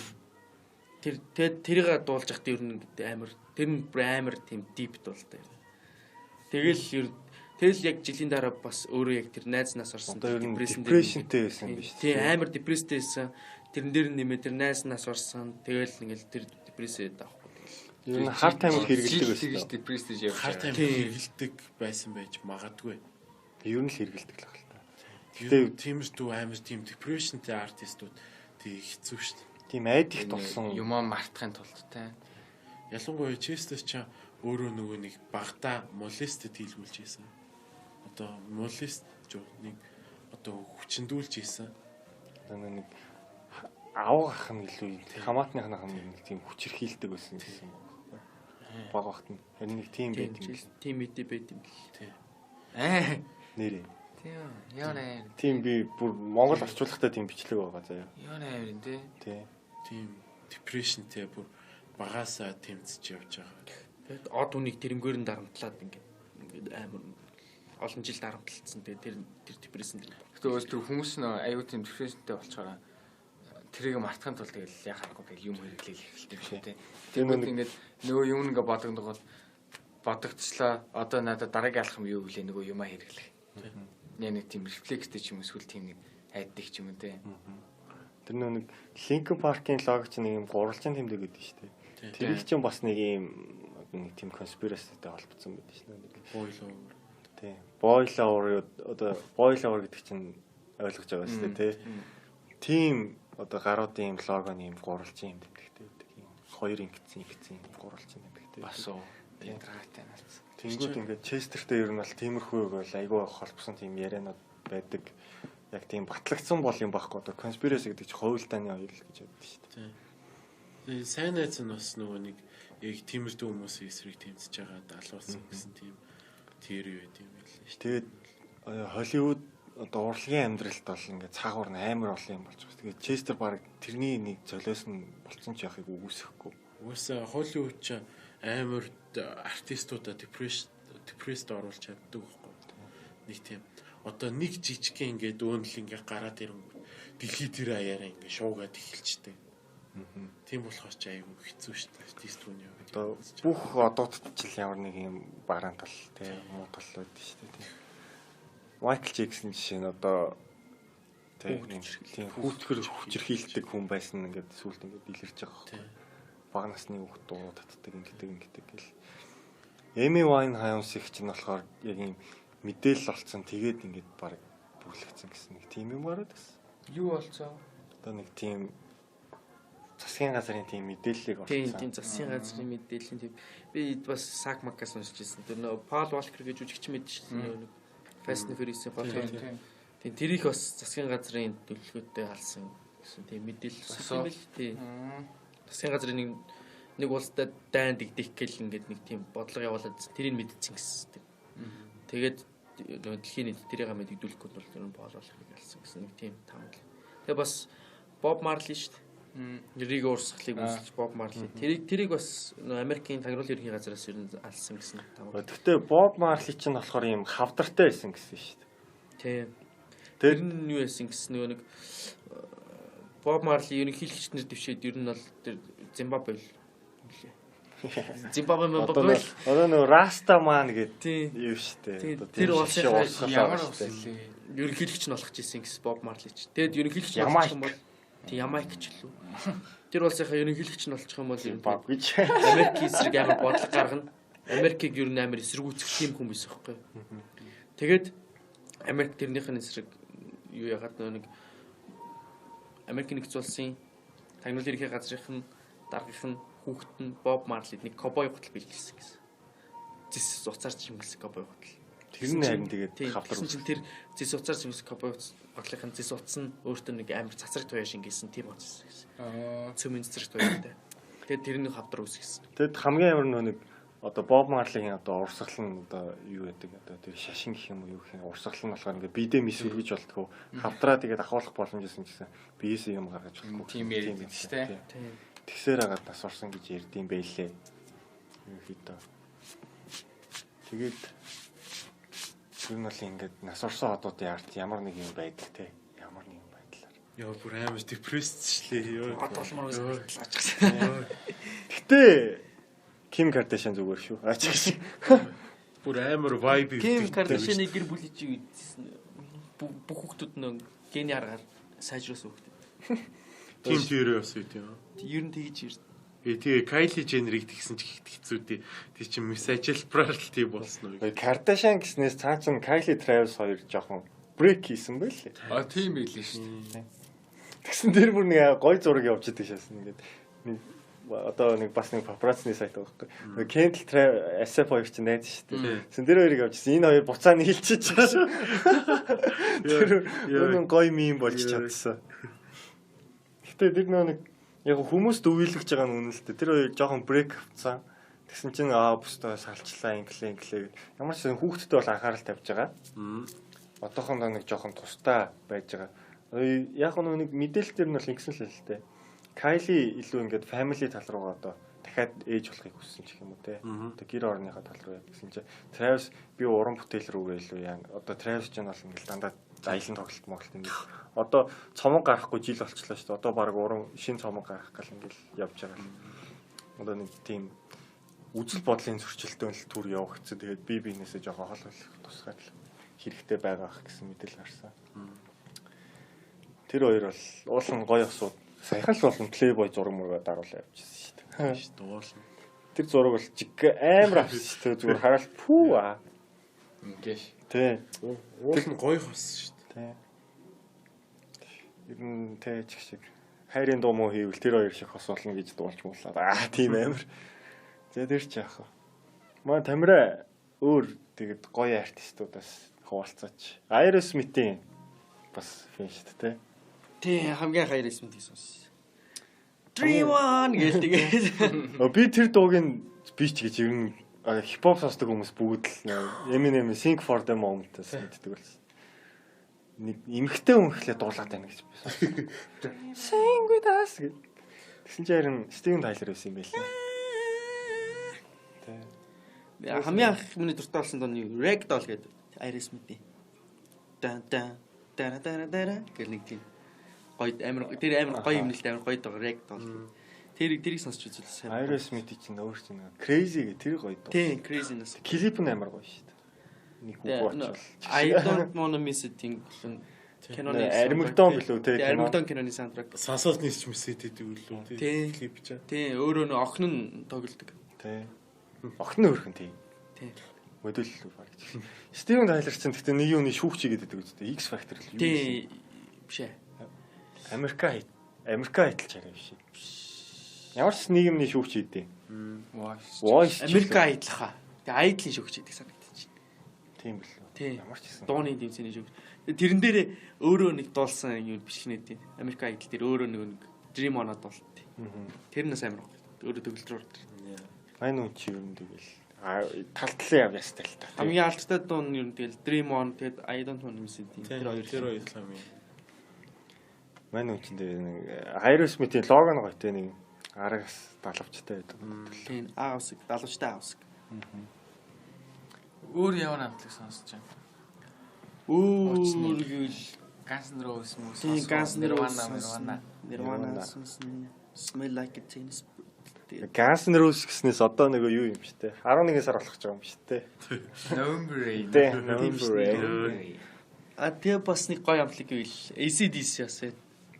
Тэр тэгээд тэрийг дуулж явахдаа ер нь ингээд амар тэр нь бүр амар тийм deep дуултай. Тэгэл ер тэгэл яг жилийн дараа бас өөрөө яг тэр найз нас орсон Одоо ер нь depression дээр depressionтэй байсан юм биш Тийм амар депресстэй байсан. Тэрэн дээр нэмээ тэр найз нас орсон. Тэгэл ингээл тэр депрессэд авахгүй тэгэл. Ер нь хар тамхи хэрэглэдэг Жил байсан. тэгж депресстэй явж Хар байгаа. тамхи хэрэглэдэг байсан байж магадгүй. Ер нь л хэрэглэдэг л байх л та. Гэтэ тиймэрхүү амар тийм depressionтэй артистууд тэг хэцүү шүү дээ. Тийм айдихт болсон. Юмаа мартахын тулд те. Ялангуяа Chester ч өөрөө нөгөө нэг багтаа molested хийлгүүлж ийсэн. Одоо molest ч нэг одоо хүчндүүлж ийсэн. Одоо нэг авах ах нь илүү хамаатных нь нэг тийм хүчирхийлдэг байсан гэсэн юм байна. Баг багт нь харин нэг тийм Тийм байт юм гэсэн. тийм мэдээ байт юм бэл. Тий. Аа. Нэрээ. Тийм. Яа нээр. Тийм би бүр Монгол орчуулгатай тийм бичлэг байгаа заяа. Яа нээр энэ те. Тий. Тийм depressionтэй бүр багасаа тэмцэж явж байгаа. Тэгээд од үнийг тэрнгээр нь дарамтлаад ингээд ингээд амар олон жил дарамтлалцсан. Тэгээд тэр тэр депрессэн тэр. Гэтэ өөс тэр хүмүүс нөө аюу тийм депрессионтэй болчоороо тэрийг мартахын тулд тэгэл яхаа харахгүй тэгэл юм хэрэглээл эхэлдэг шүү дээ. Тэр Тэгвэл нэг- ингээд нөгөө юм ингээ бодогдгол бодогдчлаа. Одоо надад дараагийн алхам юу гэлээ нөгөө юмаа хэрэглэх. Нэг нэг тийм рефлекстэй ч юм уу эсвэл тийм нэг айддаг ч юм уу те. Тэр нөө нэг Linkin Park-ийн лого чинь нэг юм гурвалжин тэмдэг гэдэг шүү дээ. Тэрийг чинь бас нэг юм нэг тийм conspiracy-тэй холбогдсон байдаг шүү дээ. Бойлоо. Тийм. Boil over одоо boil over гэдэг чинь ойлгож байгаа шүү дээ, тий. Тийм одоо гаруудын юм логоны юм гурвалжин юм тэмдэгтэй байдаг. Юм хоёр ингэсэн ингэсэн юм гурвалжин тэмдэгтэй. Бас уу. Ядаргаатай нац. Тэнгүүд ингээд Честертэй ер нь бол тиймэрхүү бол айгүй холбосон тийм ярианууд байдаг. Яг тийм батлагдсан бол юм байхгүй одоо conspiracy гэдэг чинь хувилдааны оёл гэж боддог шүү дээ. Тийм. Тэгээ сайн найз нь бас нөгөө нэг яг тиймэрхүү хүмүүсийн эсрэг тэмцэж байгаа далуулсан гэсэн тийм теори байт юм байл шүү. Тэгээд Холливуд одоо урлагийн амьдралд бол ингээд цаагуур нь амар олон юм болж байгаа. Тэгээд Честер баг тэрний нэг золиос нь болцсон ч яхыг үгүйсэхгүй. Угаасаа Холливуд ч амар артистуудаа депресд оруулж чаддаг байхгүй. Нэг тийм одоо нэг жижигхэн ингээд өөнл ингээд гараад ирэнгүүт дэлхий тэр аяараа ингээд шуугаад эхэлчихдээ. Тийм болохоор ч айгүй хэцүү шүү дээ артист хүний хувьд. Одоо бүх одуудад ч л ямар нэг юм бараан тал тий муу тал байдаг шүү дээ. Тий. Майкл Джексон жишээ нь одоо тий тийм хүүтгэр хүчирхийлдэг хүн байсан ингээд сүулт ингээд илэрч байгаа байхгүй. Бага насны хүүхд дуруу татдаг ингээд ингээд гэл. Эми Вайнхаус их чинь болохоор яг юм мэдээлэл олцсон тэгээд ингээд баг бүрлэгдсэн гэсэн нэг тийм юм гараад гэсэн. Юу болцоо? Одоо нэг тийм засгийн газрын тийм мэдээллийг Тийм олцсон. тийм засгийн газрын мэдээллийн тийм би бас Сак Макаас уншиж ирсэн. Тэр нөгөө Пол Волкер гэж жүжигч мэдэн шүү дээ. Нөгөө нэг Fast and Furious-ийн гол тийм. Тийм тэрийг бас засгийн газрын төлөвлөгөөтэй алсан гэсэн тийм мэдээлэл Бас өссөн юм бэл тийм. Засгийн газрын нэг нэг улстай дайн дэгдэх гэл ингээд нэг тийм бодлого явуулаад тэрийг мэдсэн гэсэн тийм. Тэгээд нөгөө дэлхийн нийт тэрийг мэддэгдүүлэхгүй бол тэр нь Пол Волкерыг алсан гэсэн нэг тийм таамаглал. Тэгээ бас Боб Марли шүү дээ. Риг урсгалыг үүсгэж Боб Марли. Тэрийг бас нөө Америкийн тагнуулын ерөнхий газраас ер нь алсан гэсэн таамаглал. Гэхдээ Боб Марли чинь болохоор ийм хавдартай байсан гэсэн шүү дээ. Тийм. Тэр Тэр нь юу яасан гэсэн нөгөө нэг Боб Марли ерөнхийлөгч нар дэвшээд ер нь бол тэр Зимбабве л үлээ. Зимбабве одоо Мбабве. одоо нөгөө Растаман гэдэг Тийм. юу шүү дээ. Тийм, Одоо тэр тийм улсын шишээ урсгал Ямар байгаа ус шүү дээ. илээ? Ерөнхийлөгч нь болох гэсэн гэсэн Боб Марли ч. Тэгэд ерөнхийлөгч нь Ямайк. болчих юм бол тийм Ямайк ч лүү. Тэр улсынхаа ерөнхийлөгч нь болчих юм бол ер нь Боб гэж. Америкийн эсрэг амар бодлого гаргана. Америкийг ер нь амар эсэргүүцэх тийм хүн байсан байхгүй. Тэгээд Америк тэрнийх нь эсрэг юу яагаад нөө нэг Америкийн нэгдсэн улсын тагнуулын ерөнхий газрынх нь даргынх нь хүүхэд нь Боб Марлид нэг кобой гутал бэлгэлсэн гэсэн. Зэс уцаар чимгэлсэн ковбой гутал. Тэр нь харин тэгээд хавдар. Тэгсэн чинь тэр зэс уцаар чимгэлсэн ковбой гутлынхын зэс утас нь өөртөө нэг амар цацраг туяа шингээсэн тийм утас гэсэн. Цөмийн цацраг туяатай. Тэгээд тэрний хавдар үүсгэсэн. Тэгэд хамгийн амар нөө нэг одоо Боб Марлийн одоо урсгал нь одоо юу гэдэг одоо тэр шашин гэх юм уу юу гэх юм урсгал нь болохоор ингээ бидээ мис үргэж болтгоо хавдраа тэгээд ахуулах боломж исэн гэсэн биесээ юм гаргаж болохгүй Тийм яриад шүү дээ. Тэгсээр хагаад нас орсон гэж ярьдсан байлээ. Ерөнхийдөө. Тэгээд ер нь бол ингээд нас орсон одуудын арт ямар нэг юм байдаг те. Ямар нэг юм байдлаар. Яа бүр амар депрессчлээ ёо. Од болмоор санагдлаа. Гэтэ Ким Кардашиан зүгээр шүү. Аач гэсэн. Бүр амар vibe Ким Кардашианы гэр бүлийн чи үзсэн. Бүх хүүхдүүд нөө гений аргаар сайжруулсан хүүхдүүд. Тим тэрэ бас үү тийм. Ер нь тэгж ирд. Тэгээ Кайли Дженнерийг тэгсэн ч их хэцүү дээ. Тэг чи мис ажилбараар л тийм болсон уу? Кардашиан гэснээс цаа чин Кайли Травис хоёр жоохон брейк хийсэн байлээ. А тийм байлээ шүү дээ. Тэгсэн тэр бүр нэг гой зураг явж идэг шаасан ингээд нэг одоо нэг бас нэг папарацны сайт байгаа байхгүй. Kendall Travis SF хоёр чинь найз шүү дээ. Тэгсэн тэр хоёрыг явжсэн. Энэ хоёр буцаа нийлчихэж байгаа шүү. Тэр үнэн гой мим болж чадсан. Гэтэ тэр нэг яг хүмүүст өвөйлөж байгаа нь үнэн л дээ. Тэр хоёр жоохон брейк авцсан. Тэгсэн чинь аа бусдаа салчлаа инглээ инглээ. Ямар ч сан хүүхдтэй бол анхаарал тавьж байгаа. Одоохондоо нэг жоохон тустай байж байгаа. Яг нэг мэдээлэл дээр нь бол ингэсэн л л дээ. Кайли илүү ингээд family тал руугаа одоо дахиад ээж болохыг хүссэн ч юм уу те. Одоо гэр орныхаа тал руу гэсэн чинь Travis би уран бүтээл рүүгээ илүү яа. Одоо Travis ч нь бол ингээд дандаа аялан тоглолт моголт ингээд одоо цомог гарахгүй жил болчлоо шүү дээ. Одоо баг уран шин цомог гаргах гал ингээд явж байгаа л. Одоо нэг тийм үзэл бодлын зөрчилдөөн л түр явах гэсэн. Тэгээд би бинээсээ жоохон хол болох тусгай л хэрэгтэй байгаа ах гэсэн мэдээлэл гарсан. Тэр хоёр бол уулын гоё осууд саяхан л болон Playboy зураг мөрөө даруулаа явчихсан шүү дээ. Шүү дээ уулын. Тэр зураг бол жиг амар авсан шүү дээ. Зүгээр хараад пүү аа. Ингээш. Тэ. Уулын гоё хос шүү дээ. Тэ. Ер нь тэ чиг шиг хайрын дуу муу хийвэл тэр хоёр шиг хос болно гэж дуулж муулаад. Аа тийм амар. За тэр чи яах вэ? Маа Тамира өөр тэгэд гоё артистуудаас хуваалцаач. Aerosmith-ийн бас фэн шүү дээ. Тий, хамгийн анх Aerosmith-ийг сонссон. Dream on гэл тэгээд. Би тэр дууг нь би ч гэж ер нь хипхоп сонсдог хүмүүс бүгд л Eminem Sing for the Moment-аас мэддэг болсон. Нэг эмхтэй хүн ихлэ дуулаад байна гэж би сонссон. Sing with us гэх. Тэгсэн чинь харин Steven Tyler байсан юм байлээ. Тэ. Хамгийн анх миний дуртай болсон дуу нь Ragdoll гэдэг Aerosmith-ийн. Дан дан дара дара дара гэл нэг тийм гоё амар тэр амар гоё юм л амар гоё дуу Ragdoll. Тэрийг сонсч үзвэл сайн. Aerosmith чинь өөр чинь Crazy гэх тэр гоё дуу. Тийм, Crazy нас. Клип нь амар гоё шүү дээ. Нэг үг очвол. I don't wanna miss it киноны Армигдон билүү те кино. Армигдон киноны саундтрак. Сонсоод нийсч мэсэт гэдэг үлээ те. Клип чинь. Тийм, өөрөө нөө охин нь тоглодог. Тий. Охин нь өөрхөн тий. Тийм. Модель л баг. Стивен Тайлер чинь гэхдээ нэг юуны шүүгч хийгээд байдаг үстэй. X Factor л юу. Тийм. Биш ээ. Америка хайталж арай биш. Ямар ч нийгэмний шүүгч хийдیں. Voice. Америка айдлахаа. Тэгээ айдлын шүүгч хийдэг санагдчих. Тийм билүү. Тийм. Ямар ч гэсэн. Дууны дэмцээний шүүгч. Тэрэн дээрээ өөрөө нэг дуулсан юм бичлэгнэд тийм. Америка айдл дээр өөрөө нэг Dream On-а дуулт. Тэр нь бас амар гоё. Өөрөө төгөлдрөөр. Мань үн чи ер нь тэгэл тал талын яв ястай л та. Хамгийн алдартай дуу нь ер нь тэгэл Dream On тэгээд I don't wanna miss it. Тэр хоёр л хамгийн. Мань үн чинь тэгээ нэг Aerosmith-ийн лого нь гоё те нэг аргас далавчтай байдаг. Тийм, аавсаг, далавчтай аавсаг. Өөр ямар амтлаг сонсож байна? Өөр гэвэл Guns N' Roses мөн тийм Guns N' Roses Nirvana. Nirvana сонсон. Smell like a teen spirit. Guns N' Roses гэснээс одоо нөгөө юу юм бэ те 11 сар болох гэж байгаа юм шүү те. November Rain. Тэ November Rain. А тэгээ бас нэг гоё амтлаг гэвэл AC/DC бас ээ.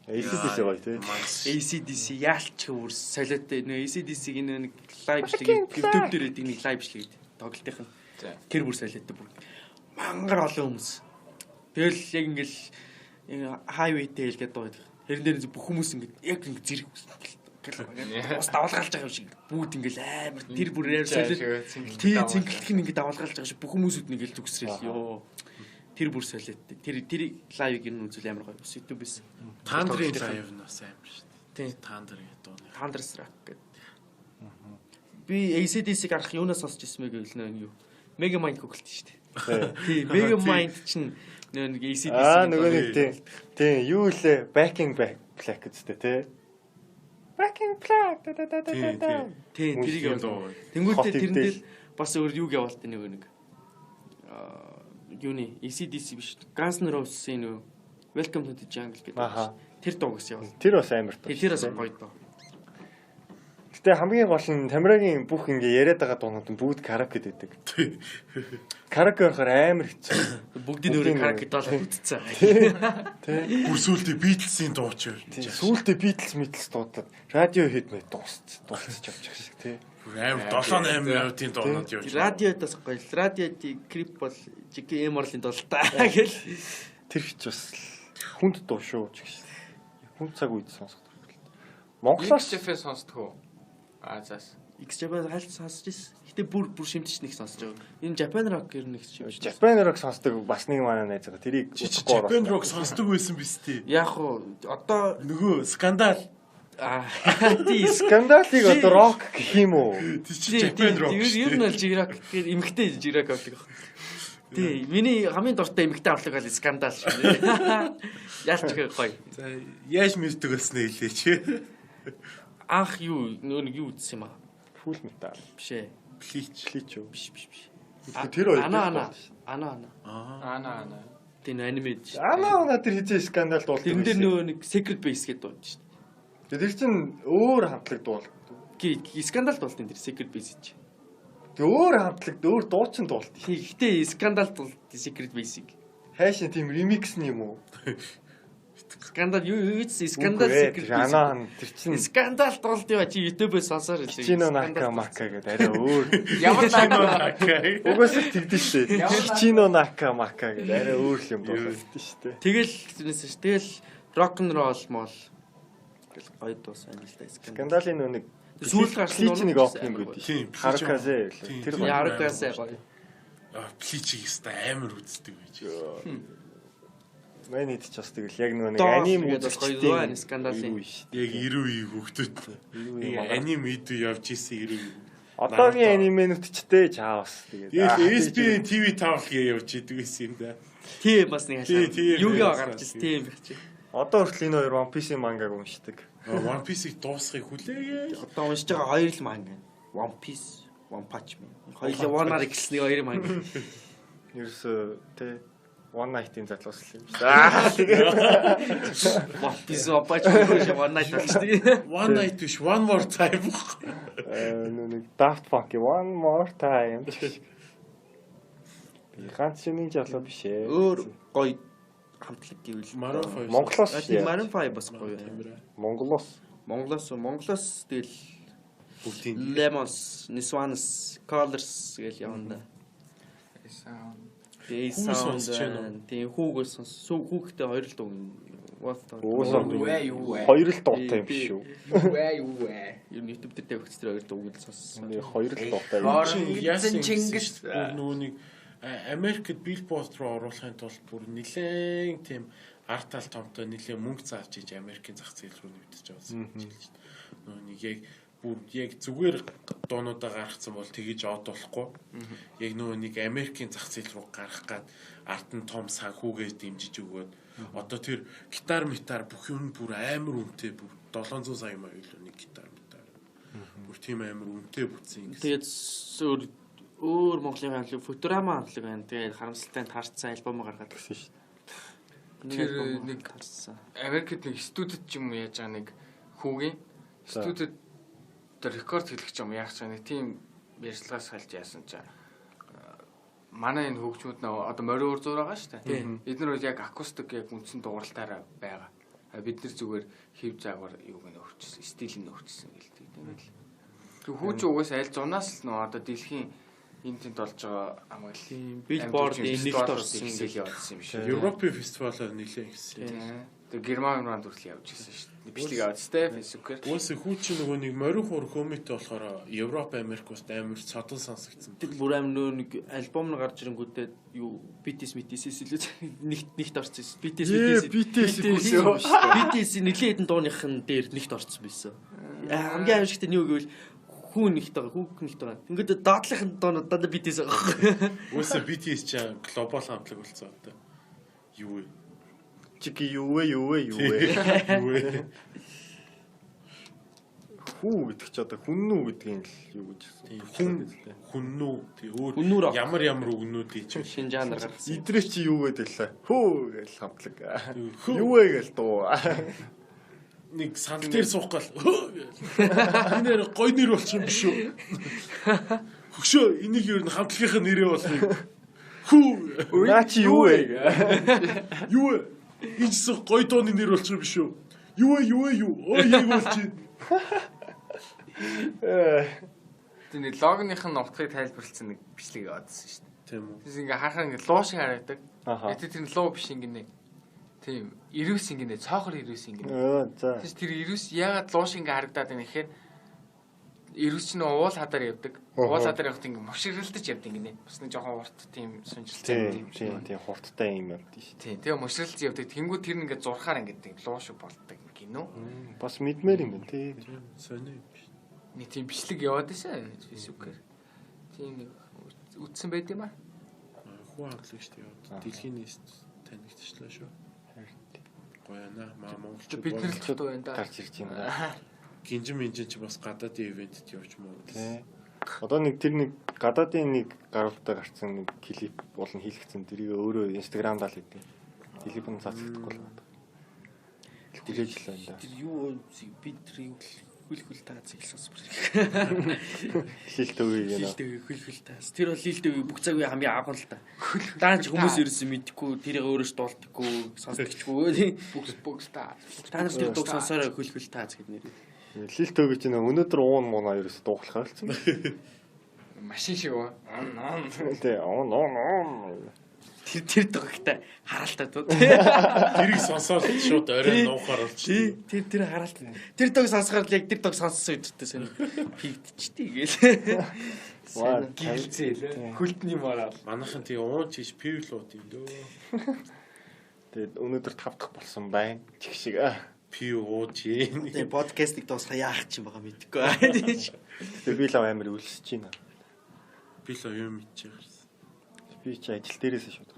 ACDC гоё те. AC/DC яалч өөр солиотой нөө AC/DC-ийн нэг лайв бичлэг YouTube дээр байдаг нэг лайв бичлэг тоглолтынх нь. Тэр бүр солиотой бүр мангар олон хүмүүс. Тэгэл яг ингээл highway tail гэдэг дуу байдаг. Тэрэн дээр бүх хүмүүс ингээд яг ингээд зэрэг гэл ус давалгаалж байгаа юм шиг бүгд ингээл амар тэр бүр амар солиод тий цэнгэлтэх нь ингээд давалгаалж байгаа шиг бүх хүмүүсүүд нь ингээл зүгсрэл ёо. Тэр бүр солиод. Тэр live-ыг ер нь үзвэл амар гоё. Бас YouTube-ээс. Thunder-ийн live нь бас амар шүү дээ. Тий. Thunder-ийн дууны. Thunderstruck гэдэг. Би AC/DC-г арах юунаас сонсч ирсэн бэ гэвэл нөө юу. Megamind Google-т шүү дээ. Тий, Megamind чинь нөө нэг AC/DC. Аа нөгөө нэг тий. Тий, юу лээ? Backing Black гэжтэй тий. Backing Black да да да да да. Тий, тэрийг явуул. Тэнгүүтээ тэрэн дээр бас өөр юуг явуулт нөгөө нэг юуны AC/DC биш. Guns N' Roses-ийн нөгөө Welcome to the Jungle гэдэг. Тэр дуу гэсэн явуул. Тэр бас амар дуу. Тэр бас гоё дуу. Гэтэ хамгийн гол нь Тамирагийн бүх ингээ яриад байгаа дуунууд нь бүгд караоке гэдэг. Караоке орохоор амар хэцүү. Бүгдийн өөрөө караоке доолоо бүтцээ. Тий. Бүр сүүлдээ Beatles-ийн дуу ч явж. Сүүлдээ Beatles Beatles дуудаад радио хэд мэд дуусч явж байгаа шиг тий. Бүр амар 7 8 минутын дуунууд явж. Радиодаас гоё. Радио Creep бол JK Morlin дуултаа гэл. Тэр хич бас хүнд дуу шүү ч гэж. Хүнд цаг үед сонсох хэрэгтэй. Монголоос XJF сонсдгоо. Аа заас. XJF хальт сонсч ирсэн. Гэтэ бүр шимтч нэг сонсож байгаа. Энэ Japan Rock ер нь нэг шимтч. Japan Rock сонсдог бас нэг манай найз байгаа. Тэрийг Japan Rock сонсдог байсан биз дээ. Яг уу одоо нөгөө скандал. Аа тий скандалыг одоо рок гэх юм уу? Тий чи Japan Rock. Ер нь бол J-Rock гэхээр эмэгтэй J-Rock авдаг. Тий миний хамгийн дуртай эмэгтэй авлаг бол скандал шүү. Ялч гоё. За яаж мэддэг болсноо хэлээч. Анх юу нөгөө нэг юу үзсэн юм аа? Full Metal. Биш ээ. Bleach үү? Биш. Тэр хоёр. Ана. Ана. Тэр аниме шүү. Ана тэр хизээ скандал дуулдаг. Тэрэн дээр нөгөө нэг Secret Base гэдэг дуулж шүү. Тэр чинь өөр хамтлаг дуулдаг. Ги скандал дуулдаг тэр Secret Base чи. Тэг өөр хамтлаг өөр дуучин дуулдаг. Тий гэхдээ скандал дуулдаг Secret Base-ийг. Хайшин тийм ремикс нь юм уу? Скандал юу ч скандал Secret Base. Ана тэр чинь скандал дуулд яа чи YouTube-ээс сонсоор л. Чино Нака Мака гэдэг арай өөр. Ямар Нака. Угаасаа тэгдэж шүү дээ. Чино Нака Мака гэдэг арай өөр юм дуулдаг шүү дээ. Тэгэл тэрнээс ш. Тэгэл rock and roll мол гэл гоё дуусан юм л да. Скандалын нөө нэг сүүл гарсан нэг opening гэдэг шүү. Харуказе тэр гоё. Харуказе гоё. Аа Bleach-ийг өстой амар үздэг байж. Манай хэд ч бас тэгэл яг нөгөө нэг аним үзэгчдийн скандалын яг 90 үеийн хүүхдүүд. Аним идүү явж исэн 90 үе. Одоогийн анименүүд ч тэ чаавс тэгээд. Тэгэл SBN TV 5 гээ явж идэг байсан юм да. Тийм бас нэг хашаа. Юугаа гарч ирсэн тийм байх чи. Одоо хүртэл энэ хоёр One Piece-ийн мангаг уншдаг. One Piece-ийг дуусгахыг хүлээгээ. Одоо уншиж байгаа хоёр л манга. One Piece, One Punch Man. Хоёулаа One-аар эхэлсэн хоёр манга. Ерөөсөө тэ One Night-ийн залуус л юм шүү. Аа тэгээд One Piece, One Punch Man, One Night болчихсон. One Night биш, One More Time байхгүй. Нэг Daft Punk One More Time. Би ганц шинийн залуу биш ээ. Өөр гоё хамтлаг гэвэл Maroon 5. Монголоос Maroon 5 бас гоё. Монголоос тэгэл бүгдийн Lemons, Niswanes, Colors гэл явна да. Sound. Тийм хүүгээс сонс. Хүүхдээ хоёр л дуу. Хоёр л дуутай юм биш үү? Юу вэ? Ер нь YouTube дээр тавигдсан тэр хоёр дууг л сонссон. Хоёр л дуутай. Яасан Чингис бүр нөгөө нэг Америкт Billboard руу оруулахын тулд бүр нэлээд тийм арт тал томтой нэлээд мөнгө зарж иж Америкийн зах зээл рүү нэвтэрч явсан гэж хэлж байна. Нөгөө нэг яг бүр яг зүгээр дуунуудаа гаргацсан бол тэгэж од болохгүй. Яг нөгөө нэг Америкийн зах зээл рүү гарах гад ард нь том санхүүгээ дэмжиж өгөөд одоо тэр гитар митар бүх юм бүр амар үнэтэй бүр 700 сая маяг илүү нэг гитар митар. Бүр тийм амар үнэтэй бүтсэн гэсэн. Тэгээд өөр Монголын хамтлаг Futurama хамтлаг байна. Тэгээд харамсалтай нь таарцсан альбом гаргаад гэсэн шүү дээ. Тэр нэг таарцсан. Америкт нэг студид ч юм уу яаж байгаа нэг хүүгийн студид тэр рекорд хэлэх ч юм яах ч нэг тийм ярьцлагаас хальж яасан чаа. Манай энэ хөгжмүүд нөө одоо морин уур зуур байгаа шүү дээ. Бид нар яг акустик яг үндсэн дууралтаараа байгаа. Бид нар зүгээр хэв загвар юуг нь өөрчилсөн, стил нь өөрчилсөн гэлдэг юм байл. Тэг хүүч угаас аль зунаас л нөө одоо дэлхийн энэ тэнд болж байгаа амгалын Billboard-ийн нэгт орсон гэж явуулсан юм шиг. Европын фестивалаар нэлээд ихсэн. Тэр Герман Германд хүртэл явж ирсэн шүү дээ. Бичлэг аваад тэ Facebook-ээр. Уус хүү чи нөгөө нэг морин хуур хөмөтэй болохоор Европ Америк улсад амар содон сонсогдсон. Тэр бүр амар нөө нэг альбом нь гарч ирэнгүүтээ юу BTS BTS-с илүү нэгт орсон юм. BTS BTS BTS нэлээд хэдэн дууных нь дээр нэгт орсон байсан. Хамгийн аимшигт нь юу гэвэл хүн нэгт байгаа, хүүх нэгт байгаа. Ингээд доотлынх нь дуунууд дандаа BTS байгаа байхгүй. Уус BTS ч глобал хамтлаг болсон одоо. Юу вэ? Чики юу вэ юу вэ юу вэ? Юу вэ? Хүү гэдэг чи одоо хүн үү гэдгийг л юу гэж Хүн хүннүү тий өөр ямар ямар үгнүүдийг чи Шинэ жанр гаргасан. Идрээ чи юу гэдэг лээ. Хүү гэж хамтлаг. Юу вэ гэж дуу. Нэг сандал дээр суух гал. Энэ нэр гой нэр болчих юм биш үү? Хөшөө энийг ер нь хамтлагийнхаа нэрээ болгоё. Хүү Наа чи юу вэ? Юу вэ? Энэ ч гой дууны нэр болчих юм биш үү? Юу вэ? Юу вэ? Юу? Ой яг болчих. Тэр нэг логных нь утгыг тайлбарласан нэг бичлэг яваадсэн шүү дээ. Тийм үү. Тэс ингээ харахаар ингээ луу шиг харагдаг. Тэгээ тэр луу биш ингээ. Тийм, ирүүс ингээ цоохор ирүүс ингээ. За. Тэс тэр ирүүс яагаад луу шиг ингээ харагдаад байна гэхээр ирүүс чинь уул хадаар явдаг. Уул хадаар явахад ингээ муширлдаж явдаг ингээ. Бас нэг жоохон урт тийм сүнжилтэй тийм тийм тийм хурдтай юм явдаг шүү. Тийм, тэгээ муширлж явдаг. Тэнгүү тэр ингээ зурхаар ингээ тийм луу шиг болдог гинөө. Бас мэдмээр юм байна тий. Сони юм биш. Нэг тийм бичлэг яваад байсан Facebook-ээр. Тийм нэг үтсэн байд юм аа. Хүү хамтлаг шүү дээ. Дэлхийн нийт танигдчихлаа шүү. Гоёна маа монголчууд бид нар л дутуу байна да. Гарч ирж байна. Гинжин минжин чи бас гадаадын ивентэд явж муу. Тий. Одоо нэг тэр нэг гадаадын нэг гаруйтай гарцсан нэг клип болон хийлгэсэн тэрийг өөрөө Instagram даа л хийдэг. Клип нь цацагдахгүй л байна. Хүлээж л байна да. Тэр юу бид тэр юу хөл хөл таац их сонсмор. Хил төвийг юм. Хил төвийг хөл хөл таац. Тэр бол хил төвийг бүх цаг үе хамгийн агуул та. Даанч хүмүүс ерөөсөн мэдхгүй, тэрийг өөрөөс дуулдаггүй, сонсдогчгүй. Бүгс бүгс таац. Та нар тэр дууг сонсороо хөл хөл таац гэдэг нэр. Хил төвийг чинь өнөөдөр уун мунаа ерөөсө дууглахаар болсон. Машин шиг уу. Тэ он он он. Тэр дуугтай харалтай дуу. Тэрийг сонсоод шууд орой нуухаар болчих. Тэр тэр харалтай. Тэр дууг сонсохоор л яг тэр дууг сонссон өдөртөө сонь хийгдчихтэй гээл. Гилцээ лээ. Хөлтний морал. Манайхан тий уун чиж пив л ууд юм дөө. Тэгээд өнөөдөр 5 дахь болсон байна. Чих шиг. Пив ууж юм. Тэгээ подкастыг дуусгах яах чинь байгаа мэдэхгүй. Тэгээ би л амар өлсөж байна. Би л юм идчих гарсан. Би чи ажил дээрээс шууд гарсан.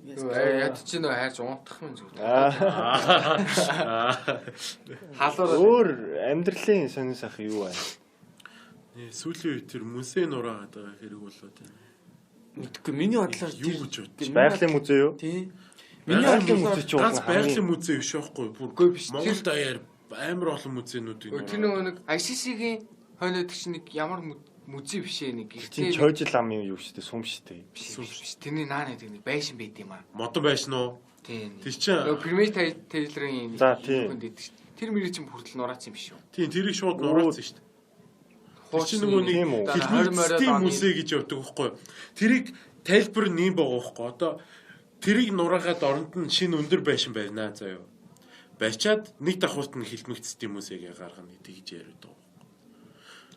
Яд чи нөө хайрч унтах юм зүгээр. Халуур өөр амьдралын сонин сах юу байна? Сүүлийн үе тэр музей нураагаад байгаа хэрэг болоод байна. Мэдгүй миний бодлоор юу гэж бодчих. Байгалийн музей юу? Тийм. Миний бодлоор ганц байгалийн музей биш байхгүй бүр Монгол даяар амар олон музейнүүд байна. Тэр нөгөө нэг ICC-гийн хойнод чинь нэг ямар музей биш ээ нэг тийм чойжл ам юм юу шүү дээ сүм шүү дээ. Биш. Тэрний наа нэг нэг байшин байд юм аа. Модон байшин уу? Тийм. Тэр чинь нөгөө Примейт Тейлорын хүнд идэг шүү дээ. Тэр мөрий чинь хүртэл нураацсан юм биш үү? Тийм, тэрийг шууд нураацсан шүү дээ. Тэр чинь нөгөө нэг хэлмэгцийн музей гэж явдаг байхгүй юу? Тэрийг тайлбар нь юм байгаа байхгүй юу? Одоо тэрийг нураагаад оронд нь шинэ өндөр байшин барина заяа. Барьчаад нэг давхурт нь хэлмэгцийн музейгээ гаргана гэж яриад байгаа.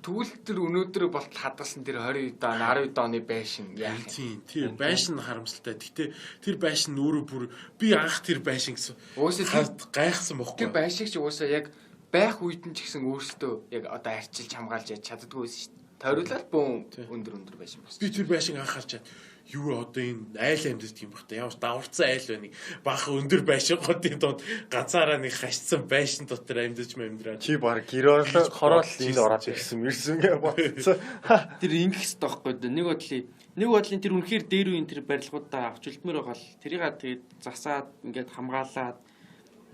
Тэгвэл тэр өнөөдөр болтол хадгалсан тэр 20 он 12 оны байшин яах юм? Тийм, тэр байшин харамсалтай. Гэтэ тэр байшин өөрөө бүр би анх тэр байшин гэсэн. Уусаа гайхсан бохгүй. Тэр байшиг чи уусаа яг байх үед нь ч гэсэн өөрсдөө яг одоо арчилж хамгаалж яаж чаддгүй байсан шүү дээ. Тойруулаад бөөн өндөр өндөр байшин болсон. Би тэр байшин анх харчаад юу одоо энэ айл амьддаг юм бах та ямар даварцсан айл байна. Баахан өндөр байшин хотын донд ганцаараа нэг хашсан байшин дотор амьдаж амьдраа. Чи баг гэр орлоо хороол энд ороод ирсэн мэрсэн гэж бодсон. Тэр ингэх хэвээр байхгүй дээ. Нэг бодлын тэр үнэхээр дээр үеийн тэр барилгуудаа авч үлдмээр байгаа л тэрийг тэгээд засаад ингээд хамгаалаад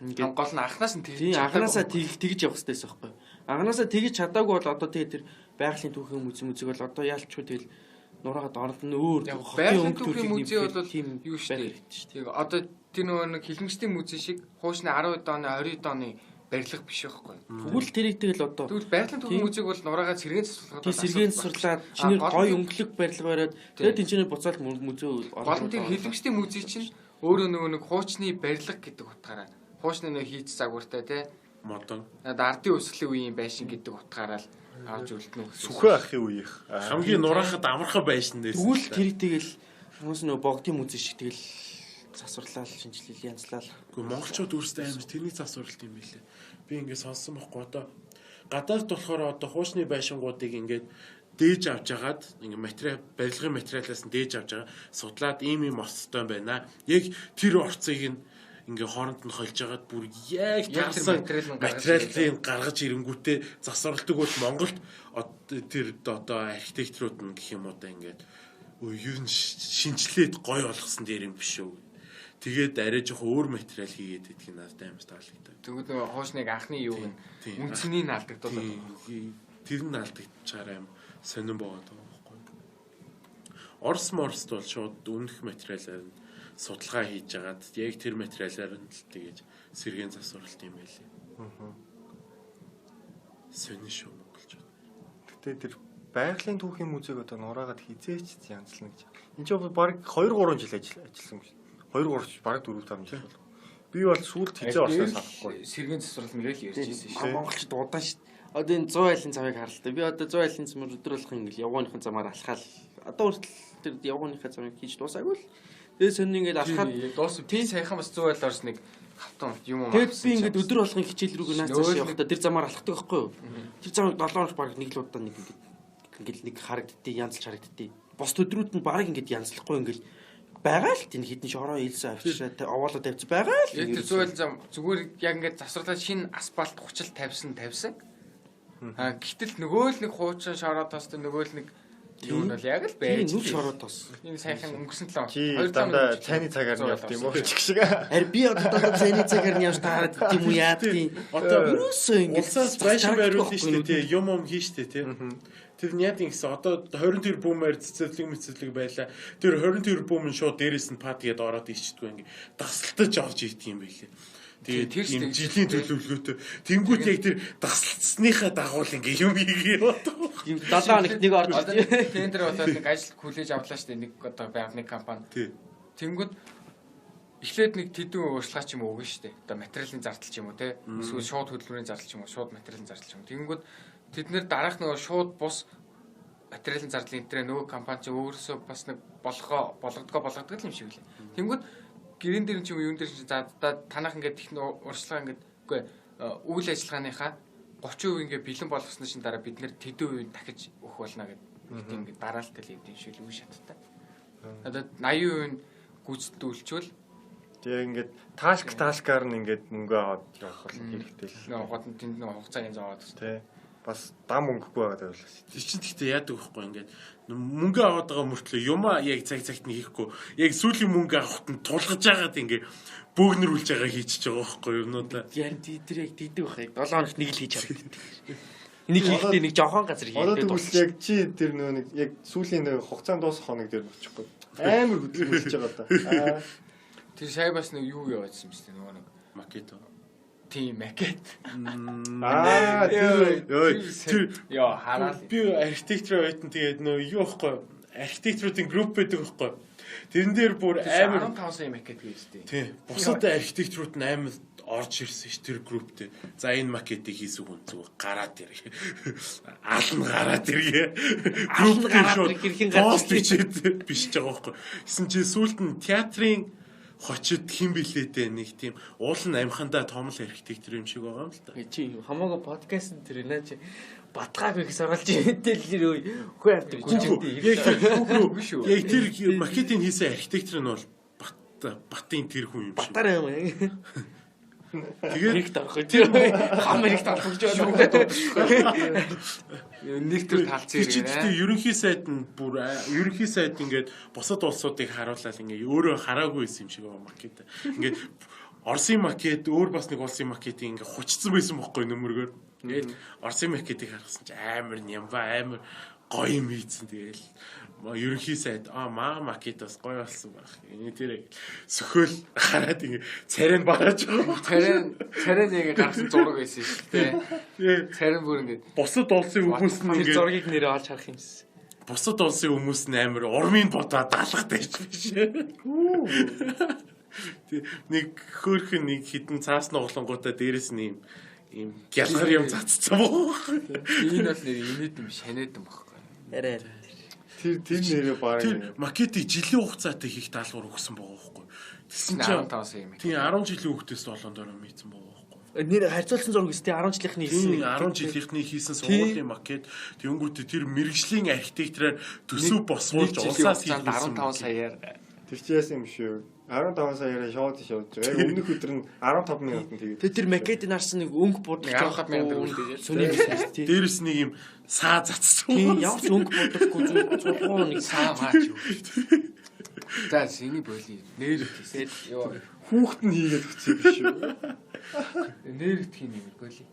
ингээд гол нь анханаас нь тэгж анханасаа тэгж явах хэрэгтэй байсан байхгүй. Анханасаа тэгж чадаагүй бол одоо тэгээд тэр байгалийн түүхийн музей музейг бол одоо яалчгүй тэгэл нураагаад орд нь өөр хотын өнгө төрлийн музей бол юу шүү дээ. Тийм одоо тэр нөгөө нэг хилмигчдийн музей шиг хуучны 12 оны 20 оны барилга биш байхгүй. Тэгвэл тэрийг тэгэл одоо тэгвэл байгалийн түүхийн музейг бол нураагаад сэргээн засварлаад сэргээн засварлаад чинээр гой өнгөлөг барилга бариад тэгээд тэнцэнээр буцаал музей гол нь тэр хилмигчдийн музей чинь Өөрөө нөгөө нэг хуучны барилга гэдэг утгаараа хуучны нөгөө хийц загвартай те Модон. Ардын өсгөлийн үеийн байшин гэдэг утгаараа л авч үлдэнэ гэсэн. Сүхэ ахын үеих. Хамгийн нураахад амархан байшин дээс. Тэгвэл тэр тэгэл хүмүүс нөгөө богдын музей шиг тэгэл засварлал, шинжилэл, янзлал. Гэхдээ монголчууд өөрсдөө амар тэрний засварлалт юм билээ. Би ингээд сонссон бохгүй одоо гадаад болохоор одоо хуучны байшингуудыг ингээд дээж авч хагаад ингээ материал барилгын материалаас нь дээж авч байгаа судлаад ийм ийм орцтой байна. Яг тэр орцыг нь ингээ хооронд нь холж хагаад бүр яг таарсан материалыг гаргаж ирэнгүүтээ засварладаг бол Монголд тэр одоо архитекторууд нь гэх юм уу да ингээд юу н шинчлээд гой болгосон дээр юм биш үү. Тэгээд арай жоохон өөр материал хийгээд идэх нь надад амар таалагдав. Тэгвэл нөгөө хуучныг анхны юуг нь үнцнийг нь алдагдуулаад тэр нь алдагдчихаар аим сонирн богоод байгаа байхгүй. Орос морст бол шууд үнэх материалаар нь судалгаа хийж агаад яг тэр материалаар нь л тэгэж сэргээн засварлалт юм байлээ. Аа. Сонин шүү монголчууд. Гэтэ тэр байгалийн түүхийн музейг одоо нураагаад хизээч янзлна гэж. Энд чинь баг 2 3 жил ажилласан гэж. 2 3 баг 4 5 жил болов. Би бол сүүлд хизээ орсноос санахгүй. Сэргээн засварлал мэрэл ярьж ирсэн шүү. Монголчууд удаан шүү. Одоо энэ 100 айлын замыг харал та. Би одоо 100 айлын замаар өдөр болгон ингээл явгооныхын замаар алхаал. Одоо хүртэл тэр явгооныхаа замыг хийж дуусаагүй л. Тэгээ сонин ингээл алхаад дуус. Би саяхан бас 100 айл орс нэг хавтан юм уу. Тэгээд би ингээд өдөр болгон хичээл рүүгээ наад цааш явахдаа тэр замаар алхдаг байхгүй юу? Тэр замыг 7 хоног баг нэг л удаа нэг ингээд нэг харагддээ, янзлж харагддээ. Бус өдрүүд нь баг ингээд янзлахгүй ингээд байгаа л тийм хідэн шороо илсэн авчираа овоолоо тавьчих байгаа л. Яг тэр 100 айл зам зүгээр яг ингээд засварлаад шинэ асфальт хучил тавьсан. Аа гэтэл нөгөө л нэг хуучин шороо тостой нөгөө л нэг юу нь бол яг л байж. Тийм нүг шороо тос. Энэ саяхан өнгөрсөн 7 2 дандаа цайны цагаар нь явд юм уу ч гэх шиг. Харин би одоо дандаа цайны цагаар нь явж таарад тийм үү яад тийм. Одоо ерөөсөө ингээд улсаас байшин бариулна шүү дээ тий. Юм юм хийн шүү дээ тий. Тэр нь яад юм гэсэн одоо 20 тэрбумээр цэцэрлэг мэцэрлэг байлаа. Тэр 20 тэрбум нь шууд дээрээс нь пад гээд ороод ичдэггүй ингээд дасалтаж орж идэх юм байлээ. Тэгээд юм жилийн төлөвлөгөөтэй. Тэнгүүт яг тэр дасалцсныхаа дагуул ингээ юм хийгээ яваад. Юм 7 хоногт нэг орж ирдэг. Тендер болоод нэг ажил хүлээж авлаа шүү дээ. Нэг одоо байгалийн компани. Тэнгүүд эхлээд нэг тэдэн урьдчилгаа ч юм уу өгнө шүү дээ. Одоо материалын зардал ч юм уу те. Эсвэл шууд хөдөлмөрийн зардал ч юм уу, шууд материалын зардал ч юм уу. Тэнгүүд тэд нэр дараах нөгөө шууд бус материалын зардлын энтрээ нөгөө компани чи өөрөөсөө бас нэг болгодгоо юм шиг лээ. Тэнгүүд гэрэн дээр ч юм уу юун дээр ч за танах ингээд их урьдчилгаа ингээд үгүй үйл ажиллагааныхаа 30% ингээд бэлэн болгосон чинь дараа бид нэр тэдэн үеийн дахиж өгөх болно гэдэг ингээд дараалтай л юм шиг л үе шаттай. Одоо 80% нь гүйцэтгүүлчвэл тэгээ ингээд таалкаар нь ингээд мөнгө аваад явах бол хэрэгтэй л. Нөгөө гол нь тэнд нөгөө хугацаа янз аваад гэсэн. Тий. Бас дам өнгөхгүй байгаа тавилаа. Тэр чинь гэхдээ яадаг вэхгүй ингээд мөнгө аваад байгаа мөртлөө юмаа яг цаг цагт нь хийхгүй. Яг сүүлийн мөнгө авахт нь тулгаж байгаад ингээд бөөгнөрүүлж байгаа хийчихэж байгаа байхгүй юмнуудаа. Яг тэр яг дийдэг байх. 7 хоногт нэг л хийж харагддаг. Нэг хийхдээ нэг жохон газар хийхдээ. Одоо тэгвэл яг чи тэр нөгөө нэг яг сүүлийн нэг хугацаанд дуусах хоног дээр очихгүй. Амар хөдөлгөөн хийж байгаа даа. Тэр сая бас нэг юу яваадсан юм бэ нөгөө нэг макет. Тийм макет. Аа тэр ёо хараад би архитектор оюутан тэгээд нөө юу ихгүй архитекторуудын групп байдаг ихгүй. Тэрэн дээр бүр амар 15 сая макет гэж дээ. Тийм. Бусад архитекторууд нь амар орж ирсэн ш тэр групптэй. За энэ макетыг хийсэн хүн зүгээр гараад ир. Ална гараад ир. Групп дээр шууд хэрхэн гарч бичээд бичиж байгаа байхгүй. Гэсэн чи сүүлд нь театрын хочид хин билээ дээ нэг тийм уул нь амхандаа том л архитектор юм шиг байгаа юм л та. Чи хамаагүй подкаст тэр наа чи батгаагүй их сургалж мэдээлэл өө хөө авдаг. Яг тэр макетын хийсэн архитектор нь бол Батын тэр хүн юм шиг. Батар юм яг. Тэгээд Америкт орох тэр хам Америкт орох гэж байна. Нэг төр талцсан тэр чинь гэхдээ ерөнхий сайд нь бүр ерөнхий сайд ингээд бусад улсуудыг харуулаад ингээд өөрөө хараагүй байсан юм шиг байгаа макет. Ингээд Оросын макет өөр бас нэг улсын макетыг ингээд хучсан байсан бохгүй нөмөргөр. Ингээд Оросын макетыг харгасан чи амар нямба амар гоё юм хийцэн тэгэл ерөнхий сайд маа макет бас гоё болсон байх. Энэ тэр сөхөөл хараад ингээ царай нь барааж байгаа. Царай нэг гаргасан зураг байсан шүү дээ. Царай бүр ингээ бусад улсын хүмүүс нь ингээ зургийг нэрээ олж харах юмс. Бусад улсын хүмүүс нь амар урмын бодоо даалгатай ч биш. Нэг хөөхөн нэг хідэн цаас нуглангуудаа дээрэс нь юм гялгар юм цацсан боо. Энэ бол нэр инээд юм шанаад юм баггүй. Арай арай. Тэр нэрээ баг Тэр макетыг жилийн хугацаатай хийх даалгавар өгсөн байгаа байхгүй. Тэгсэн чинь 15 сая юм. Тийм 10 жилийн хүүхдээс 7 дөрөв мэдсэн байгаа байхгүй. Нэр харьцуулсан зураг өстэй 10 жилийнхний Тийм хийсэн. 10 жилийнхний хийсэн сургуулийн макет тэнгүүтээ тэр мэрэгжлийн архитектораар төсөв босгуулж улсаас хийсэн 15 саяар. Тэр чи яасан юм шүү. 15 саяараа шууд шууд байгаа. Яг өмнөх өдөр нь 15 минутанд тэгээд. Тэгээ тэр макетыг харсан нэг өнгө будах 15 мянган төгрөг үлдээж. Сони юм шүү дээ. Дээрэс нэг юм саа цацсан. Тийм ямар ч өнгө будахгүй зургуу нэг Саа маач юу. За энийг болий. Нэр хийсээд ёо. Хүүхэд нь хийгээд өгсөн юм шүү. Нэр итгэх юм болий.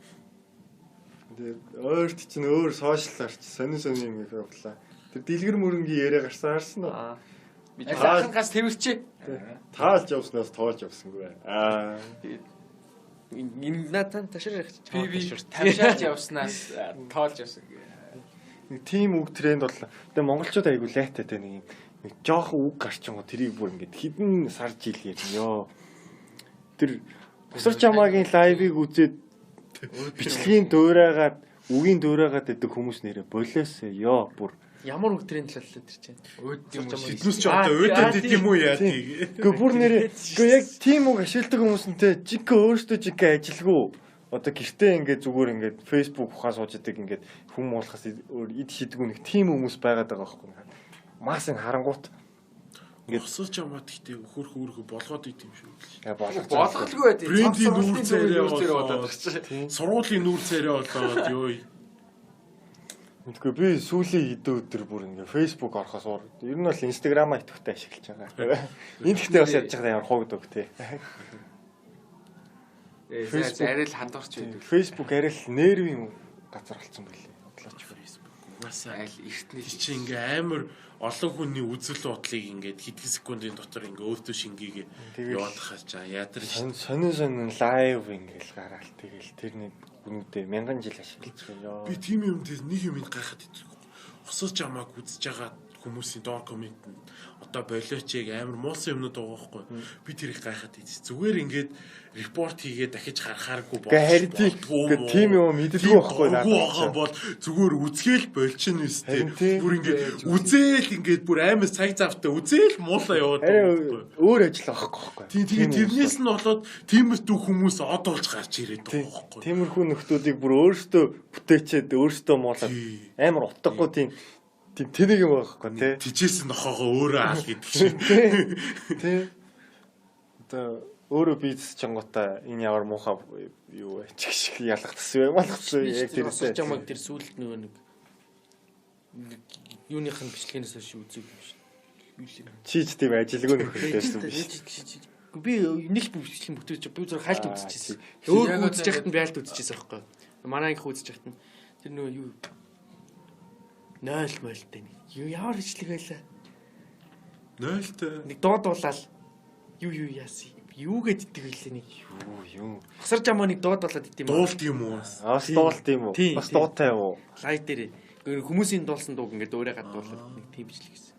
Тэгээд ойрт чинь өөр сошиалар чи сонин сонин юм их явлаа. Тэр дэлгэр мөрөнгийн яриа гарсан харсан уу? Аа. Аль гас тэрвэрчээ. Таалж явснаас тоолж явсангүй. Аа. Энэ натан ташаар ярих Би би тавшаалж явснаас тоолж явсан. Нэг тийм үг тренд боллоо. Тэгээ монголчууд айгу лайтай те нэг юм нэг жоохон үг гарчингоо тэрийг бүр ингээд хэдэн сар жил ярина ёо. Тэр Бусар чамаагийн лайвыг үзээд бичлэгийн дуурайгаад үгийн дуурайгаад байдаг хүмүүс нэрэ болоосоо ёо бүр. Ямар үг тренд боллоо тэр чинь. Өөд юм уу? Тэднээс ч одоо өөдөд идэм юм уу яа тий. Гэхдээ бүр нэрэ үгүй яг тийм үг ашигладаг хүмүүс нь те жинхэнэ өөртөө жинхэнэ ажилгүй одоо гэртээ ингээд зүгээр ингээд Facebook ухаа сууж идэг ингээд хүм уулахаас өөр ид шидэггүй нэг тийм хүмүүс байгаад байгаа байхгүй. Масыг харангуут Ингээд усууч ямаад гэхдээ хөрх өөрхө болгоод идэм шүү. болгож Болгоолгүй байд. Брендийн нүүр царай болоод болоод сургуулийн нүүр царай болоод ёо. Мэдгүй би сүүлийн хэдэн өдөр бүр ингээ Facebook орохоос уур. Ер нь бол Instagram-а идэвхтэй ашиглаж байгаа. Энэ гэхдээ бас ядж байгаа ямар хогдог те. Facebook арай л хандуурч байдаг. Facebook арай л нервийн газар болсон байлээ. Бодлооч. Facebook угаасаа Аль эртний чи ингээ амар олон хүний үзэл бодлыг ингээд хэдхэн секундын дотор ингээ өөртөө шингээгээ яваад хаа чаа ядарч Сонин сонин лайв ингээл гараал тэгэл тэр нэг хүнүүдээ мянган жил ашиглаж байгаа ёо. Би тийм юм дээр нэг юм гайхаад идэх. Осож амааг үзэж байгаа хүмүүсийн доор коммент нь одоо болооч яг амар муусан юмнууд байгаа байхгүй. Би тэрийг гайхаад идэх. Зүгээр ингээд репорт хийгээд дахиж харахааргүй Гэ харин тийм юм мэддэггүй байхгүй надад. Байгаа бол зүгээр үзгээл болчихно үстэй. Бүр ингээд үзээл ингээд бүр амар цаг завтай үзээл муулаа яваад байгаа байхгүй. Өөр ажил авахгүй байхгүй. Тийм тийм тэрнээс нь болоод тиймэрхүү хүмүүс од болж гарч ирээд байгаа байхгүй. Тиймэрхүү нөхдүүдийг бүр өөрсдөө бүтээчээд өөрсдөө муулаад амар утгагүй тийм тийм тэнэг юм байхгүй тий. Тижээс нохоогоо өөрөө аал гэдэг шиг. Тий. Одоо өөрөө бизнес чангуудаа энэ ямар муухай юу вэ чиг шиг ялгагдсан юм болгоцсон яг тэрээс чамайг тэр сүүлд нөгөө нэг юуных нь бичлэгнээс хойш үзег юм шин. Чи ч тийм ажилгүй нөхөртэйсэн биш. Би нэг бичлэг бүтээж би зөв хайлт үзчихсэн. Өөр үзэж яхад нь би хайлт үзчихсэн байхгүй. Манай анх үзэж яхад нь тэр нөгөө юу 0 молтой нэг. Юу ямар бичлэг байлаа? 0-тэй. Нэг дуудуулаад юу юу яасан юу гээд иддэг байлээ нэг. Юу юу. Хасар жамаа нэг дуудуулаад идэм юм. Дуулт юм уу бас? Бас дуулт юм уу? Бас дуутай юу? Лай дээр хүмүүсийн дуулсан дууг ингээд өөрийгөө дуулаад нэг тийм бичлэг хийсэн.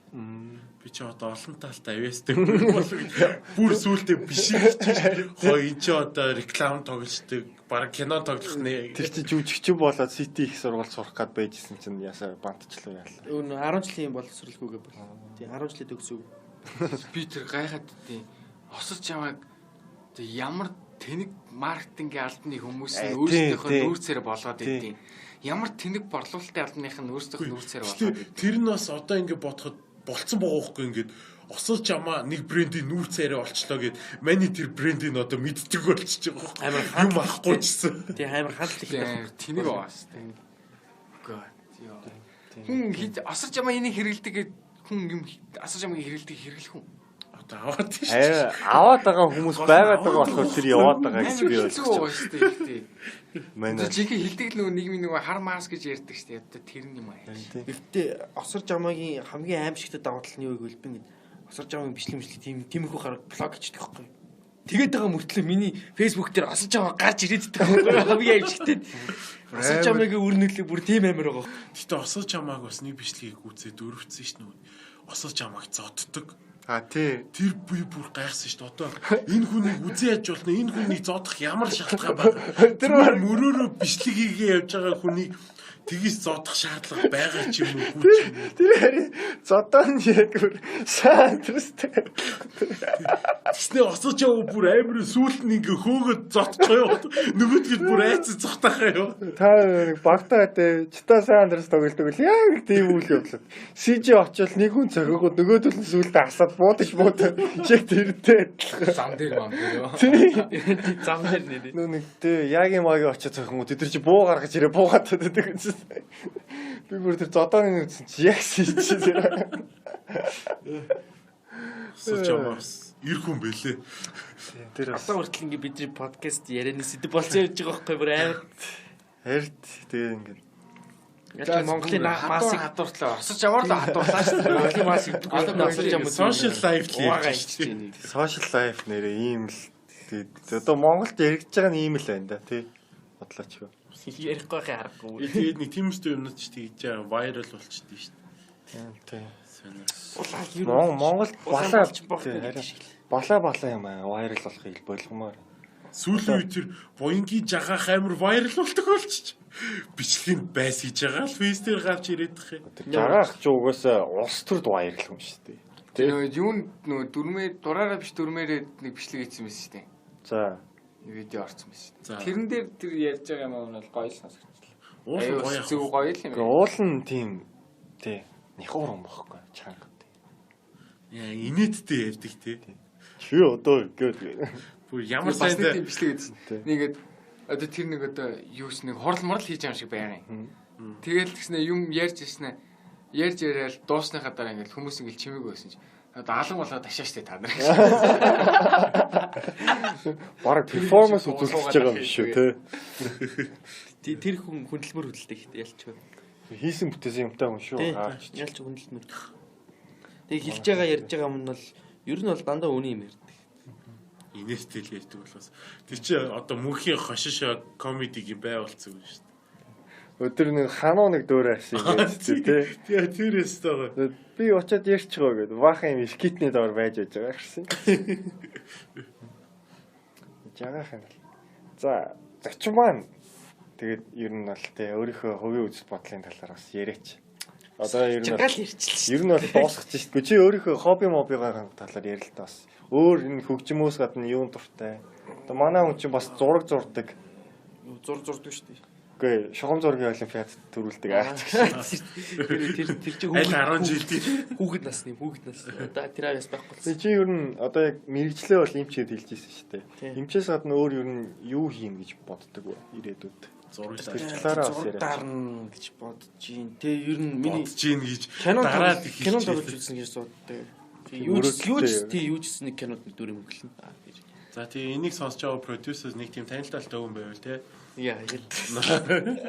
Би чи одоо олон талтай авьяастай бүр сүултээ биш гэж. Хой энэ чи одоо реклам тоглолтог, баг кино тоглох нэ. Тэр чи жүжигчин болоод City их сургууль сурах гад байжсэн чинь ясаа бантчлаа яалаа. Өн 10 жилийн боловсралгүйгээ бол. Тийм 10 жилийн төгсөв. Би тэр гайхаад тийм осож явааг ямар тэнэг маркетингийн албаны хүмүүс нь өөрсдийнхөө нүүрцээр болгоод идэв. Ямар тэнэг борлуулалтын албаных нь өөрсдийнхөө нүүрцээр болгоод идэв. Тэр нь бас одоо ингэ бодоход болцсон байгаа байхгүй ингээд осол чамаа нэг брендийн нүүр царай олчлоо гэд маний тэр брендийг одоо мэддэг болчихж байгаа байхгүй. Амар юм авахгүй чсэн. Тийм амар хандлт их тэнэг байгаа шүү дээ. God ёо. Хүн хид осол чамаа энийг хэрэгэлдэг гэд хүн юм осол чамыг хэрэгэлдэг хэрэглэх хүн. Одоо аваад тийм шүү. Аваад байгаа хүмүүс байгаад байгаа болохоор тэр яваад байгаа гэж би ойлгож байгаа шүү дээ. Манай жинхэнэ хилдэг л нөгөө нийгмийн нөгөө хар мас гэж ярьдаг шүү дээ. Одоо тэр нь юм аа. Гэхдээ осор жамаагийн хамгийн аимшигтай давуу тал нь юу гэвэл би ингээд осор жамаагийн бичлэг мишлэг тийм тиймэрхүү гараг блог хийдэг байхгүй. Тэгээд байгаа мөртлөө миний Facebook дээр осор жамаа гарч ирээд идэх байхгүй хамгийн аимшигтай. Осор жамаагийн үр нөлөө бүр тийм амар байгаа. Гэтэ осор жамааг бас нэг бичлэгийг үзээд өрөвцсөн шүү дээ. Осор жамааг зодддаг. А тий. Тэр би бүр гайхсан шүү дээ. Одоо энэ хүнийг үзэн яаж болно? Энэ хүнийг зодох ямар шалтгаан байна? Тэр мөрөөрөө бичлэг хийгээ явж байгаа хүнийг тэгээс зодох шаардлага байгаа ч юм уу хүү ч юм уу. Тэр харин зодон яг бүр Сан Андреастай. Тэснэ осож яв бүр амар сүүлд нь ингээ хөөгөөд зодчих юу. Нөгөөдгөл бүр айц зогтаахаа юу. Та нэг багтаа тэ Чита Сан Андреас тоглодог л яг тийм үйл явдлаа. CJ очил нэг хүн цохиогод нөгөөдөл нь сүүлдээ асаад буудаж буудаад яг тэрнтэй адилхан. Зам дээр мам дээр юу. Зам дээр нэрээ. Нөө нэг тэ яг юм аги очиж цохингууд тэд нар чи буу гаргаж ирээ буугаад байдаг гэсэн. Би бүр тэр зодооны үзсэн чи яг CJ тэр. Осож ямаас эр хүн бэлээ. Тэр бас Одоо хүртэл ингээ бидний подкаст ярианы сэдв болсон явж байгаа байхгүй бүр амар. харт тэгээ ингээд Ялч Монголын масыг хадуурлаа. Осож яваарлаа хадуурлаа шүү дээ. Монголын масыг одоо осож ямар Social life л ярьж шүү дээ. Social life нэрээ ийм л тэгээд одоо Монголд яригдж байгаа нь ийм л байна да тий. Бодлооч юу. Ярихгүй байхын аргагүй. Тэгээд нэг тиймэрхүү юмнууд ч тэгж байгаа viral болчихдээ шүү Тийм тий. дээ. Монголд балаа гэдэг шиг л. Балаа балаа юм аа viral болохыг болгомоор. Сүүлийн үе тэр буянгийн жагаах амар viral болдог болчих. Бичлэгийг байс хийж байгаа л фейс дээр гарч ирээд тах юм. Тэр жагаах ч угаасаа улс төрд viral юм шүү дээ. Тэр нөгөө юу нөгөө дүрмээр дураараа биш дүрмээрээ нэг бичлэг хийсэн байсан шүү дээ. За Видео орсон байсан шүү За. дээ. Тэрэн дээр тэр ярьж байгаа юм бол гоё л сонсогдчихлоо. Уул гоё. Зөв гоё л юм. Гэхдээ уул нь тийм тий нихуур юм бохгүй чанга. Яа, инээдтэй ярьдаг тий. Чи одоо гээд Бүр ямар Бас сайн нэг тийм бичлэг хийсэн. Тий. Нэгээд одоо тэр нэг одоо юус нэг хурал мурал хийж байгаа юм шиг байгаа юм. Тэгэл тэгснэ юм ярьж ирснэ ярьж яриад дуусныхаа дараа ингээл хүмүүс ингээл чимээгүй байсан чи. Одоо алан болоод ташаа штэ та нар. бараг перформанс үзүүлж байгаа юм биш үү тий. Тэр хүн хүндлэмөр хөдөлдөг ихтэй ялч. Хийсэн бүтээсэн юмтай хүн шүү. Тий. Аач. Ялч хүндлэмөр. Тэгээ хэлж байгаа ярьж байгаа юм нь бол ер нь бол дандаа үний юм ярьдаг. инээдтэй л ярьдаг болохоос. Тэр чи одоо мөнхийн хошин комедиг юм байгуулсан юм шүү дээ. Өдөр нэг хануу нэг дөөрэ авсан юм гэж тий. Тий, тэр өстой гоё. Би очиад ярьчихгаа гэд баахан юм скитний доор байж байж байгаа гэсэн. Жагаах юм бол. За, зочин маань тэгээд ер нь бол тий өөрийнхөө хувийн үзэл бодлын талаар бас яриач. Одоо ер нь бол Чангаал ярьчихлаа шүү. ер нь бол дуусгах чинь шүү дээ. Чи өөрийнхөө хобби мобигын талаар ярил л та бас. Өөр энэ хөгжмөөс гадна юун дуртай. Одоо манай хүн чинь бас зураг зурдаг. Зур зурдаг шүү дээ. Үгүй шугам зургийн олимпиад төрүүлдэг аа. Тэр тэр чинь Аль 10 жилдээ хүүхэд насны хүүхэд насны. Одоо тэр авьяас байхгүй Тэгээ чи ер нь одоо яг мэрэгчлээ бол эмч гэд хэлж ирсэн шүү дээ. Тийм. Эмчээс гадна өөр ер нь юу хийн гэж боддог вэ ирээдүйд? зураг Тэр талаараа бас яриач. Зурдарна гэж бодож чинь. Тэгээ ер нь миний бодож гин гэж кино дараад их кино хэлж тоглож байлаа. үзсэн гэж боддог. Тийм, Юу ч юу ч мөрөөдөлтэй. тий юу ч гэсэн нэг кинод нэг дүр юм өглөн. За тий энийг сонсож байгаа продюсерс нэг тийм танилцалтай хүн байвал те. Яа яа.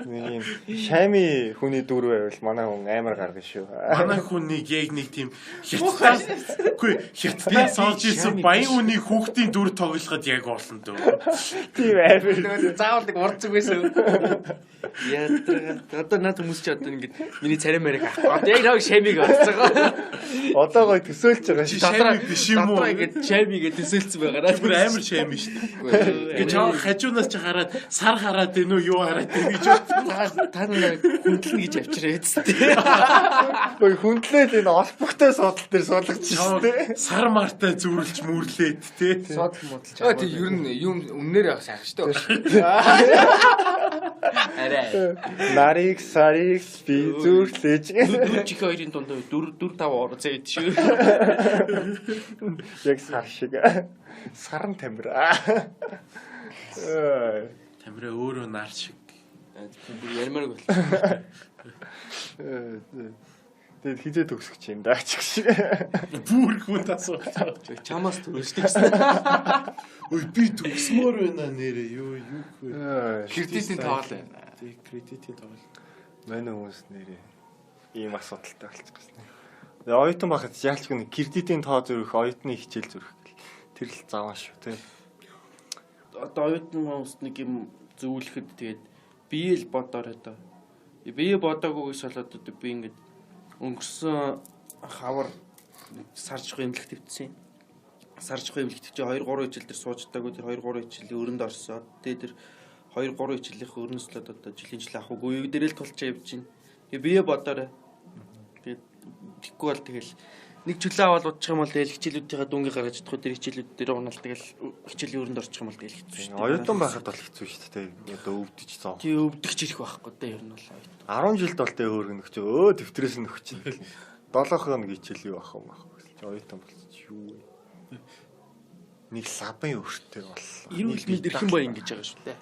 Нэг юм шами хүний дүр байвал манай хүн амар гаргана шүү. Манай хүн нэг яг нэг тийм хятадаас үгүй хятадаас олж ирсэн баян хүний хүүхдийн дүр тоглоход яг болно дөө. Тийм амар. Тэгээд заавал нэг урд зүг байсан. Яа одоо над хүмүүс чи одоо ингэж миний царай мэрэг авах. Одоо яг нэг шамиг бодож байгаа. Одоо гоё төсөөлж байгаа шүү. Шами биш юм уу? Дотроо ингэж шами гэж төсөөлсөн байгаараа. Бүр амар шами шүү дээ. Ингээ чаа хажуунаас чи хараад сар хараад байна уу юу хараад байна гэж бодсон. Та нар хүндлэн гэж авчираа эцтэй. Ой хүндлээл энэ олбогтой суудал дээр суулгаж шүү дээ. Сар мартай зүрлж мүрлээд те. Содл модалж. Оо тий ер нь юм өмнөр явах сайхан шүү дээ. Арай. Нарыг сарыг би зүрлэж. Нүд чихээ хоёрын дунд 4 4 5 ороо зээд шүү. Яг сар шиг. Саран тамир. Ой. Тамираа өөрөө нар шиг. Бүр ярмаарг бол. Тэгээд хизээ төгсөх юм даа ч гэж. Бүр хүн асуулт. Чамаас төрөжтэй гэсэн. Ой би төгсмөр байна нэрээ юу юу вэ? Кредитийн тоол байна. Тий кредитийн тоол. Манай хүмүүс нэрээ ийм асуудалтай болчих гэсэн. Тэгээ оюутан байхад яалч гэнэ кредитийн тоо зөрөх, оюутны хичээл зөрөх гэл. Тэр л заваа шүү тий. Одоо оюутан хүмүүст нэг юм зөвлөхөд тэгээд бие л бодоорой доо. Бие бодоагүйгээс болоод одоо би ингээд өнгөрсөн хавар Сар жохоо эмнэлэг твцсэн. Сар жохоо эмнэлэг твчээ 2 3 хичээл дээр сууж чадаагүй тэр 2 3 хичээлийн өрөнд орсоо. Тэгээ тэр 2 3 хичээлийнх өрнөслөд одоо жилийн жил авах үгүй юу дээрэл тулчаа явж байна. Тэгээ бие бодоорой. Тэгээд тэггүй бол тэгэл нэг чөлөө аваад удчих юм бол тэгэл хичээлүүдийнхаа дүнгийг гаргаж чадахгүй тэр хичээлүүд дээр унаал тэгэл хичээлийн өрөнд орчих юм бол тэгэл хэцүү шүү дээ. Оюутан байхад бол хэцүү шүү дээ. Одоо өвдөж зов. Тий өвдөгч ирэх байхгүй дээ ер нь бол оюутан. 10 жилд бол тэ хөөргөн нөхч дэвтрээс нь нөхч. 7 хоног хичээл юу ах юм ах гэсэн чи оюутан болчих юу вэ? Нэг лабын өртөө боллоо. Эрүүл мэнд эрхэм баян гэж байгаа шүү дээ.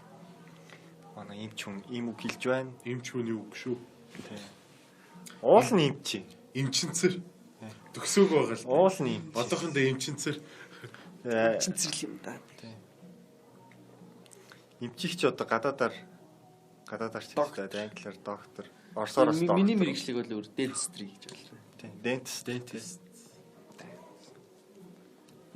Манай эмч хүн ийм үг хэлж байна. Эмч хүний үг шүү. Уул нь эмч. Эмчинцэр. Төгсөөг байгаа л. Уул нь эмч. Одоохондоо эмчинцэр. Чинцэрл юм да. Эмчих чи одоо гадаадаар ч гэдэг англиар доктор, орсоор бас доктор. Миний мэргэжлэг бол өөр dentistry гэж байна. Тийм, dentist. Dentist.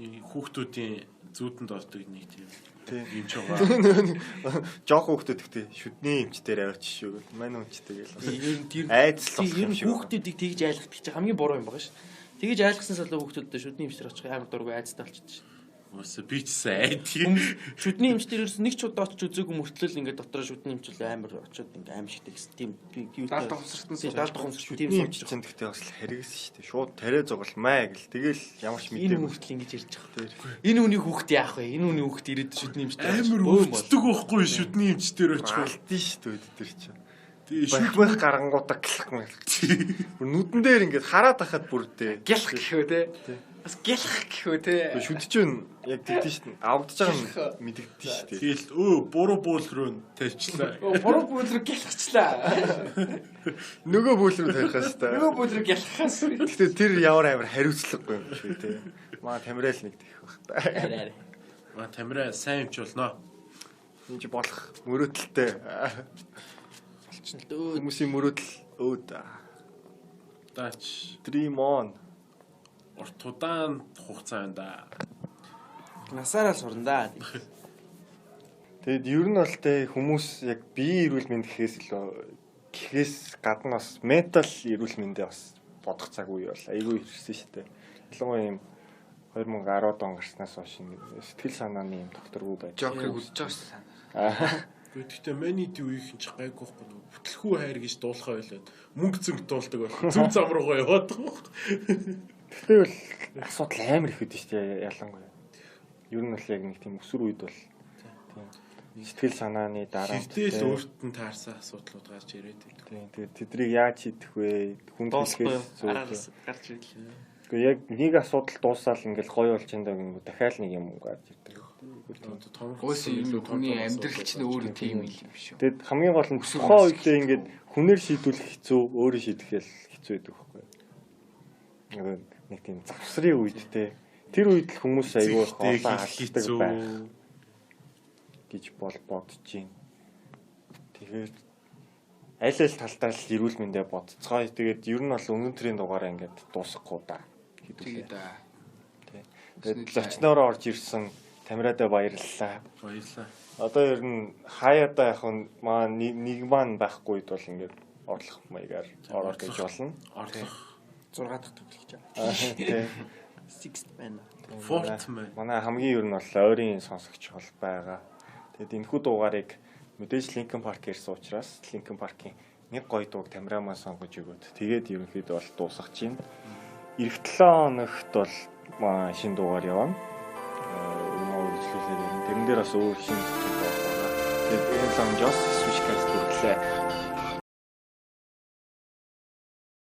Хүүхдүүдийн зүүдэнд ордог нэг тийм Тийм. эмч байгаа. Жохон хүүхдүүд гэхдээ шүдний эмч дээр аваач шүү. Мань эмч тэгэл бас Ер нь тэр айдас л болох ер юм нь шиг. хүүхдүүдийг тэгж айлгадаг чинь хамгийн буруу юм байгаа шүү. Тэгж айлгасан салуу хүүхдүүд шүдний эмч дээр очих амар дургүй айцтай болчихдог шүү. Уусаа би ч гэсэн айдгийг. Хүмүүс шүдний эмч дээр ерөөс нэг ч удаа очиж үзээгүй мөртлөл ингээд дотроо шүдний эмч л амар очиод ингээд аим шигтэй гэсэн тийм юу Даалт ухамсартан сууж. даалт ухамсарт тийм Шүдний эмч сууж. чинь гэхдээ бас л хэрэгсэн шүү дээ. Шууд тариа зугалмаа гэл тэгэл ямар ч Энэ мэдээгүй. мөртлөл ингэж ярьж байгаа. Энэ үний хүүхд яах вэ? Энэ үний хүүхд ирээд шүдний эмч дээр Амар өвддөг байхгүй шүдний эмч дээр очих. Алдсан шүү дээ тэр чинь. Тий шүд Бахмах гарангуудаа гэлэх мэл. Бүр нүдэн дээр ингээд хараад ахад бүр дээ. Гялх гэхүү те. Бас гялх гэхүү те. Шүд чинь яг тэгдэж шүү дээ. Авдаж байгаа нь мэдэгдэн шүү дээ. Тэгэл буруу бөөл рүү нь тавьчлаа. Буруу бүүл рүү гялхчлаа. Нөгөө бүүл рүү тавих хэвээр. Нөгөө бүүл рүү гялхахаас. Гэхдээ тэр ямар амар хариуцлагагүй юм шиг те. Маа тамираал нэг тэгэх бах та. Арай арай. Маа тамираа сайн эмч болно. Энэ чи болох мөрөөдөлтэй. Болчихно л дөө. Хүмүүсийн мөрөөдөл өөд. Даач Dream on. урт удаан хугацаа байна да. Насаараа сурна да. Тэгэд ер нь бол те хүмүүс яг бие эрүүл мэнд гэхээс илүү гэхээс гадна бас ментал эрүүл мэндээ бас бодох цаг үе бол айгүй ирсэн шүү дээ. Ялангуяа юм 2010 он гарснаас хойш нэг сэтгэл санааны юм докторгүй байж. Жокерыг үзэж байгаа шүү дээ. Гэхдээ миний дүү үеийнхэн ч гайгүй байхгүй нөгөө бүтлэхүү хайр гэж дуулахаа ойлоод мөнгө зөнг дуулдаг болох. Зүг зам руугаа яваад байгаа байхгүй. Тэгвэл бол асуудал амар их өгдөн шүү дээ ялангуяа. Ер нь бол яг нэг тийм өсвөр үед бол тийм сэтгэл санааны дараа Хэрдэл өөрт нь таарсан асуудлууд гарч ирээд байдаг. Тийм тэгээд тэдрийг яаж шийдэх вэ? Хүнд Дуусахгүй хэлэхээс юу? зүү. Араас гарч ирлээ. Гэхдээ яг нэг асуудал дуусаал ингээл гоё болж энэ гингүү дахиад нэг юм гарч ирдэг. Одоо том Уус юм хүний амьдрал чинь өөрөө тийм юм шүү. Тэгэд хамгийн гол нь тухайн үедээ ингээд хүнээр шийдвүлэх хэцүү, өөрөө шийдэх л хэцүү байдаг байхгүй юу? Нэг тийм завсрын үед те тэр үед л хүмүүс айгүй их олон алддаг байх гэж бол бодож байна. Тэгэхээр аль аль талдаа л эрүүл мэндэ бодцгоё. Тэгээд ер нь бол өнөөдрийн дугаараа ингээд дуусгахгүй да Тэгээд хэдүүлээ. аа. Тэгээд зочноороо орж ирсэн Тамираадаа баярлалаа. Баярлалаа. Одоо ер нь хаяадаа яг нь маа нэг маань байхгүй үед бол ингээд орлох маягаар ороод гэж болно. Орлох 6 дахь тоглож байгаа. Тий. Sixth man. Fourth man. Манай хамгийн ер нь бол ойрын сонсогч бол байгаа. Тэгээд энэхүү дугаарыг мэдээж Linkin Park ирсэн учраас Linkin Park-ийн нэг гоё дууг Тамира маань сонгож өгөөд тэгээд ерөнхийдөө бол дуусгах чинь. Ирэх 7 хоногт бол шинэ дугаар явна. Өмнө үргэлжлүүлээд ярина. Тэрэн дээр бас өөр шинэ зүйл байх байгаа. Тэгээд энэ лонжоос Switch Cast хүргэлээ.